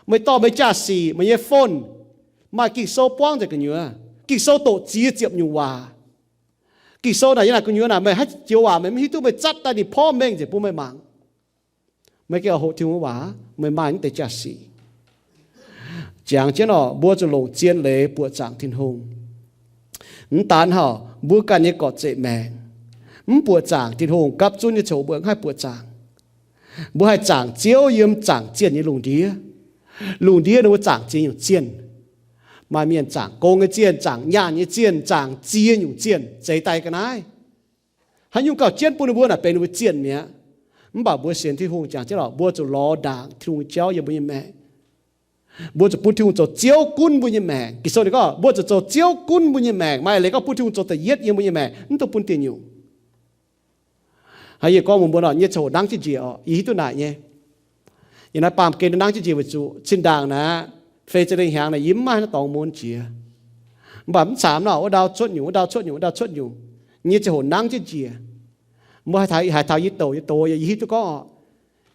Meih dorh meih jaa-sic, meih nyei phone, maaih Ging-Sou buangv nzengc gu'nyuoz. Ging-Sou doqc ziex ziepc nyungc waac. Ging-Sou naaic yiem naaic gu'nyuoz naaic meih haaix joux waac meih mv hiuv duqv meih zatv daaih ninh porv mengh nzengc bun meih mangc. Meih gengh hoqc Tin-Hungh nyei waac, meih maaih naaiv deix jaa-sic. Jangx jienv orqc, mbuo zuqc longc zien leiz buoqc zaangc Tin-Hungh. Mv daanz hauh mbuo ganh nyei gorqv-zeqc maengc, mv buoqc zaangc Tin-Hungh, gapv zunv nyei ziangh hoc mbuo mv haih buoqc zaangc. Mbuo haih zaangc Ziouv yiem zaangc zienh nyei lungh ndiev. Lungh ndiev ninh mbuo zaangc ziex nyungc zienh. Maaih mienh zaangc gong nyei zienh, zaangc nyaanh nyei zienh, zaangc ziex nyungc zienh zeix daaih ga'naaiv. Haaix nyungc gauh jienv bun ninh mbuo naaic benx ninh mbuo zienh mi'aqv. Mv baac mbuo sienx Tin-Hungh jangx jienv lorqc, mbuo zuqc lorz ndaangc Tin-Hungh nyei jauv yiem mbuo nyei maengc. Mbuo zuqc bun Tin-Hungh zoux Ziouv gunv mbuo nyei maengc. Ging-Sou ninh gorngv mbuo zuqc zoux Ziouv gunv mbuo nyei maengc. Maaih leiz gorngv bun Tin-Hungh zoux da'yietv yiem mbuo nyei maengc, mv dungx bun dieh nyungc. Hnangv yie gorngv mbuox mbuo nor, yie nyei ziangh hoc nangv jienv njiec orqc, yie hiuv duqv naaic nyei. Yie naaiv baamh gen nangv jienv njiec weic zuqc zinh ndaangc naaic, feix ziepc lengh hnyangx naaic, yie mv maaih haaix norm dorngx mun jiex. Mv baac mv caamx nor, wuov ndau cuotv nyungc, wuov ndau cuotv nyungc, wuov ndau cuotv nyungc, yie nyei ziangh hoc nangv jienv njiec. Mbuo haaix taux, haaix taux yie douc, yie douc, yie hiuv duqv gorngv,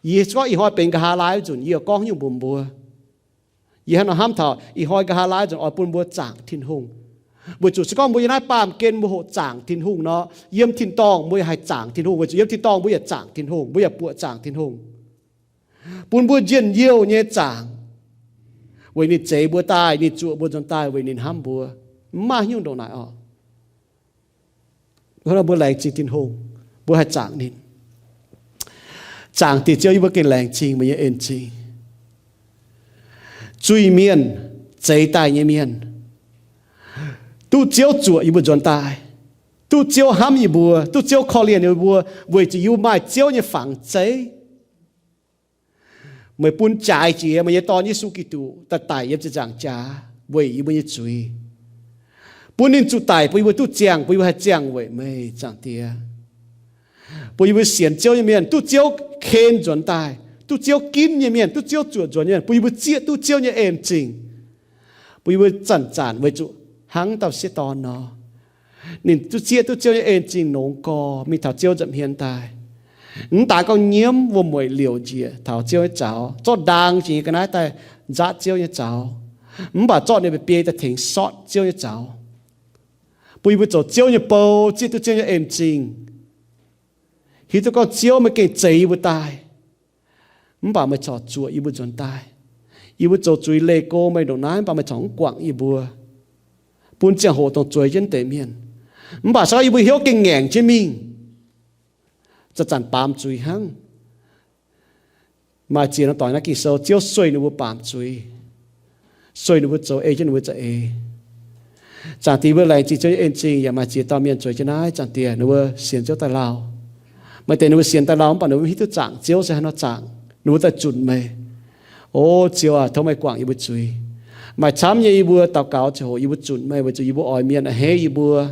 yie se gorngv ih hnoi benx nqa'haav laai wuov nzunc, yie gorngv nyungc mbuox mbuo. Yie hnangv nor hnamv taux ih hnoi nqa'haav laai nzunc oix bun mbuo zaangc Tin-Hungh. Weic zuqc se gorngv mbuo yiem naaiv baamh gen mbuo hoqc zaangc Tin-Hungh nor, yiem tin-dorngh mbuo yaac haih zaangc Tin-Hungh, weic zuqc yiem tin-dorngh mbuo yaac zaangc Tin-Hungh, mbuo yaac buoqc zaangc Tin-Hungh, bun mbuo njien-youh nyei zaangc, weic ninh zeix mbuo daaih, ninh zuoqc mbuo nzuonx daaih, weic ninh hnamv mbuo. Mv maaih haaix nyungc ndongc naaic orqc. Mbuo laengz zingh Tin-Hungh, mbuo haih zaangc ninh. Zaangc Diex Ziouv, yie mbuo gengh laengz zingh meih nyei en-zingh. Zuiz-mienh, zeix daaih nyei mienh, duqv Ziouv zuoqc yie mbuo nzuonx daaih, duqv Ziouv hnamv yie mbuo, duqv Ziouv korv-lienh yie mbuo, weic zuqc yie mbuo maaih Ziouv nyei fangx zeiv. Meih bun jaaix jiex meih nyei Dorn, Yesu Giduc, daaih daic yiem ziepc nzaangc jaax weic yie mbuo nyei zuiz, bun ninh zuqc daic bun yie mbuo duqv ziangh, bun yie mbuo haih ziangh weic meih, Zaangc Diex. Bun yie mbuo sienx Ziouv nyei mienh, duqv Ziouv ken nzuonx daaih, duqv Ziouv ginv nyei mienh, duqv Ziouv zuoqc nzuonx nyei mienh, bun yie mbuo zieqv duqv Ziouv nyei en-zingh. Bun yie mbuo zanc-zanc weic zuqc hnangv dauh sieqv dorn nor, ninh duqv zieqv duqv Ziouv nyei en-zingh nongx gorx mingh taux Ziouv nza'hmien daaih. Mv daaih gorngv nyiemv wuom-mueic liouc njiec taux Ziouv nyei zaux, zorqv ndaang jiex nyei ga'naaiv daaih nzaatv Ziouv nyei zaux, mv baac zorqv ninh nyei biei daaih tengx sortv Ziouv nyei zaux. Bun yie mbuo zoux Ziouv nyei bou, zieqv duqv Ziouv nyei en-zingh, hiuv duqv gorngv Ziouv meih gengh zeix yie mbuo daaih. Mv baac meih corc zuoqc yie mbuo nzuonx daaih. Yie mbuo zoux zuiz leih go meih ndongc naaiv, mv baac meih corc mv guangc yie mbuo, bun ziangh hoc dongh zueiz jienv deix mienh. Mv baac se gorngv yie mbuo hnyouv gengh ngaengc jienv mingh, zanc-zanc baamz zuiz hnangv. Maaih ziex norm dorngx naaiv Ging-Sou, Ziouv sueih ninh mbuo baamz zuiz, sueih ninh mbuo zoux ei jienv ninh mbuo za'eix. Zaangc Diex, mbuo laengz zingh Ziouv nyei en-zingh yaac maaih ziex dauh mienh zueiz jienv naaiv, Zaangc Diex, ninh mbuo sienx Ziouv daaih lauh. Maaih deix ninh mbuo sienx daaih lauh mv baac ninh mbuo mv hiuv duqv zaangc Ziouv se haaix nor zaangc, ninh mbuo daaih zunc meih. O Ziouv aac, tov meih guangc yie mbuo zuiz. Maaih camv nyei yie mbuo daux gaux ziangh hoc yie mbuo zunc meih weic zuqc yie mbuo oix mienh a'hneiv yie mbuo.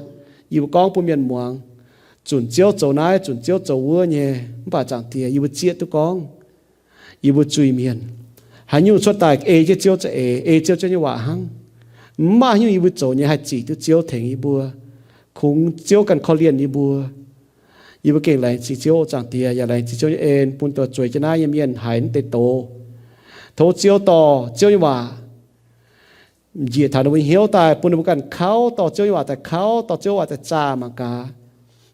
Yie mbuo gorngv bun mienh muangx, zunc Ziouv zoux naaiv, zunc Ziouv zoux wuov nyei. Mv baac Zaangc Diex, yie mbuo zieqv duqv gorngv yie mbuo zuiz-mienh haaix nyungc cuotv daaih ei jienv Ziouv za'eix, ei Ziouv, Ziouv nyei waac hnangv. Mv maaih haaix nyungc yie mbuo zoux nyei haih zic duqv Ziouv tengx yie mbuo. Kungx Ziouv ganh korv-lienh yie mbuo. Yie mbuo gengh laengz zingh Ziouv, o Zaangc Diex, yaac laengz zingh Ziouv nyei en bun dongh zueiz jienv naaiv nyei mienh haiz naaiv deix doz. Tov Ziouv dorh Ziouv nyei waac njiec taux ninh mbuo hnyouv daaih, bun ninh mbuo ganh kauv dorh Ziouv nyei waac daaih, kauv dorh Ziouv waac daaih zaah mangc gaax,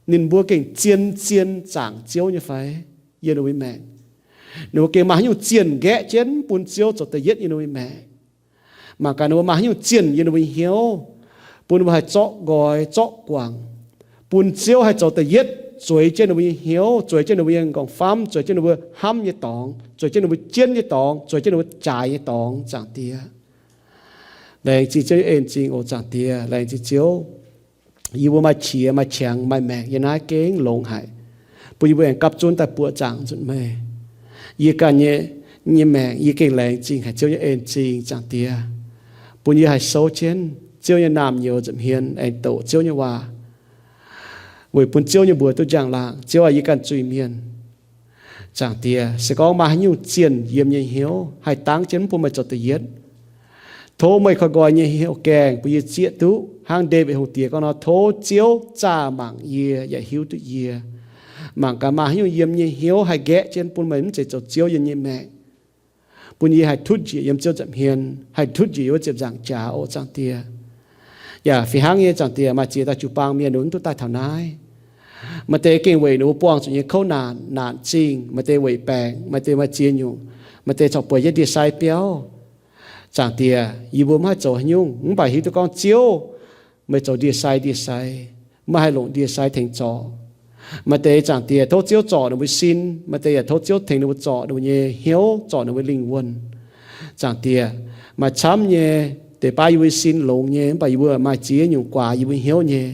ninh mbuo gengh zien-zien zaangc Ziouv nyei fai yiem ninh mbuo nyei maengc. Ninh mbuo gengh maaih haaix nyungc zienh nqaeqv jienv bun Ziouv zoux da'yietv yiem ninh mbuo nyei maengc. Mangc gaax ninh mbuo maaih haaix nyungc zienh yiem ninh mbuo nyei hnyouv, bun ninh mbuo haih zorqv nqoi, zorqv guangc, bun Ziouv haih zoux da'yietv zueiz jienv ninh mbuo nyei hnyouv, zueiz jienv ninh mbuo nyei nqorngv-famv, zueiz jienv ninh mbuo hnamv nyei dorngx, zueiz jienv ninh mbuo jienv nyei dorngx, zueiz jienv ninh mbuo jaaix nyei dorngx, Zaangc Diex. Laengz zingh Ziouv nyei en-zingh oc, Zaangc Diex. Laengz zingh Ziouv, yie mbuo maaih qiex, maaih qangx, maaih maengc yiem naaiv gengh longx haic, bun yie mbuo aengx gapv zunv daaih buoqc zaangc nzunc meih. Yie ganh nyei, nyei maengc yie gengh laengz zingh haic Ziouv nyei en-zingh, Zaangc Diex, bun yie haih souv jienv Ziouv nyei naamh nyouz nza'hmien aengx doqc Ziouv nyei waac, weic bun Ziouv nyei mbuox duqv njang-laangc. Ziouv aac, yie ganh zuiz-mienh, Zaangc Diex, se gorngv maaih haaix nyungc zienh yiem nyei hnyouv haih dangv jienv mv bun meih zoux da'yietv, tov meih koi nqoi nyei hnyouv gaengh bun yie zieqv duqv hnangv Ndaawitv Hungh Diex gorngv nor, tov Ziouv zaah mangc yie yaac hiuv duqv yie. Mangc gaax maaih haaix nyungc yiem nyei hnyouv haih nqaeqv jienv bun meih mv zeiz zoux Ziouv yiem nyei maengc, bun yie haih tutv njiec yiem Ziouv nza'hmien, haih tutv njiec yiem wuov ziepc nzaangc jaax oc, Zaangc Diex. Yaac fih hnangv nyei, Zaangc Diex, maaih ziex dauh jiu-baang mienh ninh mv duqv daaih taux naaiv. Maaih deix gengh weic ninh mbuo buangh zuqc nyei kouv naanc, naanc zingh, maaih deix weic baengc, maaih deix maaih ziex nyungc, maaih deix corc bueix jienv ndie-sai biauv. Zaangc Diex, yie mbuo mv haih zoux haaix nyungc, mv baac hiuv duqv gorngv Ziouv, meih zoux ndie-sai ndie-sai, meih haih longc ndie-sai tengx zorc. Maaih deix, Zaangc Diex, tov Ziouv zorc ninh mbuo sin, maaih deix yaac tov Ziouv tengx ninh mbuo zorc ninh mbuo nyei hnyouv, zorc ninh mbuo lingh wuonh. Zaangc Diex, maaih camv nyei deix baav yie mbuo sin longx nyei, mv baac yie mbuo maaih ziex nyungc guaax yie mbuo hnyouv nyei,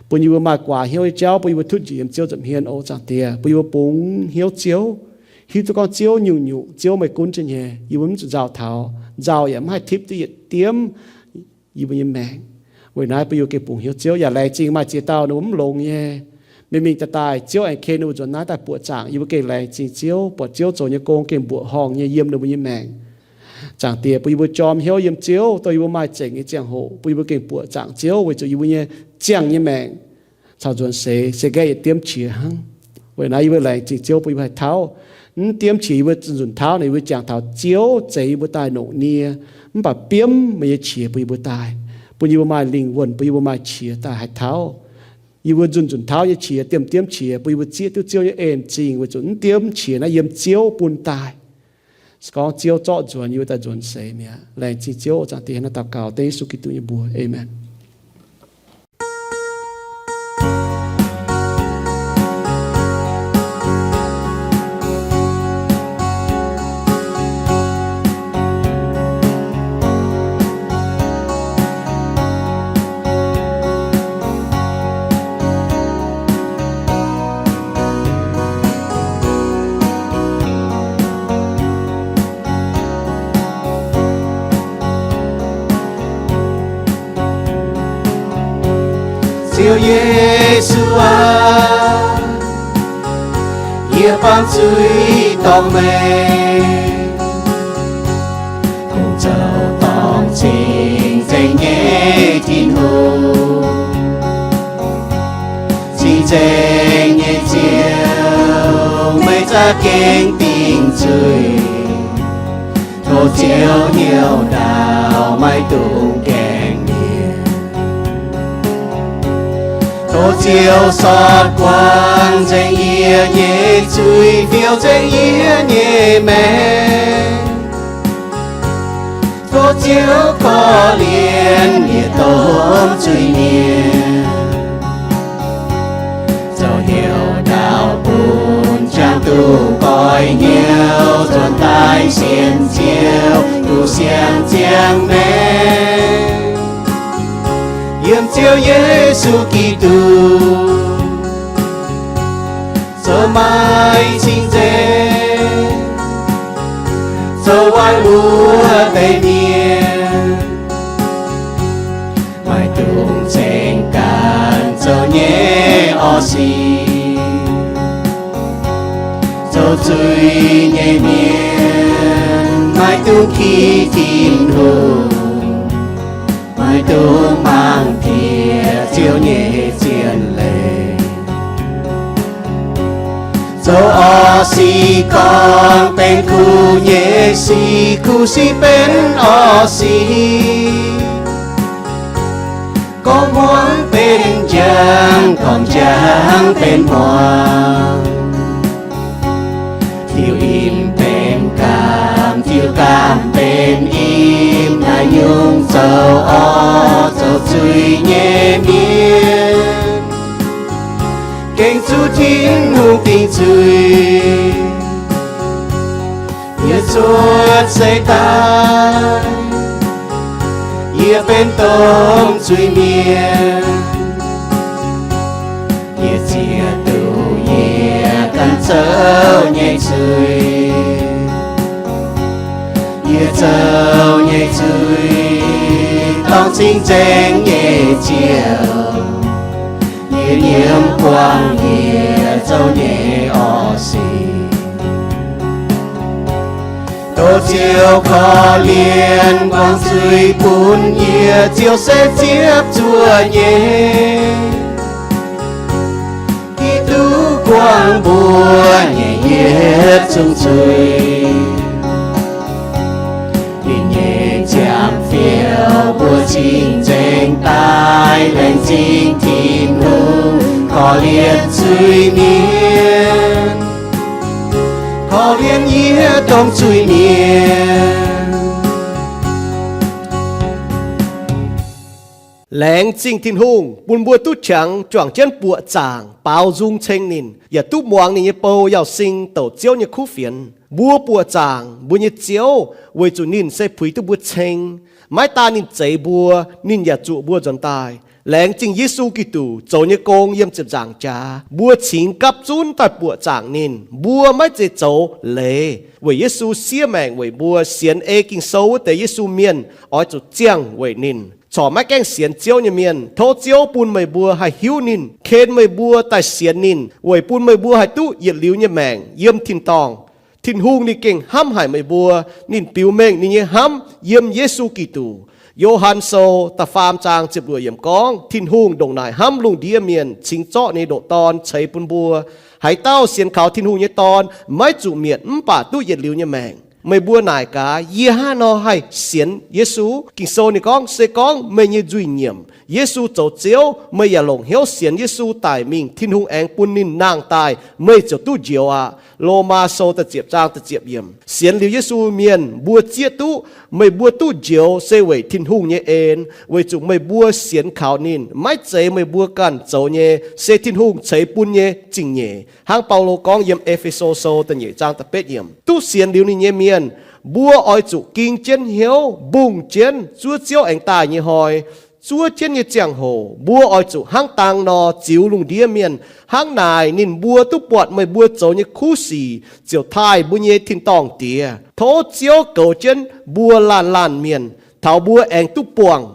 bun yie mbuo maaih guaax hnyouv nyei jauv bun yie mbuo tutv njiec yiem Ziouv nza'hmien oc, Zaangc Diex, bun yie mbuo bungx hnyouv Ziouv, hiuv duqv gorngv Ziouv nyungc-nyungc Ziouv meih gunv jienv nyei, yie mbuo mv zuqc nzauh taux, nzauh yaac mv haih tipv duqv yietc diemv yie mbuo nyei maengc. Weic naaiv bun yie mbuo gengh bungx hnyouv Ziouv, yaac laengz zingh maaih ziex dauh ninh mbuo mv longx nyei, mingh mingh daaih daaih, Ziouv aengx ken ninh mbuo nzuonx naaiv daaih buoqc zaangc. Yie mbuo gengh laengz zingh Ziouv, buatc Ziouv zoux nyei gong gengh mbuoqc horngh nyei yiem ninh mbuo nyei maengc. Zaangc Diex, bun yie mbuo jorm hnyouv yiem Ziouv, dongh yie mbuo maaih zengc nyei ziangh hoc bun yie mbuo gengh buoqc zaangc Ziouv, weic zuqc yie mbuo nyei ziangh nyei maengc caux nzuonx seix se nqaeqv yietc diemv qiex hnangv. Weic naaiv yie mbuo laengz zingh Ziouv bun yie mbuo haih tauv, mv diemv qiex yie mbuo nzunc tauv nor, yie mbuo jangx taux Ziouv zeix yie mbuo daaih longc nie, mv baac biomv meih nyei qiex bun yie mbuo daaih, bun yie mbuo maaih lingh wuonh, bun yie mbuo maaih qiex daaih haih tauv. Yie mbuo nzunc nzunc tauv nyei qiex, diemv diemv qiex bun yie mbuo zieqv duqv Ziouv nyei en-zingh, weic zuqc mv diemv qiex naaiv yiem Ziouv bun daaih. Se gorngv Ziouv zorqv nzuonx, yie mbuo daaih nzuonx seix mi'aqv. Laengz zingh Ziouv, Zaangc Diex, naaiv daux gaux dengv Yesu Giduc nyei mbuox. Aamen. Ziouv Yesu aac, yie bangc zuiz dorh meih, kungx zoux dorngc cing-nzengc nyei Tin-Hungh. Cing-nzengc nyei Ziouv, meih za'gengh dingc zuiz. Tov Ziouv hnyouv ndaauv, maiv dungx gaengh mienh. Tov Ziouv sortv guangc nzengc yie nyei zuiz, fiou nzengc yie nyei maengc. Tov Ziouv korv-lienh yietc domh zuiz-mienh, zoux hnyouv ndaauv bun jangx duqv nqoi hnyouv, nzuonx daaih sienx Ziouv, duqv siang-ziangh maengc. Yiem Ziouv Yesu Giduc zoux maaih cing-nzengc, zoux waaic wuov deix mienh, maiv dungx ceng ganh zoux nyei orv sic. Zuiz nyei mienh maiv dungx ki Tin-Hungh, maiv dungx mangc diex Ziouv nyei zien leiz. Zoux orv sic gorngv benx kuv nyei sic, kuv sic benx orv sic. Gorngv hmuangx benx njang, gorngv njang benx hmuangx. Tiux im benx gaam, tiux gaam benx im, naaiv nyungc zoux orv zoux zuiz nyei mienh gengh zuqc Tin-Hungh dingc zuiz. Yie cuotv seix daaih, yie benx domh zuiz-mienh. Yie ziex duqv yie ganh zoux nyei zuiz. Yie zoux nyei zuiz dorngc cing-nzengc nyei Ziouv. Yie nyiemv buangh yie zoux nyei orv sic. Tov Ziouv korv-lienh buangh zuiz bun yie. Ziouv se ziepc zuoqv nyei, Giduc guangc mbuo nyei yietc zungv zuiz. Ninh nyei ziangh fioux mbuo cing-nzengc daaih, laengz zingh Tin-Hungh korv-lienh zuiz-mienh, korv-lienh yie domh zuiz-mienh. Laengz zingh Tin-Hungh bun mbuo duqv qangx juangc jienv buoqc zaangc baaux nzung ceng ninh, yaac duqv muangx ninh nyei bou Yauz Sing douc Ziouv nyei kuv fienx. Mbuo buoqc zaangc mbuo nyei Ziouv weic zuqc ninh se puix duqv mbuo ceng. Maiv daan ninh zeix mbuo, ninh yaac zuoqc mbuo nzuonx daaih. Laengz zingh Yesu Giduc zoux nyei gong yiem ziepc nzaangc jaax, mbuo cingx gapv zunv daaih buoqc zaangc ninh. Mbuo maiv zeiz zoux leiz, weic Yesu siev maengc weic mbuo. Sienx ei Ging-Sou wuov deix Yesu mienh oix zuqc ziangh weic ninh. Corc maiv gaengh sienx Ziouv nyei mienh, tov Ziouv bun meih mbuo haih hiuv ninh, ken meih mbuo daaih sienx ninh, weic bun meih mbuo haih duqv yietc liuz nyei maengc yiem tin-dorngh. Tin-Hungh ninh gengh hnamv haic meih mbuo. Ninh biux mengh ninh nyei hnamv yiem Yesu Giduc. Yo^han Sou da'faam zaang ziepc luoqc yiemc gorngv, Tin-Hungh ndongc naaic hnamv lungh ndiev mienh, cingx zorqv ninh nyei ndoqc Dorn ceix bun mbuo. Haaix dauh sienx kaux Tin-Hungh nyei Dorn maiv zuqc mietc mv baac duqv yietc liuz nyei maengc. Meih mbuo naaic gaax, yie hnangv haaix nor haih sienx Yesu? Ging-Sou ninh gorngv, se gorngv meih nyei nzuih nyiemc Yesu zoux Ziouv, meih yaac longc hnyouv sienx Yesu daic mingh, Tin-Hungh aengx bun ninh nangh daaih, meih ziouc duqv njoux aqv. Lomaa Sou da'ziepc zaang da'ziepc yiemc. Sienx liuz Yesu mienh mbuo zieqv duqv, meih mbuo duqv njoux se weic Tin-Hungh nyei en, weic zuqc meih mbuo sienx kaux ninh. Maiv zeiz meih mbuo ganh zoux nyei, se Tin-Hungh ceix bun nyei zingh nyeic. Hnangv Baulo gorngv yiem E^fe^so Sou da'nyeic zaang da'betv yiemc, duqv sienx liuz ninh nyei mienh, mbuo oix zuqc ging jienv hnyouv, mbungh jienv zuov Ziouv aengx daaih nyei hnoi. Zuov jienv nyei ziangh hoc mbuo oix zuqc hnangv dang nor ziux lungh ndiev mienh. Hnangv naaic ninh mbuo duqv buatc meih mbuo zoux nyei kuv sic ziouc taaih mbuo nyei tin-dorngh Diex. Tov Ziouv goux jienv mbuo laanh laanh mienh, taux mbuo aengx duqv buangh